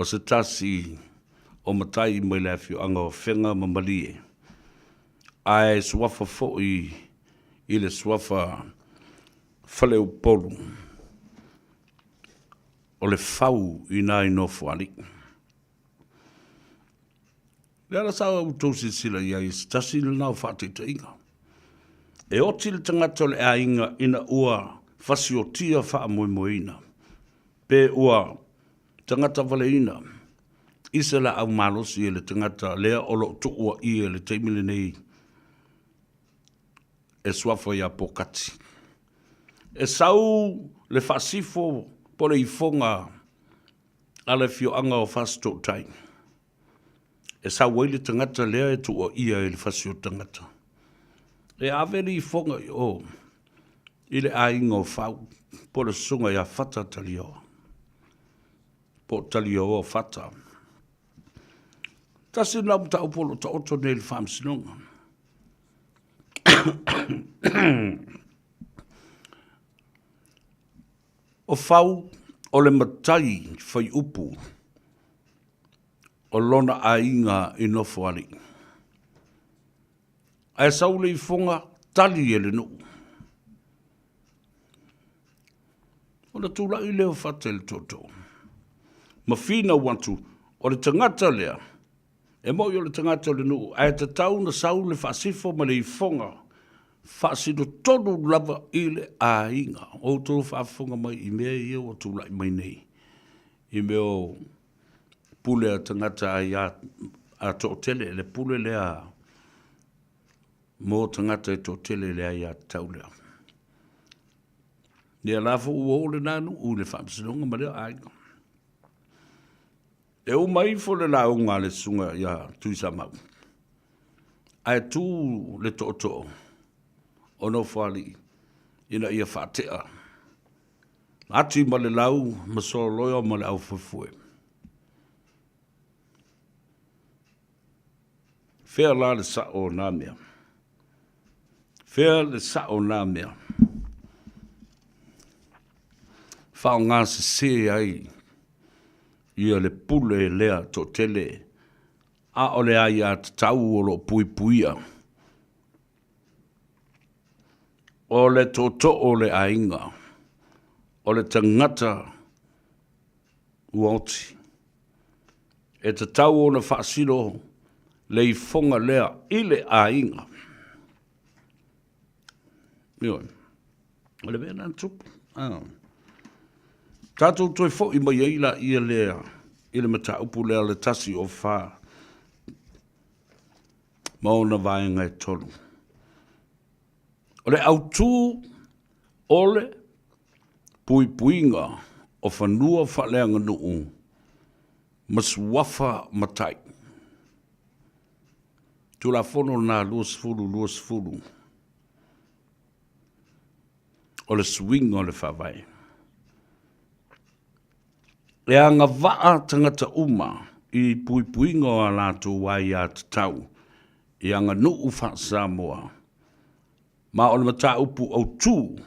o se tasi o matai mai le afioaga o Afega ma Malie, ae suafa foi i le suafa Faleupolu o le fau i ina i Nofoalii. Le ala sa outou silasila i ai i se tasi lena o faataitaiga. E oti le tagata o le aiga ina ua fasiotia faamoemoeina, pe ua tagata valeina i se laau malosi e le tagata lea o lo o tuuaia i le taimi lenei e suafa ia Pokati. E sau le faasifo po o le ifoga a le afioaga o Fasitootai, e sau ai le tagata lea e tuuaia i le fasi o tagata. E ave le ifoga i o i le aiga o Fau, po o le susuga ia Fata Talioa, po o Talioa Fata. Tasi lena mataupu o lo o taoto nei i le faamasinoga. O Fau o le matai faiupu o lona aiga i Nofoalii. Ae sau le ifoga tali e le nuu. Ona tulai lea o Fata i le tootoo ma finau atu o le tagata lea E moni o le tagata o le nuu, ae tatau ona sau le faasifo ma le ifoga faasino tonu lava i le aiga. O outou faafofoga mai i mea ia ua tulai mai nei, i mea o pule a tagata ai a toatele, le pule lea mo tagata e toatele i le aiatatau lea. Ia la foi ua oo lena nuu i le faamasinoga ma lea aiga. E uma ifo le lauga a le susuga ia Tuisamau, ae tu le tootoo o Nofoalii ina ia faatea ati ma le lau ma sololoa ma le aufuefue. Fea la le sao o na mea? Fea le sao o na mea? Faaaoga sese ai ia le pule lea toatele a o le aiatatau o lo o puipuia. O le tootoo o le aiga, o le tagata ua oti. E tatau ona faasino le ifoga lea i le aiga. Ioe. O le mea lena na tupu. Ah. Tatou toe foi mai ai laia lea i le mataupu lea o le 104 ma ona vaega e tolu. O le autū o le puipuiga o fanua faaleaganuu ma suafa matai. Tulafono lena 2020 o le suiga o le Faavae. E agavaa tagata uma i puipuiga o a latou aiatatau i aganuu faa-Samoa, ma o le mataupu autū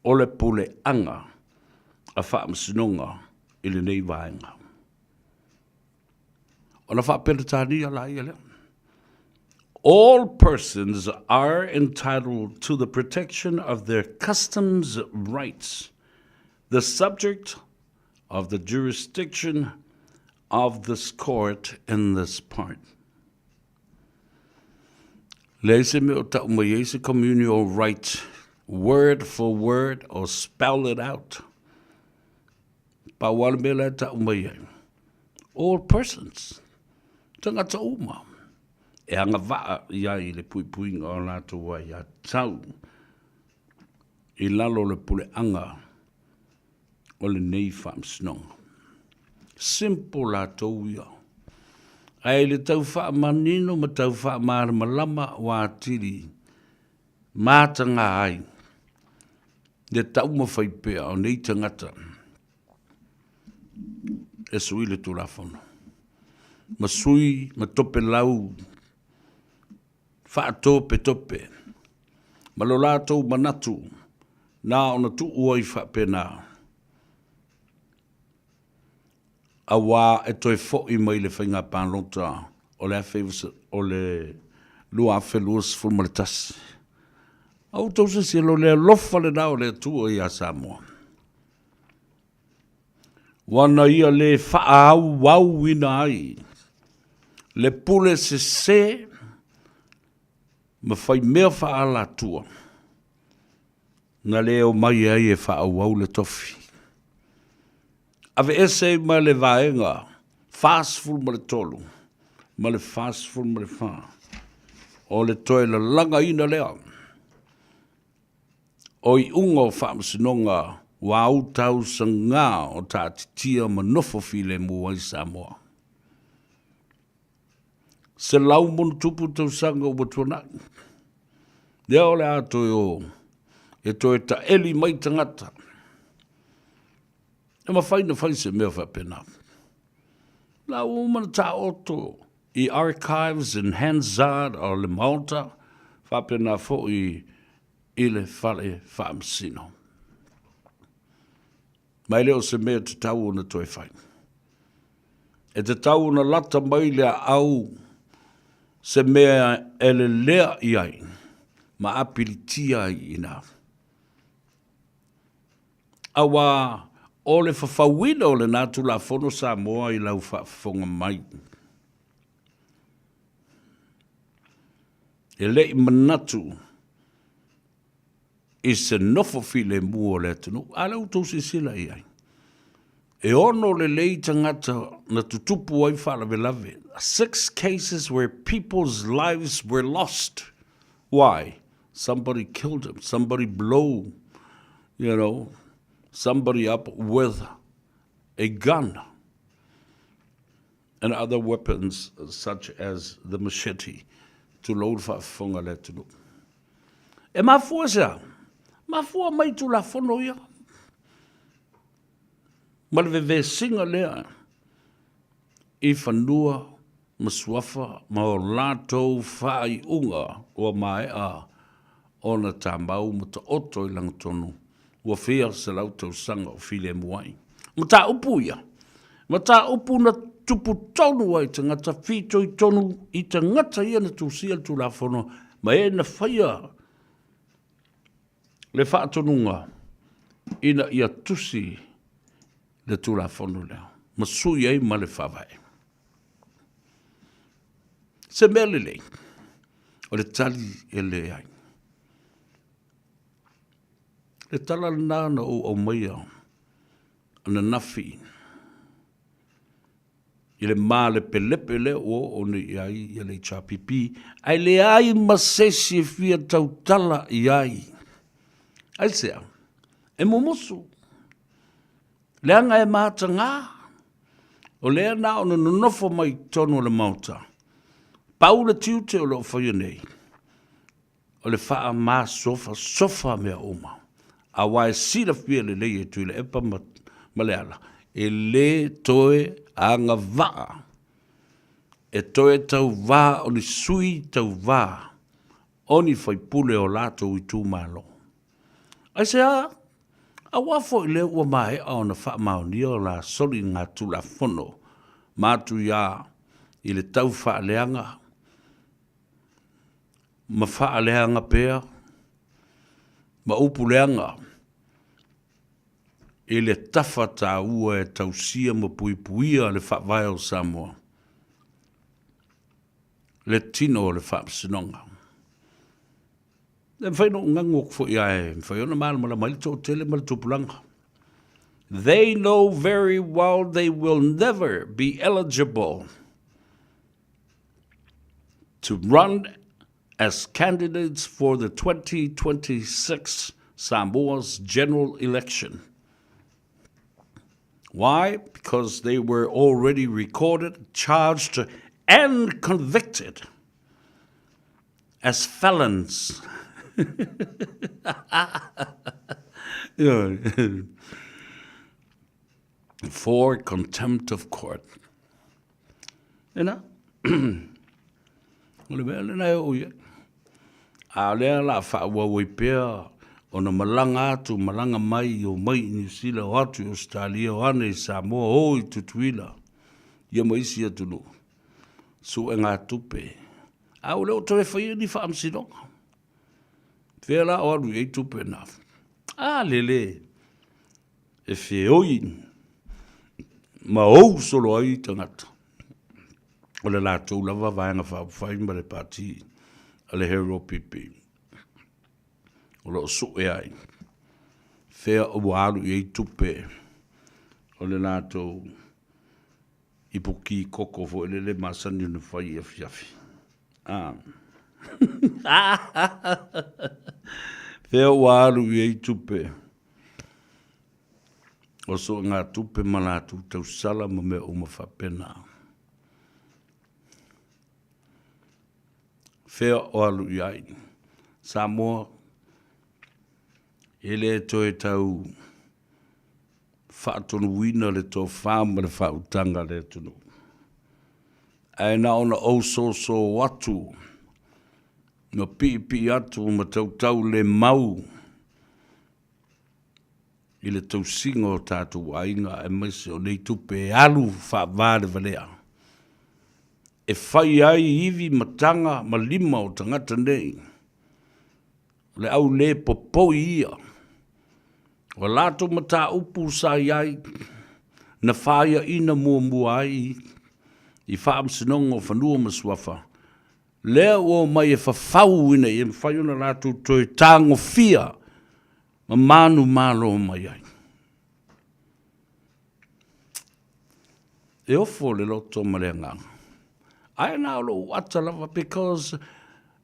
o le puleaga a Faamasinoga i lenei vaega. Ona faa-Peretania laia lea. All persons are entitled to the protection of their customs rights, the subject of the jurisdiction of this court in this part. Leai se mea o tau mai ai se communal right word for word or spell it out. Pau lava le mea la e tau mai ai, all persons, tagata uma, e agavaa i ai i le puipuiga o latou aiatatau i lalo o le puleaga o lenei faamasinoga. Simple latou ia. Ae i le tau faamanino ma tau faamalamalama ua atili mataga ai le taumafai pea o nei tagata e sui le Tulafono ma sui ma topelau faatopetope ma lo latou manatu na ona tuu ai faapena auā e toe fo'i mai le faiga palota o le 2021. A outou silasila, o le alofa lena o le Atua iā Samoa, ua na Ia lē faaauauina ai le pule sesē ma faimea faaalatua na lē omai ai e faaauau le tofi. Aveese ai ma le vaega 43 ma le 44 o le toe lalagaina lea o iuga o faamasinoga ua autausaga o taatitia ma nofo filemu ai Samoa. 160 tausaga ua tuanai. Lea o le a toe o e toe taeli mai tagata. E mafai na fai se mea faapena. La ua uma na taoto i archives and Hansard o le Maota, faapena foi i le fale faamasino. Ma e le o se mea tatau ona toe fai. E tatau ona lata mai le aau se mea e lelea i ai ma apilitia ai i ina. Auā o le fafauina o lena Tulafono Samoa i lau faafofoga mai. E le i manatu i se nofo filemu o le atunuu. A lea ua outou silasila i ai, e ono lelei tagata na tutupu ai faalavelave. Six cases where people's lives were lost. Why? Somebody killed him, somebody blow, you know, somebody up with a gun. and other weapons such as the machete, tulou le faafofoga a le atunuu. E mafua se a? Mafua mai Tulafono ia ma le vevesiga lea i fanua ma suafa ma o latou faaiuga ua maea ona tamau ma taoto i lagatonu ua fia 100 tausaga o filemu ai. Mataupu ia, mataupu na tupu tonu ai tagata fitoitonu i tagata ia na tusia le Tulafono ma e na faia le faatonuga ina ia tusi le Tulafono lea ma sui ai ma le Faavae. Se mea lelei, o le tali e leai. Le tala lena na ou aumaia ananafi i le malepelepe lea ua oo nei i ai ia le HRPP, ae leai ma se isi e fia tautala i ai. Aisea? E mumusu. Leaga e mataga. O lea na ona nonofo mai i totonu o le Maota. Pau le tiute o lo o faia nei, o le faamasofasofa mea uma, aua e silafia lelei e Tuilaepa ma, ma Leala, e lē toe agavaa e toe tauvā o ni sui tauvā o ni faipule o latou itumalo. Aisea? Aua foi lea ua maea ona faamaonia o la soligatulafono matuia i le tau faaleaga ma faaleaga pea ma upu leaga i le tafa taua e tausia ma puipuia le Faavae o Samoa, le tino o le Faamasinoga. E mafai ona ou gagu atu foi ae mafai ona malamalama ai le toatele ma le tupulaga. They know very well they will never be eligible to run as candidates for the 2026 Samoa's general election. Why? Because they were already recorded, charged, and convicted as felons. For contempt of court. Ena, o le mea lena e oo i ai. A o lea la faaauau ai pea ona malaga atu, malaga mai, o mai i Niu Sila, o atu i Ausetalia, o ane i Samoa, o i Tutuila, ia ma isi atunuu, suegatupe. A ua le o toe faia ni faamasinoga. Fea la o alu i ai tupe na? A lele e feoi ma ou solo ai tagata. O le latou lava Vaega Faaupufai ma le Pati a le HRPP o lo o sue ai fea ua alu i ai tupe o le latou ipu koko foi lele masani ona fai i afiafi. Ah. Fea ua alu i ai tupe o soogatupe ma latou tausala ma mea uma faapena. Fea o alu i ai. Samoa, e le toe tau faatonuina le tofa ma le faautaga a le atunuu. Ae na ona ou soso atu ma piipii atu ma tautau le mau i le tausiga o tatou aiga aemaise o nei tupe e alu faavalevalea e fai ai ivi ma taga ma lima o tagata nei. O le au le popoi ia. O latou mataupu sa i ai, na faiaina muamua ai i Faamasinoga o Fanua ma Suafa, lea ua omai e fafau ina ia mafai ona latou toe tagofia ma manumalo mai ai. E ofo le loto ma le agaga. Ae na o lou ata lava because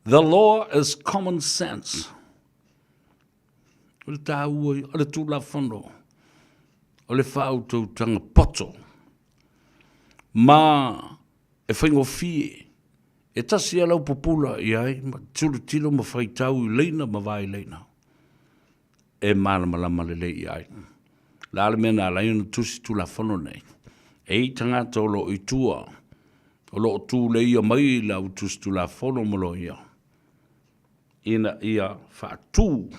the law is common sense. O le taua ia, o le Tulafono, o le faautautaga poto. Ma e faigofie, e tasi a lau pupula i ai ma tilotilo ma faitau i leina ma vaileina e malamalama lelei i ai. O le a le mea na ala ai ona tusi Tulafono nei? E i ai tagata o lo o i tua, o lo o tuleia mai le au tusi Tulafono ma loia, ina ia faatu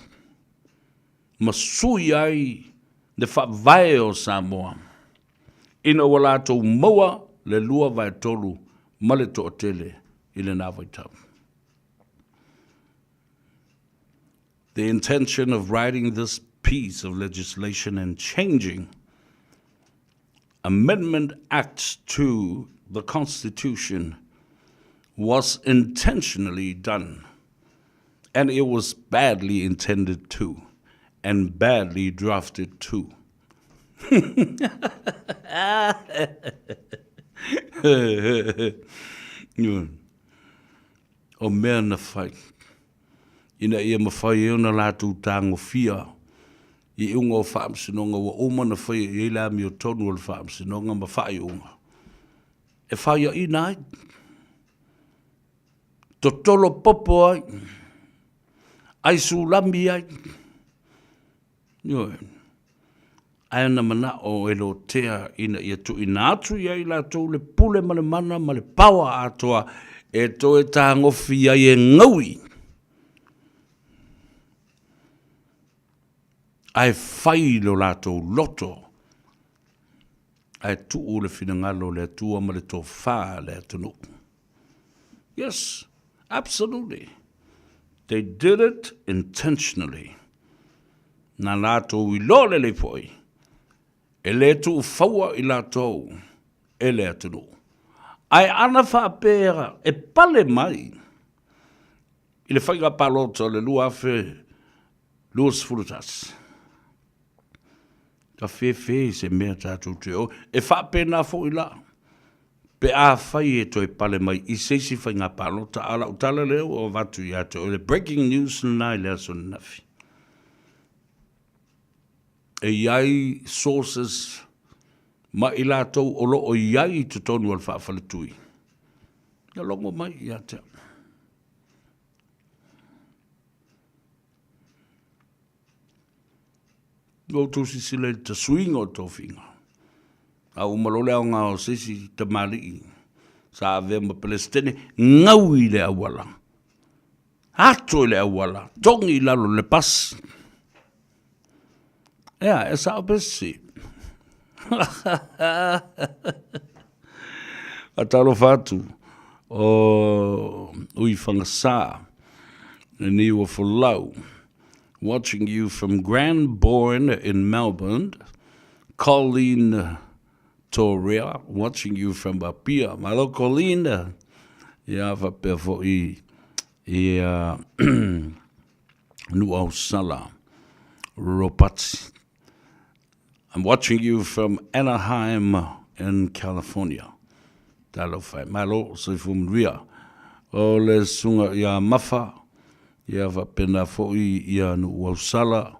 ma sui ai le faavae o Samoa ina ua latou maua le 2/3 ma le toatele i lena vaitau. The intention of writing this piece of legislation and changing Amendment Act to the Constitution was intentionally done, and it was badly intended too, and badly drafted too. O mea na fai, ina ia mafai ai ona latou tagofia i iuga o faamasinoga ua uma ona faia i ai le amiotonu o le faamasinoga ma faaiuga e faiaina ai, totolo popo ai, ai sulami ai. Ioe. Ae na manao e lotea ina ia tuuina atu i ai latou le pule ma le mana ma le paoa atoa e toe tagofi ai e gaui ae fai lo latou loto ae tuu le finagalo o le Atua ma le tofa a le atunuu. Yes, absolutely. They did it intentionally. Na latou iloa lelei foi, e le tuufaua i latou e le atunuu. Ae ana faapea e pale mai i le faiga palota o le 2021, ka fefe i se mea tatou te o, e faapena foi la, pe afai e toe pale mai i se isi faiga palota, a o lau tala lea ua avatu ia te oe, le breaking news lena i le aso ananafi. E i ai sources ma i latou o lo o i ai i totonu o le faafaletui, ia logo mai ia te au. Ua outou silasila i le tasuiga o tofiga. A uma loa le aoga o se isi tamalii sa avea ma Peresetene, gau i le auala, ato i le auala, togi i lalo le pasi. Ea, e sao pe sese? Faatalofa atu o Uifagasā, lenei ua folau. Watching you from Granbourne in Melbourne, Colleen Torea, watching you from Apia. Malo Colleen, ia faapea foi ia Nu'ausala Ropati. I'm watching you from Anaheim in California. Talofa e. Malo, soifua manuia. O le susuga ia Mafa, ia faapena foi ia Nu'uausala,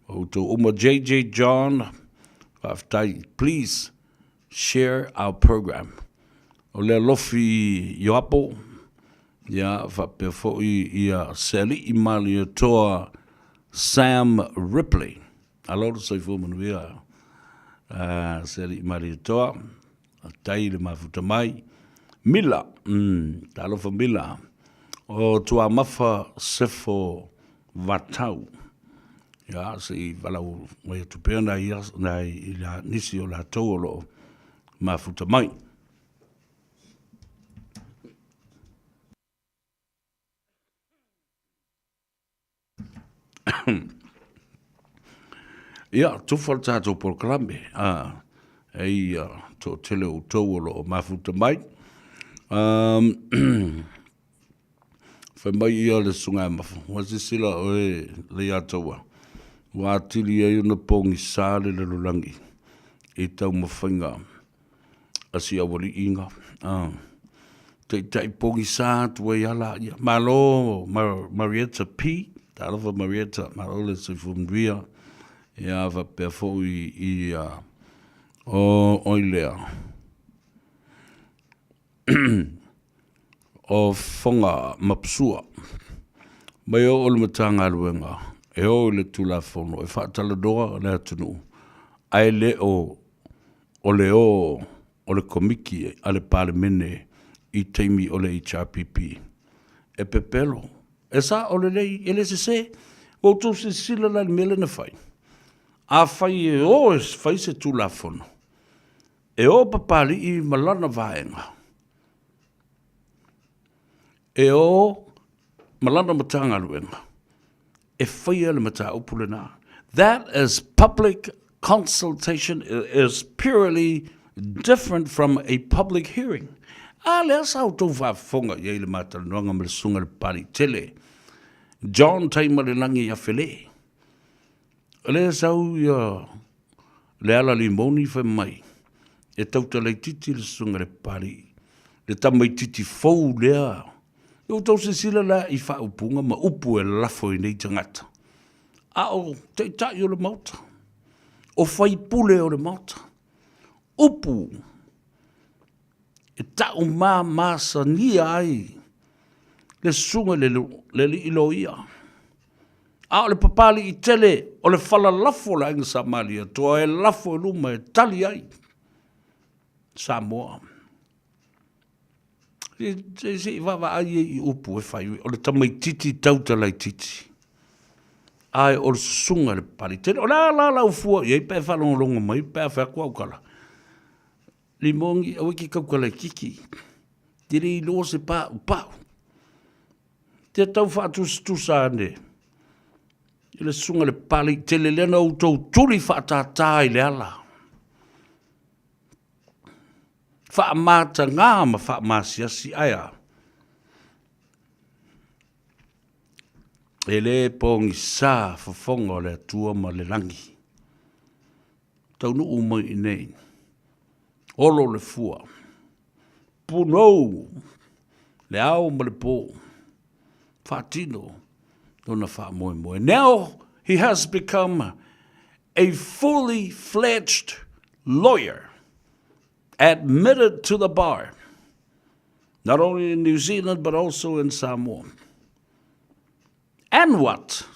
o outou uma. JJ John, faafetai. Please share our program. O le alofi Ioapo, ia faapea foi ia Seali'i Malietoa Sam Ripley. Alo le soifua manuia Seali'i Malietoa, faafetai le mafuta mai. Mila, talofa Mila, o Tuamafa Sefo Vatau. Ia, se i valaau mai atu pea nai, nai nisi o latou o lo o mafuta mai. Ia, tufa le tatou polokalame, a, e ia toatele o outou o lo o mafuta mai. Um, fai mai ia le susuga e Mafa, ua silasila oe Leiataua, ua atili ai ona pogisa le lalolagi i taumafaiga a si aualiiga. Ah, taitai pogisa atu ai ala ia. Malo Mar Marietta P. Talofa Marietta, malo le soifua manuia. Ia faapea foi i o oi lea. o Foga ma Psua, mai o o le Matagaluega e o i le Tulafono e faatalanoa le atunuu, ae le o o le o o le Komiti a le Palemene i taimi o le HRPP. E pepelo, e sao lelei, e le sese. Ua outou silasila la i le mea lea na fai? Afai e o e fai se Tulafono, e o Papalii ma lana vaega, e o ma lana Matagaluega e faia le mataupu lena. That is public consultation is purely different from a public hearing. A lea sa outou faafofoga i ai i le ma talanoaga ma le Susuga i le Papalii Tele, John Taimalelagi Afele. O lea e sau ia Leala Limoni fai mai, e tauta laitiiti le Susuga i le Papalii, le tamaitiiti fou lea. Ia outou silasila la i faaupuga ma upu e lafo i nei tagata, a o taitai o le Maota, o faipule o le Maota, upu e taumamasania ai le susuga i le alii loia. A o le Papalii tele o le falalafo o le Aiga Sa Malietoa e lafo i luma e tali ai Samoa. Se i vaavaai ai i upu e fai, o le tamaitiiti tauta laitiiti, ae o le susuga i le Papalii tele. O le a la lau fua i ai pe a e faalogologo mai pe a fai atu au tala? Limoni, aua e te tauta laitiiti, e te le iloa se paupau. Te tau faatusatusa ane i le susuga i le Papalii tele lea na outou tuli faatātā i le ala. Faamatagā ma faamaasiasi, ae a? E le pogisa fofoga o le Atua ma le lagi. Taunuu mai i nei, olo le fua, punou le ao ma le po, faatino lona faamoemoe. Now he has become a fully fledged lawyer, admitted to the bar, not only in New Zealand but also in Samoa. And what?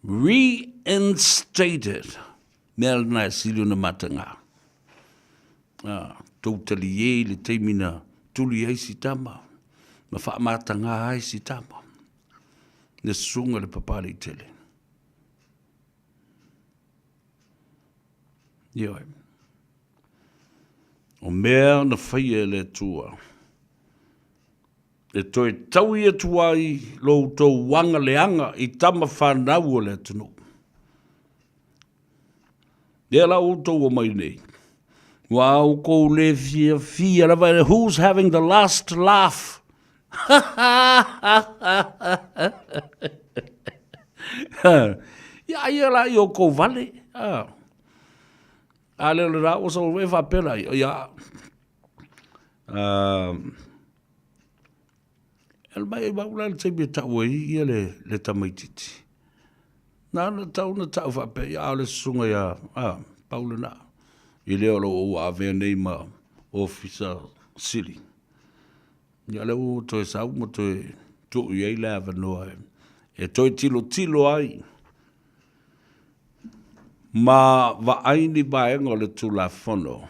Reinstated. Mea lena e sili ona matagā. Ah, tou taliē i le taimi na tuli ai si tama, ma faamatagā ai si tama, le susuga i le Papalii tele. Ioe. O mea na faia e le Atua, e toe taui atu ai lo outou aga leaga i tama fanau o le atunuu. Lea la ua outou omai nei, ua outou le fiafia lava, who's having the last laugh? Ia aia la i outou vale. A lea o le la ua sau e faapea la, ia, Alu mai ai au la i le taimi e tau ai ia le, le tamaitiiti. Na ona tau na tau faapea, ia a o le susuga ia, a, pau lena. I lea o lo o ua avea nei ma ofisa sili. Ia lea ua toe sau ma toe tuu i ai le avanoa e, e toe tilotilo ai ma vaai ni vaega o le Tulafono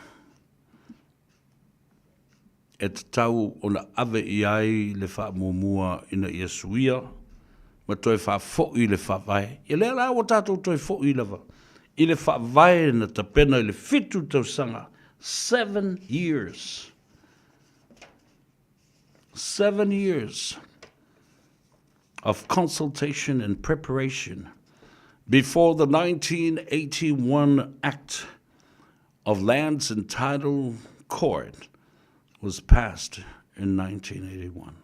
e tatau ona ave i ai le faamuamua ina ia suia ma toe faafoi le Faavae. Ia lea la ua tatou toe foi lava i le Faavae na tapena i le fitu tausaga, seven years, seven years of consultation and preparation before the 1981 Act of Lands and Title Court was passed in 1981.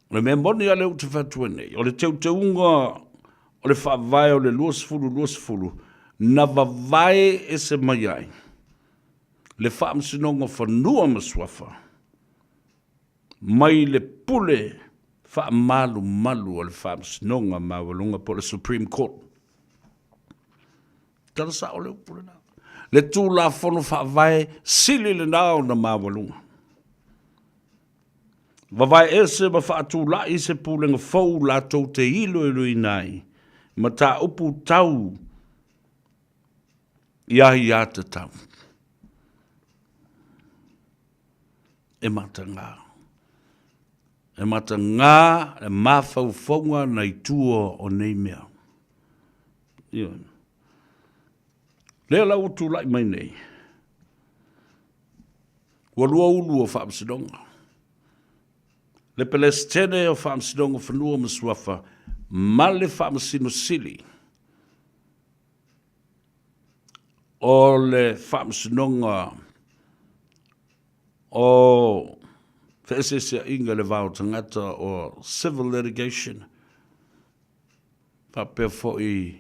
O le mea moni a lea ou te fai atu ai nei, o le teuteuga o le faavae o le 2020 na vavae ese mai ai le Faamasinoga o Fanua ma Suafa mai le pule faamalumalu a le Faamasinoga Maualuga po o le Supreme Court. Tala sao le upu lena. Le Tulafono Faavae sili lena ona maualuga. Vavae ese ma faatula'i se pulega fou latou te iloiloina ai mataupu tau i aiatatau. E matagā. E matagā le mafaufauga nai tua o nei mea. Ioe. Lea la ua tulai mai nei, ua luaulu o Faamasinoga, le Pelesitene o Faamasinoga Fanua ma Suafa ma le Faamasino Sili o le Faamasinoga o Feeseeseaiga i le Va o Tagata o Civil Litigation, faapea foi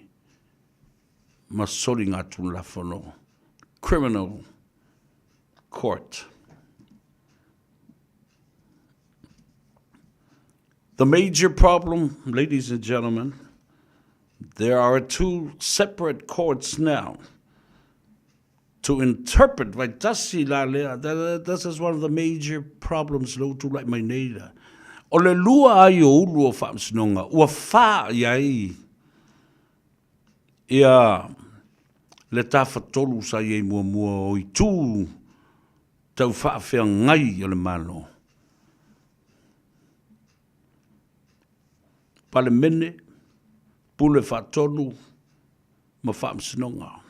ma soligatulafono, Criminal Court. The major problem, ladies and gentlemen, there are two separate courts now to interpret vai tasi la lea this is one of the major problems lea ua tulai mai nei la o le lua ai o ulu o faamasinoga ua fa i ai ia le tafatolu sa i ai muamua o itu tau faafeagai o le Malo. Palemene, Pule Faatonu ma Faamasinoga.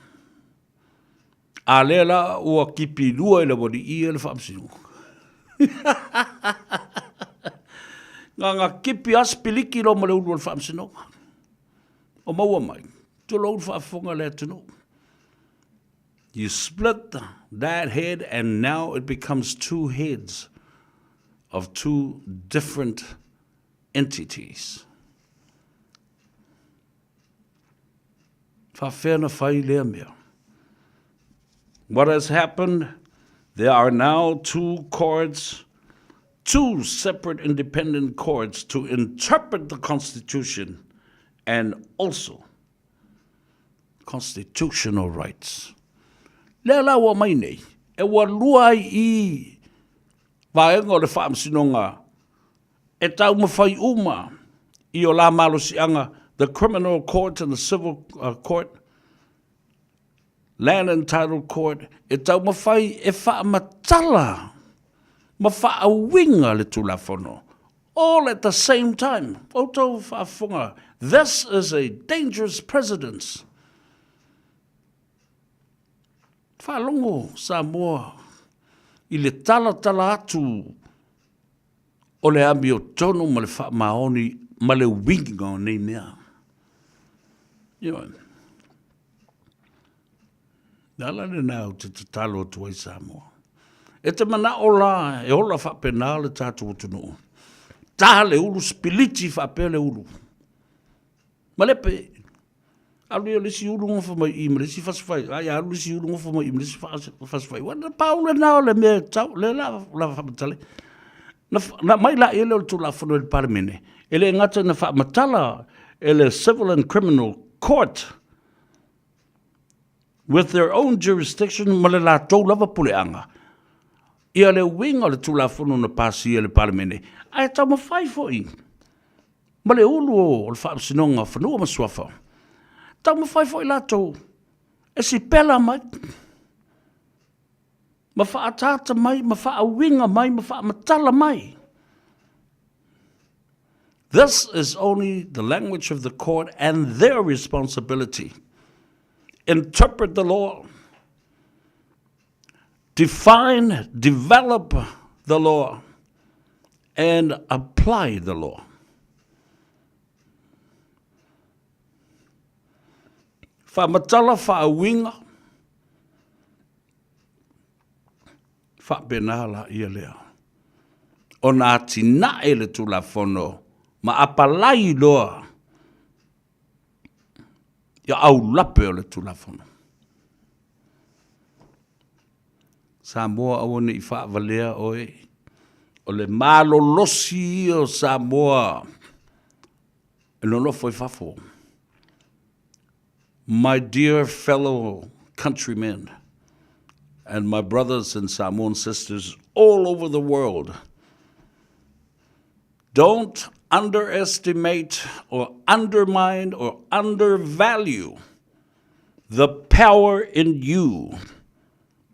A lea la ua kipilua i le aualii ia le Faamasinoga. Nga kipi a sipiliki loa ma le ulu o le Faamasinoga. O maua mai, tulou le faafofoga a le atunuu. You split that head and now it becomes two heads of two different entities. Faafefea na fai lea mea? What has happened? There are now two courts, two separate independent courts to interpret the Constitution and also constitutional rights. Lea la ua mai nei, e ua lua ai i vaega o le faamasinoga e taumafai uma i o la malosiaga, the criminal court and the civil uh, court, land and title court, e taumafai e faamatala ma faauiga le Tulafono all at the same time. Outou faafofoga, this is a dangerous precedence. Faalogo Samoa i le talatala atu o le amiotonu ma le faamaoni ma le uiga o nei mea. Ioe. Le ala lena ou te tatalo atu ai Samoa. E te manao la e ola faapena le tatou atunuu. Ta le ulu sipiliti faapea le ulu. Malepe. Alu ia le isi ulu gofa mai i ma le isi fasifai. Ai alu le isi ulu gofa mai i ma le isi fasifai. Ua na pau lena o le mea tau, le la la faamatala. Na, na mai la ia lea o le Tulafono i le Palemene, e le gata ina faamatala e le Civil and Criminal Court with their own jurisdiction ma le latou lava puleaga ia le uiga o le Tulafono na pasia e le Palemene, ae taumafai foi ma le ulu o le Faamasinoga o Fanua ma Suafa, taumafai foi latou e sipela mai, ma faaataata mai, ma faauiga mai, ma faamatala mai. This is only the language of the court and their responsibility. Interpret the law, define, develop the law, and apply the law. Faamatala faauiga, faapena la ia lea. Ona atinae le Tulafono ma apalai loa ia aulape o le Tulafono. Samoa aua ne i faavalea oe, o le malolosi ia o Samoa e nonofo i fafo. My dear fellow countrymen. and my brothers and Samoan sisters all over the world, don't underestimate or undermine or undervalue the power in you,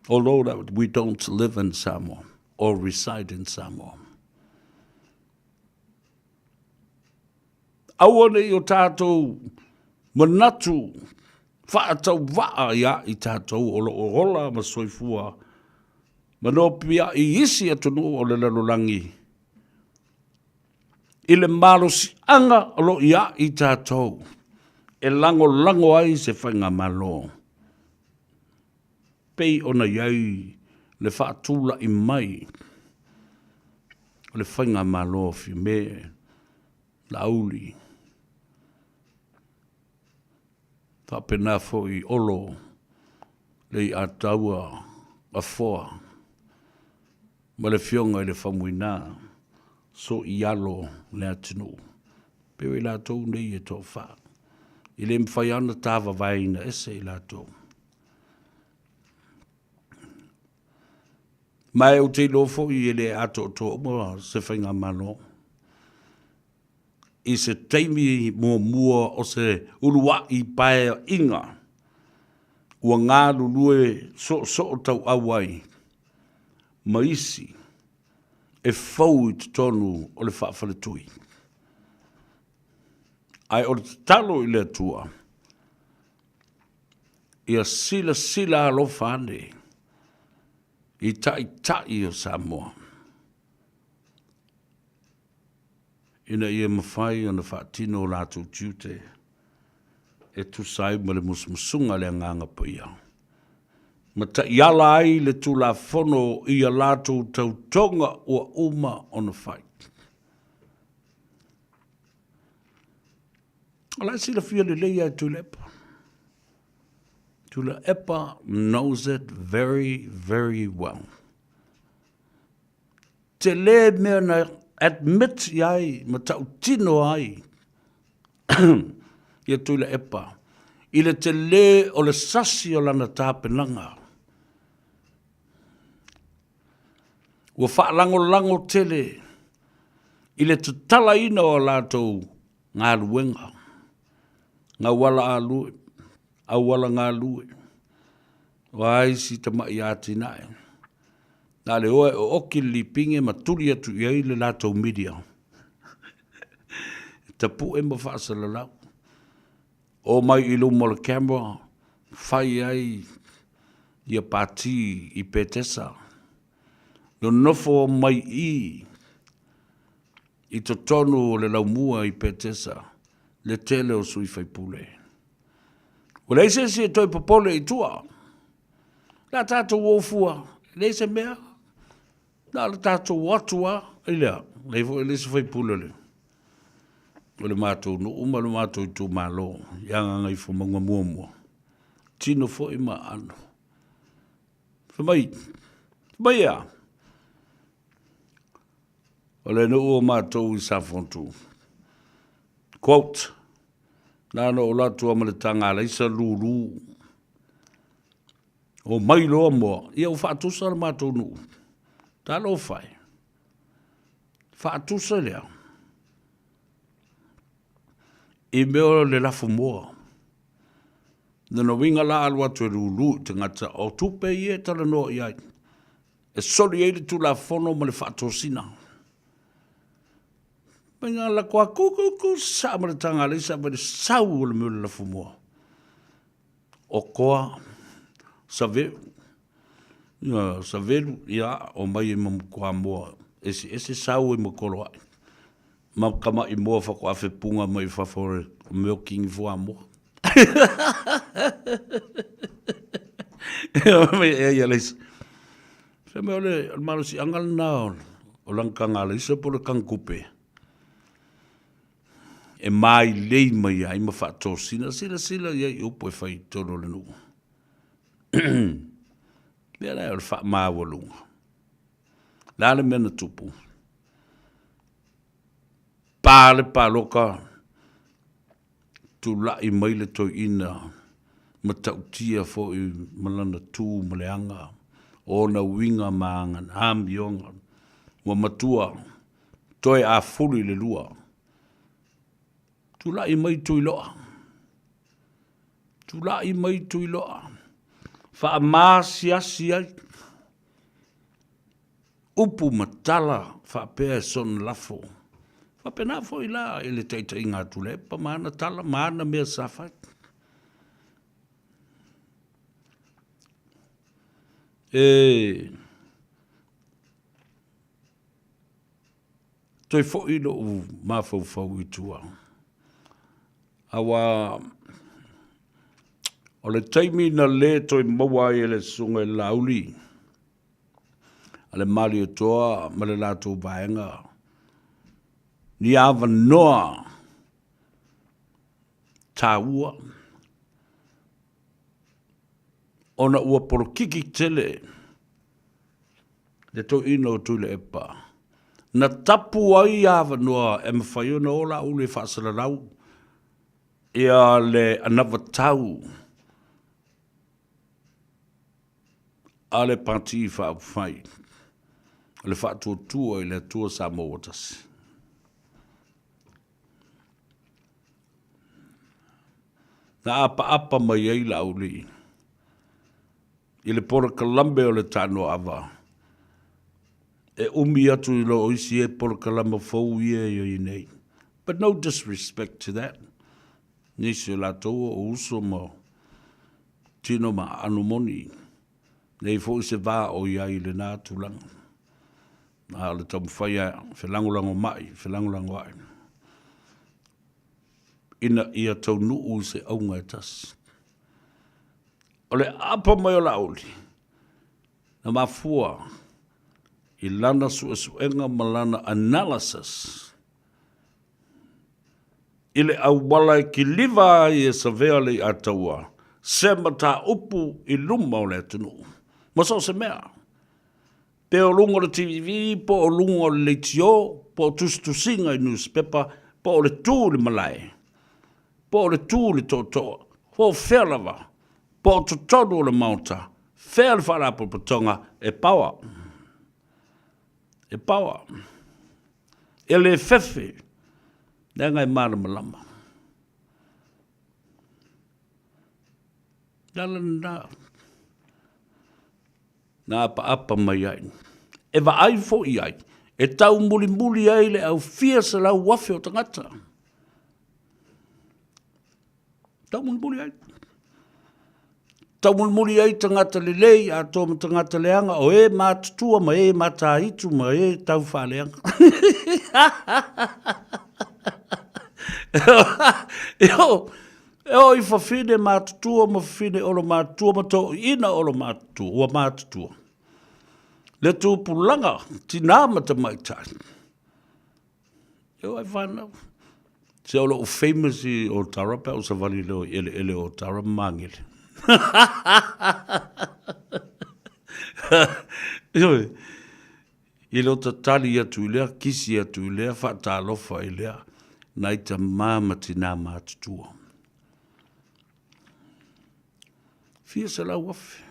although that we don't live in Samoa or reside in Samoa. Aua nei o tātou manatu faatauvaa iā i tātou o lo o ola ma soifua ma nopia'i i isi atunuu o le lalolagi i le malosiaga o lo o iā i tātou e lagolago ai se faigamalo pei ona i ai le faatula'i mai o le faigamalo a Fiame Laauli, faapena foi Olo Leiataua Afoa ma le Afioga i le Faumuina Soialo Leatinuu. Pei o i latou nei e toafa. E le mafai lava ona tavavaeina ese i latou. Ma ou te iloa foi e le atoatoa uma se faigamalo i se taimi muamua o se uluai paeaiga ua galulue soosoo tauau ai ma isi e fou i totonu o le faafaletui. Ae o le tatalo i le Atua, ia silasila alofa ane i taitai o Samoa, ina ia mafai ona faatino o latou tiute e tusa ai ma le musumusuga a le Agaga Paia, ma taiala ai le Tulafono i a latou tautoga ua uma ona fai. O la e silafia lelei lava e Tuilaepa. Tuilaepa knows it very, very well. Tele mea na admit i ai ma tautino ai ia Tuilaepa i le tele o le sasi o lana tapenaga. Ua faalagolago tele i le tatalaina o a latou galuega, gauala alue, auala galue, o a isi tamai atinae. Na o le o e ooki le lipine ma tuli atu i ai le latou media e tapue ma faasalalau. O mai i luma o le camera, fai ai ia pati i Petesa. Nonofo mai i i totonu o le laumua i Petesa le tele o sui faipule. Ua leai se isi e toe popole i tua. Le a tatou o fua, e leai se mea. Na o le tatou o atu lava i le a? Leai foi le isi faipule o le, o le matou nuu ma le matou itumalo ia Gagaifomauga muamua. Tino foi ma aano. Fai mai, fai mai e a? O le nuu o matou i Safotu. Quote, Na ona ou alu atu lava ma le taga alaisa lulu. Omai loa moa, ia ua faatusa le matou nuu. Talofa e. Faatusa lea. I mea o le lafo moa. Lona uiga la alu atu e lulu i tagata o tupe ia e talanoa i ai. E soli ai le tulafono ma le faatosina. Mai ngā lako a ku ku ku sa ma le tanga le sa ma le sau o le mea o le lafo moa. O koa, saveu, ia, savelu, ia, o mai e mamukoa moa, ese ese sau e makoloai. Ma kama'i moa faatoa fepuga mai fafo o le mea o kingi fuamoa. Mai e ia leisa. Fai mai o le malosiaga lena o lana taga alaisa po o le taga tupe e mailei mai ai ma faatosina. Silasila i ai i upu e fai i totonu o le nuu. Mea la o le faamaualuga. Le a le mea na tupu? Pa le paloka, tulai mai le toeaina matautia foi ma lana tu ma le aga. o ona uiga ma agana amioga ua matua toe afulu i le lua. Tulai mai Tuiloa, tulai mai Tuiloa, faamaasiasi ai upu ma tala faapea e sona lafo. Faapena foi la i le taitaiga a Tuilaepa ma ana tala ma ana mea sa fai. E toe foi lou mafaufau i tua, aua o le taimi na le toe maua ai e le Susuga i le Laauli a le Malietoa ma le latou vaega ni avanoa taua ona ua polokiki tele le toeaina o Tuilaepa na tapu ai avanoa e mafai ona o Laauli e faasalalau ia le anavatau a le Pati Faaupufai o le Faatuatua i le Atua Samoa ua Tasi. Na apaapa mai ai Laauli i le polokalame o le Tanoaava e umi atu i lo isi e polokalame fou ia e i ai nei. But no disrespect to that. Nisi o latou o uso ma tino ma aano moni. Nei foi se va o i ai i lena tulaga. A o le taumafai e felagolagomai, felagolagoai, ina ia taunuu i se auga e tasi. O le aapa mai o Laauli, na mafua i lana suesuega ma lana analysis i le auala e kiliva ai e Savea Leiataua se mataupu i luma o le atunuu ma so o se mea. Pe o luga o le TV, po o luga o le leitio, po o tusitusiga i nusipepa, po o le tu i le malae, po o le tu i le tootoo, po o fea lava, po o totonu o le Maota, fea le Faalapotopotoga e paoa. E paoa. E le fefe, leaga e malamalama. Le ala lena. Na apaapa mai ai, e vaai foi i ai, e taumulimuli ai le au fia 100,000 o tagata. Taumulimuli ai. Taumulimuli ai tagata lelei atoa ma tagata leaga o e matutua ma e mataitu ma e tau faaleaga. Io, E oo i fafine matutua ma fafine olo matutua ma toeaiina olo matutua, ua matutua. Le tupulaga, tinā ma tamaitai. E oo ai whanau. Se o lou famous i Otara pe a ou savali leo i eleele o Otara ma Magele. Ioe. I lo tatali atu i lea, kisi atu i lea, faatalofa i lea, nai tamā ma tinā matutua. Fia 100,000.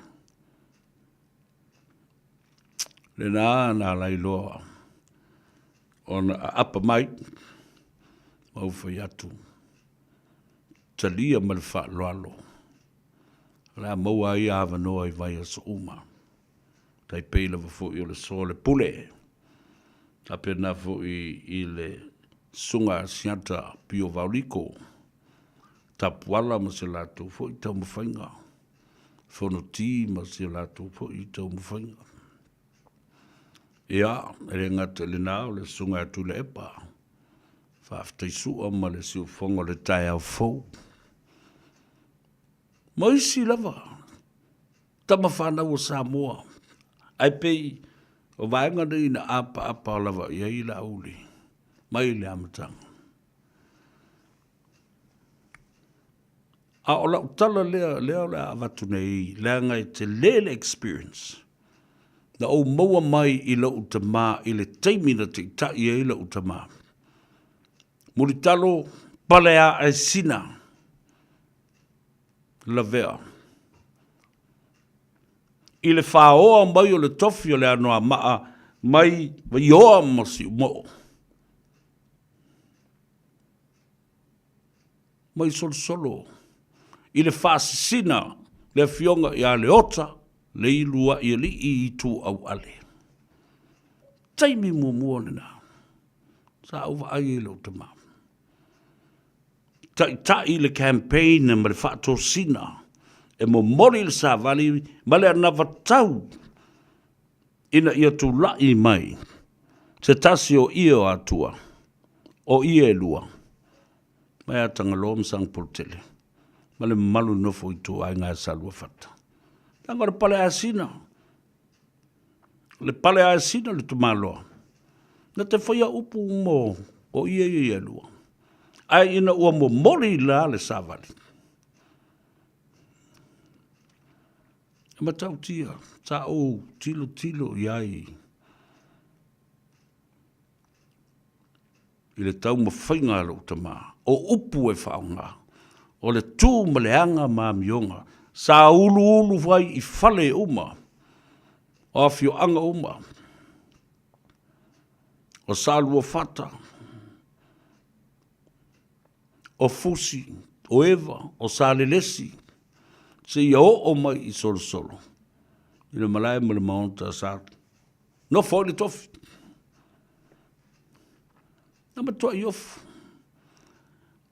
Lena na alai loa ona aapa mai, ma ou fai atu, talia ma le faaaloalo, o le a maua ai avanoa i vaiaso uma. Tai pei lava foi o le so o le pule, faapena foi i le Susuga a Siata Pio Vaoliko, Tapuala ma se latou foi taumafaiga, Fonoti ma se latou foi taumafaiga. Ia, e le gata i lena o le Susuga ia Tuilaepa, faafetai sua ma le siufofoga o le taeao fou. Ma isi lava tama fanau a Samoa, ae pei o vaega nei na apaapa lava i ai Laauli mai le amataga. A o lau tala lea, lea o le a avatu nei, leaga e tele le experience na ou maua mai i lou tamā i le taimi na taitai ai lou tamā. Mulitalo pale ae sina lavea. i le fāoa mai o le tofi o le Anoamaa mai Vaioa ma Siumoo. Mai Solosolo i le faasisina le afioga ia Leota le Iluaialii Ituauale. Taimi muamua lena sa ou vaai ai i lou tama. Taitai le campaign ma le faatosina e momoli le savali ma le anavatau ina ia tulai mai se tasi o ie o Atua, o ie e lua, mai ia Tagaloa ma Sagapolutele, ma le mamalu nofo i ituaiga e Saluafata. Leaga o le pale asina, le pale asina le tamaloa, na te faia upu mo o ie ia e lua. Ae ina ua momoli la le savali, E matautia sa ou tilotilo i ai i le taumafaiga a lou tama, o upu e faaaoga, o le tu ma le aga ma amioga, sa uluulu ai i fale uma, o afioaga uma, o Saluafata, o Fusi, o Eva, o Salelesi, seia oo mai i Solosolo, i le malae ma le maota sa nofo ai le tofi. Na matuai ofu.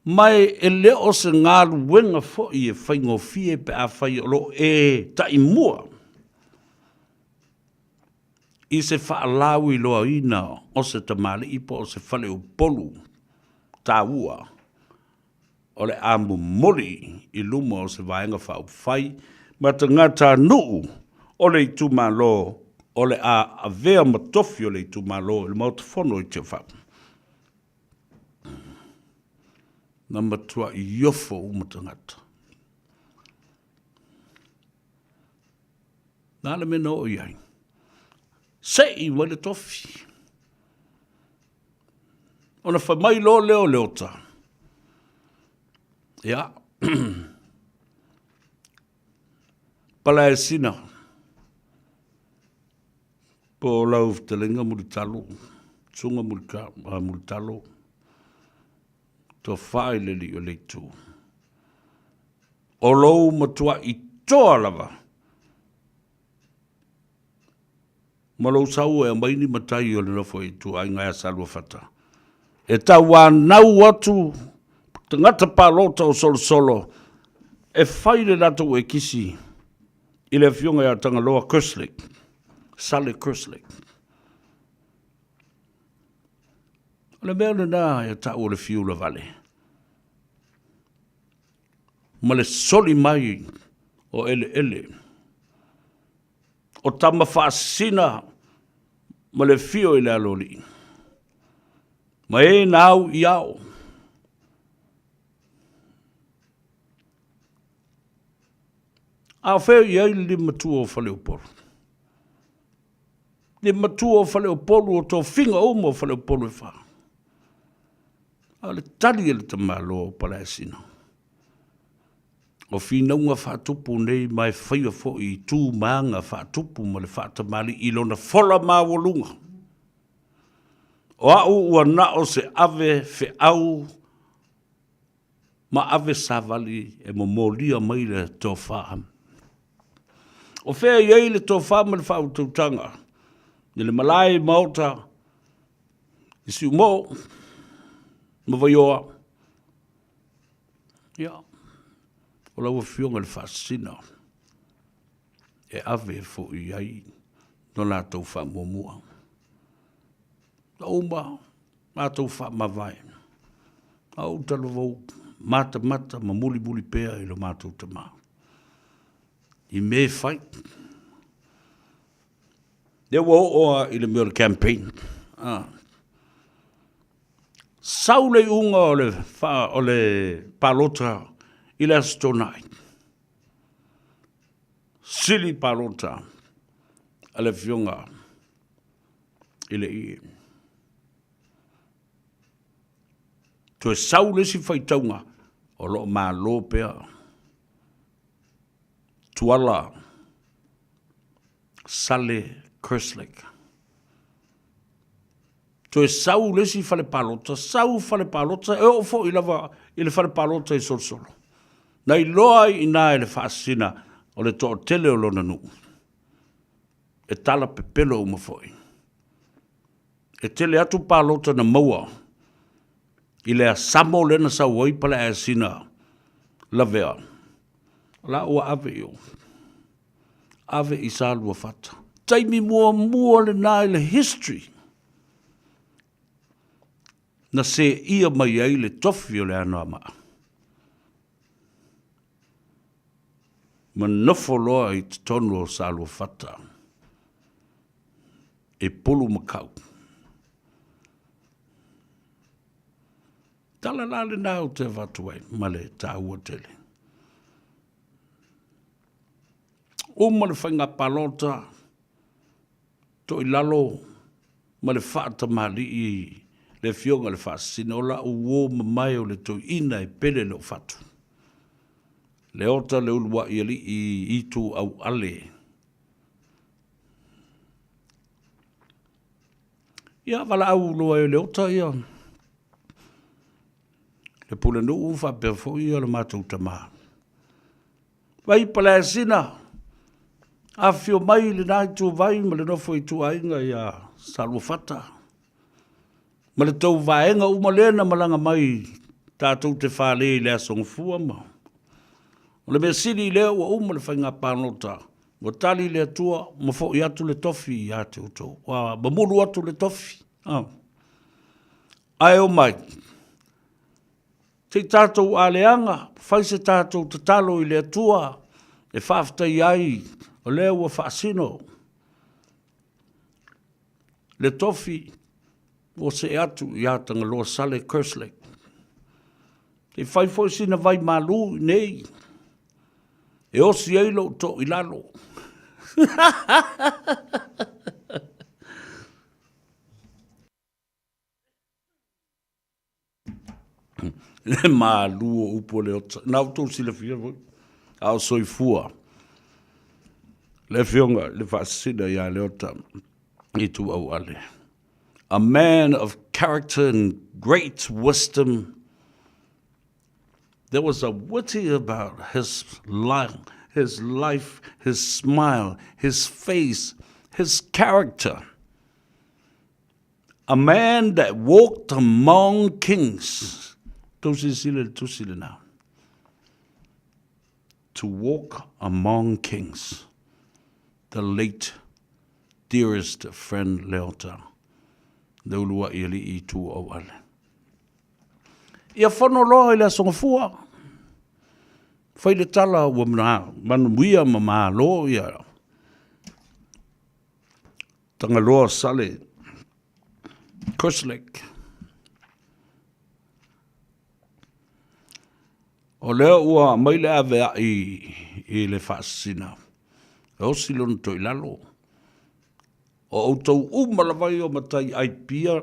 Ma e le o se galuega foi e faigofie pe afai o lo o e taimua i se faalauiloaina o se tamalii po o se faleupolu taua o le a momoli i luma o se Vaega Faaupufai ma tagatanuu o le itumalo o le a avea ma tofi o le itumalo i le Maota Fono i Tiafau. Na matuai ofo uma tagata. Na le mea na oo i ai. Sei mai le tofi. Ona fai mai loa lea o Leota, Ia, Palaesina, po o lau fetalaiga Mulitalo, Susuga Mulitalo, Tofa i le Alii o le Itu, o lou matuai toa lava ma lou sau e aumai ni matai o le nofo ituaiga ia Saluafata e tauanau atu tagata palota o Solosolo e fai le latou ekisi i le afioga ia Tagaloa Kerslake, Sale Kerslake. O le mea lena e tau o le fiula vale ma le soli mai o eleele o tama faasina ma le afio i le Aloalii, ma e na au i ao. A o fea i ai le limatua o Faleupolu? Limatua o Faleupolu o tofiga uma o Faleupolu e fa. A o le tali a le tamaloa o Palaesina. O finauga faatupu nei ma e faia foi i tu ma aga faatupu ma le faatamalii i lona fola maualuga. O au ua na o se ave feau ma ave savali e momolia mai le tofa. O fea i ai le tofa ma le faautautaga i le malae i Maota, i Siumoo ma Vaioa. Ia, o lau Afioga i le Faasisina e ave foi i ai lo latou faamuamua. Na uma matou faamavae, a ou talavou matamata ma mulimuli pea i lo matou tama i mea e fai. Lea ua oo lava i le mea o le campaign. Ah. Sau le iuga o le, o le palota i le Aso Toonai. Sili palota a le afioga i le ie. Toe sau le isi faitauga o lo o malo pea. Tuala. Sale Kerslake. Toe sau le isi fale palota, sau fale palota, e oo foi lava i le fale palota i Solosolo. Na iloa ai i ina e le Faasisina o le toatele o lona nuu. E tala pepelo uma foi. E tele atu palota na maua i le asamo lea na sau ai Paleaesina lavea, o la ua ave i o, ave i Saluafata. Taimi muamua lena i le history na seia mai ai le tofi o le Anoamaa. Ma nofo loa i totonu o Saluafata e pulumakau. Tala la lena ou te avatu ai ma le taua tele. Uma le faiga palota, toilalo ma le faatamalii le afioga i le Faasisina, o lau uo mamae o le toeaina e pele lou fatu. Leota le uluai alii Ituauale. Ia, valaau loa e Leota ia le pulenuu faapea foi ia le matou tama. Vai Paleasina, afifio mai lena ituvai ma le nofo ituaiga ia Saluafata ma le tou vaega uma lea na malaga mai tatou te fale i le Aso Gafua ma o le mea sili lea ua uma le faiga palota ua tali le Atua ma foi atu le tofi ia te outou ua mamulu atu le tofi ae omai Se i tatou aleaga, fai se tatou tatalo i le Atua e faafetaia ai o lea ua faasino le tofi ua see atu ia Tagaloa Sale Kerslake. Se i fai foi sina vai malu i nei e osi ai lou too i lalo. Le malu o upu o Leota. Na outou silafia foi, a o soifua le afioga i le Faasisina ia Leota Ituauale. A man of character and great wisdom. There was a witty about his life, his life, his smile, his face, his character. A man that walked among kings. Tou silasila i le tusi lena. To walk among kings. The late dearest friend Leota. Le uluai alii i Tuauale. Ia fono loa i le Aso Gafua. Fai le tala ua manuia ma malo ia Tagaloa Sale Kerslake. O lea ua aumai le aveai i le faasisina, e osi lona toilalo. O outou uma lava ia o matai ai pia,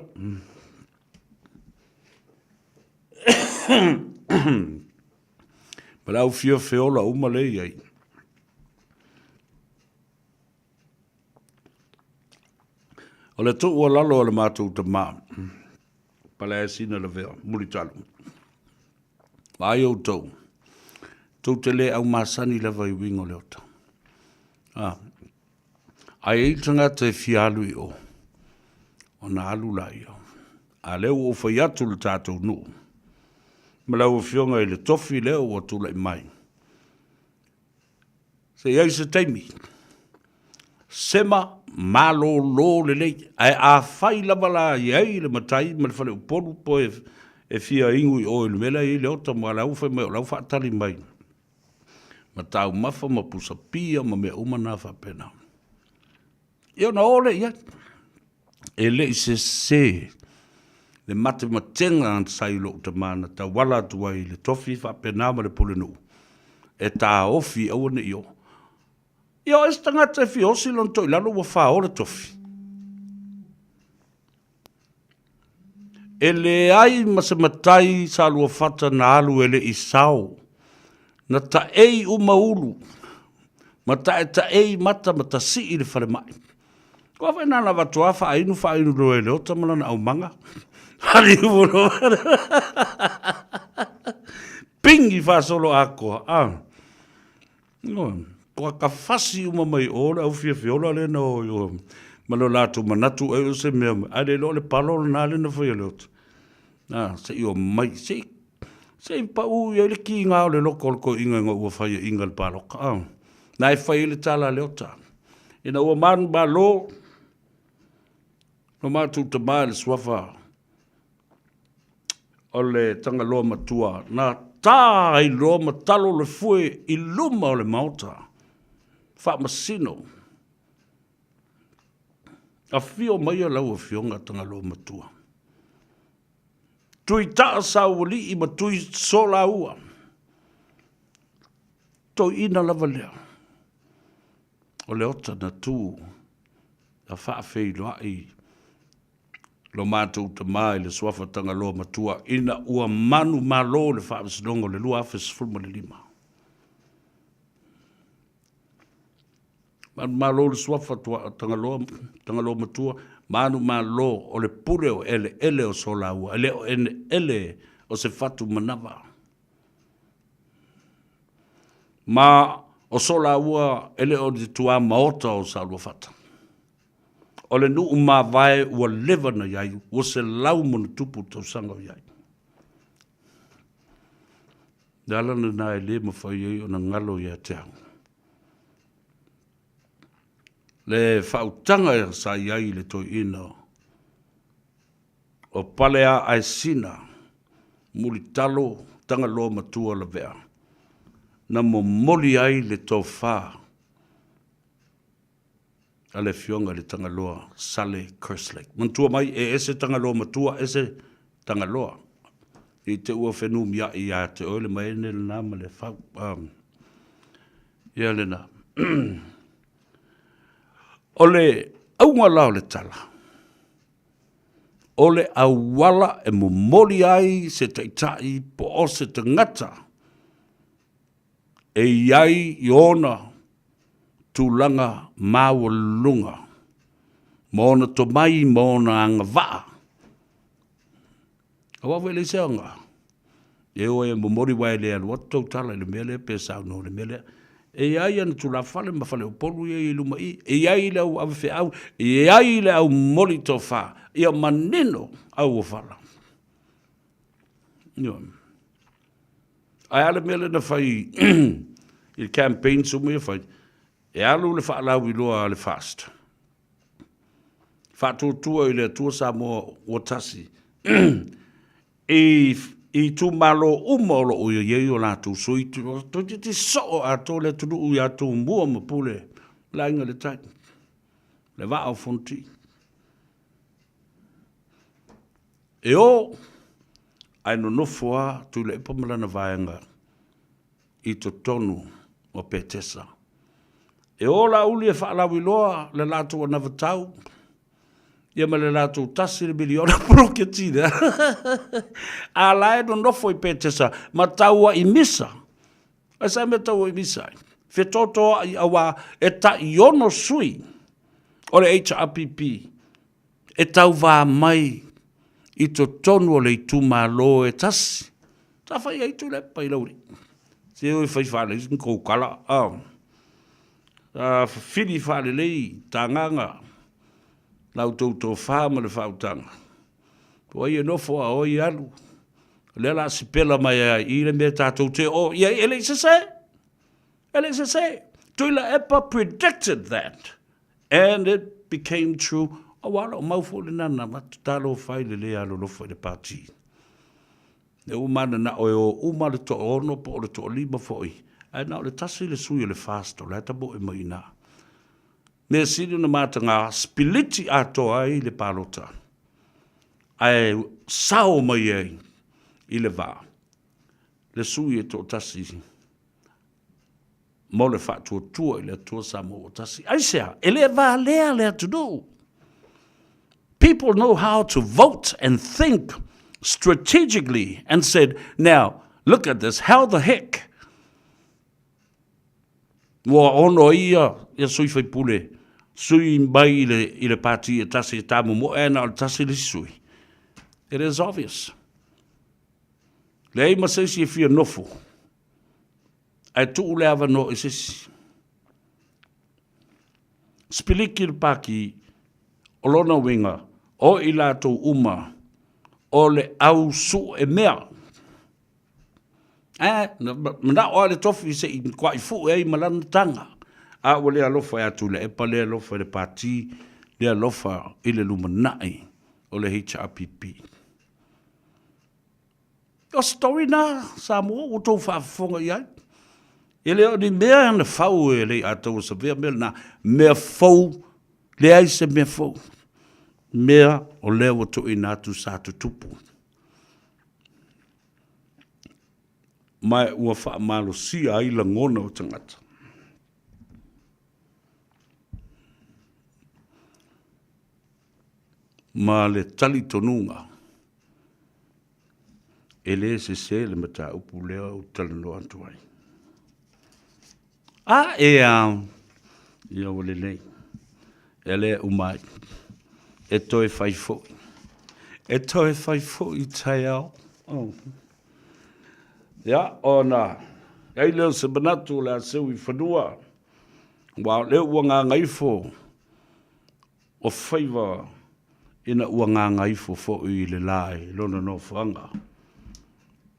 ma le au fia feola uma lea e i ai. O le tuualalo a le matou tama, Paleaesina Lavea, Mulitalu, vaai outou, tou te le aumasani lava i uiga o le ota. A, a i ai le tagata e fia alu i o, ona alu laia. A lea ua ou fai atu le tatou nuu, ma lau afioga i le tofi lea ua tulai mai, Se i ai se taimi, sema malolo lelei, ae afai lava la i ai le matai ma le faleupolu po e fia inu i o i le mea la e i ai le ota ma la ua fai mai o la ua faatali mai ma taumafa ma pusa pia ma mea uma na faapena. Ia ona o lea i ai. E le i sese le matematega sa i lou tama na tauala atu ai i le tofi faapena ma le pulenuu e taofi aua ne i oo. Ia o ai se tagata e fia osi lona toilalo ua fao le tofi? E leai ma se matai Saluafata na alu e le i sao, na taei uma ulu. Ma taetaei mata ma tasii i le falemai. Kua whai nana watoa whaainu whaainu roa i le ota ma lana aumaga. Hari ulo. Pingi whaasolo akoa. Ah. No, kua ka fasi uma mai o le au fiafiola le na o o ma lo latou manatu ai o se mea ai le lo le palo na le na fai le ota. Na se i o mai se se i pa u i le ki ngā o le loko o le ko inga inga ua fai inga le paloka. Ah. Na e fai le tala le ota. Ina ua manu malo no mātou tamā le suafa o le Tagaloa Matua, na tā ai loa ma talo le fue i luma o le Maota Faamasino. Afio maia lau Afioga Tagaloa Matua. Tui taa saualii ma tui solaua. Toeina lava lea o le ota na tu na faafeiloai Lo matou tama i le Suafa Tagaloa Matua ina ua manumalo le Faamasinoga o le 2015. Manumalo le Suafa Tagaloa, Tagaloa Matua, manumalo o le pule o eleele o Solaua, e le o eleele o se fatu manava. Ma o Solaua e le o ni tuamaota o Saoluafata. O le nuu mavae ua leva na iai, ua 100+ tausaga o iai. Le ala lena e le mafai ai ona galo ia te au. Le faautaga sa iai i le toeaina o Paleaaesina Mulitalo Tagaloa Matua Lavea, na momoli ai le tofa a le Afioga i le Tagaloa Sale Kerslake. Manatua mai, e ese Tagaloa matua, ese Tagaloa. I te ua fenumiai ia te oe le maene lena ma le fau. Um, ia lena. o le auga la o le tala, o le auala e momoli ai se taitai po o se tagata e i ai i ona tulaga maualuluga ma ona tomai ma ona agavaa. Aua foi e leai se aoga e o e momoli aua e le alu atu tou tala i le mea lea pe saunoa i le mea lea. E i ai ana tulafale ma faleupolu ia i luma i i, e i ai le au ave feau, e i ai le au moli tofa, ia manino auofala. Ioe. Ae a le mea lea na fai i le campaigns uma ia fai, e alu le faalauiloa a le FAST, faatuatua i le Atua Samoa ua tasi, i itumalo uma o lo o i ai o latou sui, toeitiiti soo atoa le atunuu ia Tumua ma Pule, le Aiga i le Tai, le Vaa o Fonoti. E o ae nonofo a Tuilaepa ma lana vaega i totonu o Petesa. E o Laauli e faalauiloa le latou anavatau ia ma le latou tasi le miliona poloketi lea. A la e nonofo i Petesa ma tauai misa. Ai sa mea tauai misa ai. Fetotoai auā e tai ono sui o le HRPP e tauvā mai i totonu o le itumalo e tasi. Sa fai ai Tuilaepa i Laulii. Se o e fai faalelei ni kou kala. Ah. Sa fili faalelei tagaga la outou tofa ma le faautaga. Po ai e nofo a o ai e alu. O lea la sipela mai ai i le mea tatou te o i ai e le i sese. E le i sese. Tuilaepa predicted that. And it became true, aua o lau mau foi lena na avatu, talofa ai le le alolofa i le Pati. Lea ua mananao e o uma le toaono po o le toalima foi, ae na o le tasi le sui o le FAST o la e tamoe mai i ina. Mea sili ona mataga, sipiliti atoa ai le palota, ae sao mai ai i le vaa le sui e toatasi mo le faatuatua i le Atua Samoa ua tasi. Aisea? E le valea le atunuu. People know how to vote and think strategically and said, now, look at this, how the heck? Ua ono ai ia, ia sui faipule, sui mai i le, i le pati e tasi e tāmomoe ae na o le tasi le isi sui. It is obvious. Leai ma se isi e fia nofo, ae tuu le avanoa i se isi. Sipiliki le paki o lona uiga, o i latou uma o le au sue mea. Ae, manao lava le tofi se i matuai fue ai ma lana taga. A ua le alofa ia Tuilaepa, le alofa i le Pati, le alofa i le lumanai o le HRPP. O story na Samoa ua outou faafofoga i ai. E le o ni mea na fau e Leiataua Savea mea lena, mea fou, leai se mea fou. Mea o lea ua tuuina atu sa tutupu. Ma ua faamalosia ai lagona o tagata. Ma le talitonuga, e le sese le mataupu lea ou te talanoa atu ai. A ea, ia ua lelei, e lea uma ai, e toe fai foi, e toe fai foi taeao. Oh. Ia, ona ai lea o se manatu o le a seu i fanua, aua o lea ua gagaifo o faiva ina ua gagaifo foi i le la i lona nofoaga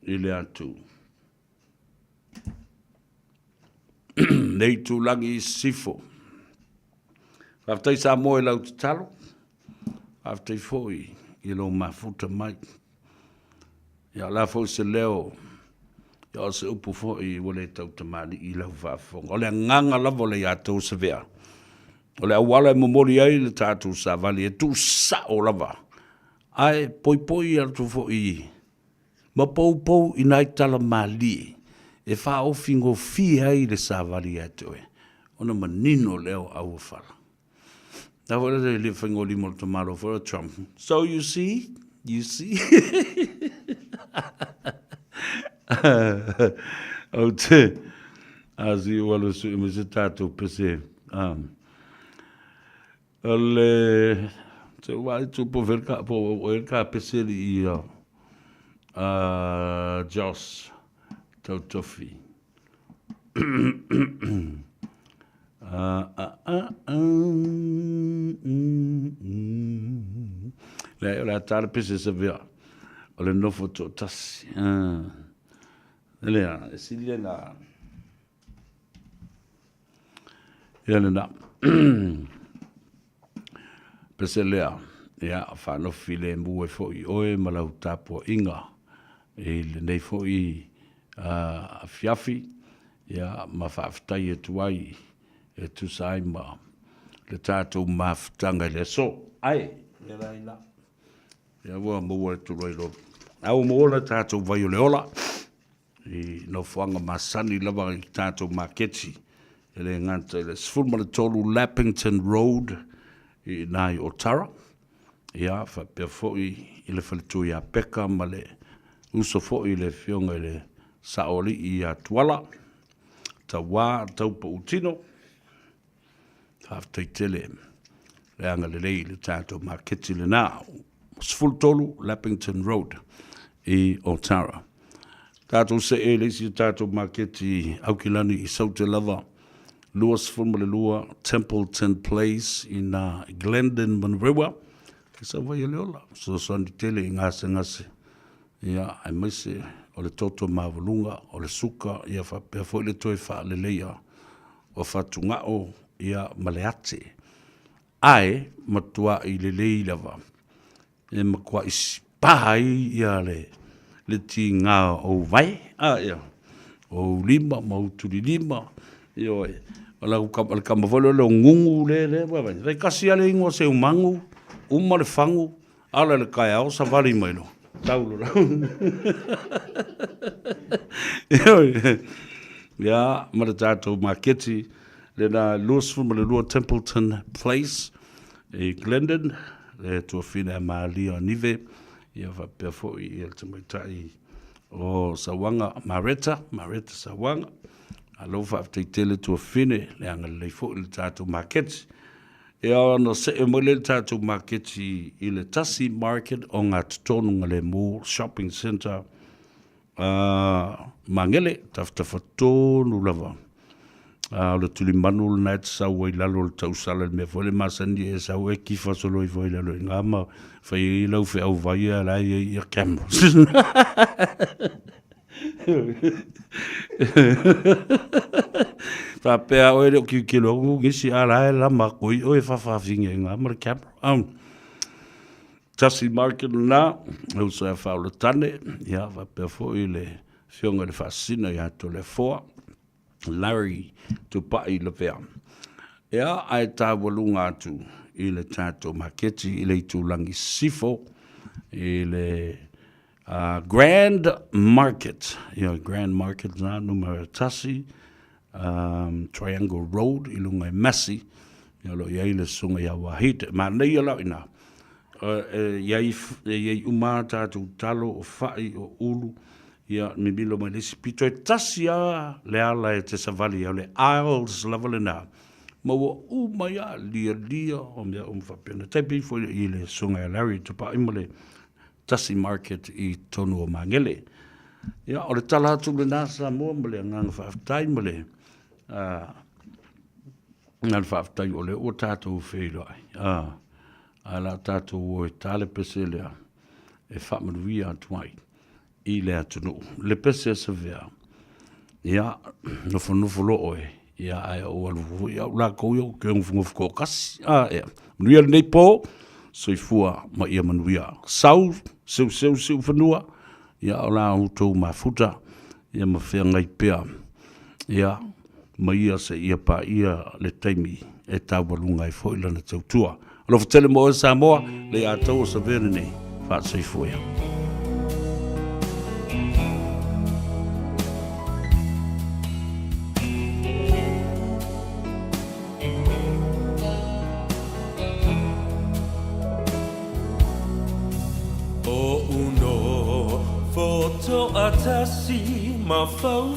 i le atu le itulagi i sisifo. Faafetai Samoa i lau tatalo, faafetai foi i lou mafuta mai. Ia o le a foi se leo, ia o se upu foi ua le tautamalii i lau faafofoga. O le agaga lava o le ia tou Savea, o le auala e momoli ai le tatou savali e tuusao lava, ae poipoi atu foi ma poupou i nai tala malie e faaofigofie ai le savali ia te oe, ona manino lea o auofala. Na foi le le faigolima o le tamaloa foi o Trump. So you see, you see. Ou te asi ua alu e sui mai se tatou pese. Um, o le te ua i tupo fel ka po o el ka pese li i Joss Tautofi. Leai, o le a ta le pese Savea, o le nofo toatasi. Lea, e sili lena. Ia lena. Pese lea, ia, faalofi lemu ai foi oe ma lau tapuaiga i lenei foi afiafi, ia, ma faafetai atu ai e tusa ai ma le tatou mafutaga i le aso. Ae, ia la ina, ia ua maua atu loa i lo, a ua maua le tatou vai o le ola, i nofoaga masani lava i tatou maketi, e le gata i le 13 Lappington Road i ina i Otara, ia faapea foi i le faletua ia Peka ma le uso foi i le afioga i le Saoalii ia Tuala, Tauā Taupautino. Faafetai tele le agalelei i le tatou maketi lena, 13 Lappington Road i Otara. Tatou see i le isi o tatou maketi Aukilani i Saute lava, 22 Templeton Place i na Glendon Manurewa, e sau ai le ola, fesoasoani tele i gasegase, ia, aemaise o le toto maualuga, o le suka, ia faapea foi le toe faaleleia o fatugao ia ma le ate, ae matuai lelei lava e matuai pa ai ia le le tiga o ou vae, a ia, o ou lima ma ou tulilima, ioe, o lau o le tama foi lea o Gugu lea lea ua vaai, tasi lava le igoa o Seumagu, uma le fagu, Ala i le taeao savali mai loa, tau loa. Ia, ma le tatou maketi, lena 22 Templeton Place i Glendon, le tuafine a Malia Nive, ia faapea foi ia le tamaitai o Sauaga Mareta, Mareta Sauaga. Malo faafetai tele tuafine le agalelei foi i le tatou maketi. Ia ona see mai lea i le tatou maketi i le tasi market o Gatotonu Galemu Shopping Centre Magele, tafatafa tonu lava. A o le tulimanu lena e te sau ai i lalo o le tausala i le mea foi lea masani e sau e kifa solo ifo ai i lalo i ina ma fai ai lau feau vai a la e i ai ia cameras. Faapea oe le o kiukilo atu nisi a la e lama atu i oe faafaafine i ina ma le camera. Tasi market lena, e uso ia Faaulutane, ia faapea foi le afioga i le Faasisina ia Toleafoa, Larry Tupai Lavea. Ia, ae taualuga atu i le tatou maketi i le itulagi sisifo i le Grand Market, ia Grand Market na numera 1, Triangle Road i luga i Massey, ia o lo o i ai le susuga ia Wahid. E manaia la i ina, e i ai, e i ai uma a tatou talo, o fai, o ulu, ia mimilo mai le isi pito. E tasi lava le ala e te savali ai, o le aisles lava lena, ma ua uma ai lava lialia o mea uma faapena. E tai pei foi i le susuga ia Larry Tupai ma le tasi market i totonu o Magele. Ia, o le tala atu lena Samoa ma le agaga faafetai ma le na le faafetai o lea ua tatou feiloai. Ae la tatou o e ta le pese lea e faamanuia atu ai i le atunuu. Le pese a Savea, ia, nofonofo loa oe, ia, ae ou alu foi au lakou ia ou te nofonofo toatasi. A, ia, manuia lenei po, soifua ma ia manuia. Sau, seuseu siufanua, ia, o la outou mafuta, ia ma feagai pea, ia, ma ia seia paia le taimi e taualuga ai foi lana tautua. Alofa tele mo oe Samoa, le ia tou o Savea lenei, faasoifua ia. O uno fotoatasi ma fau.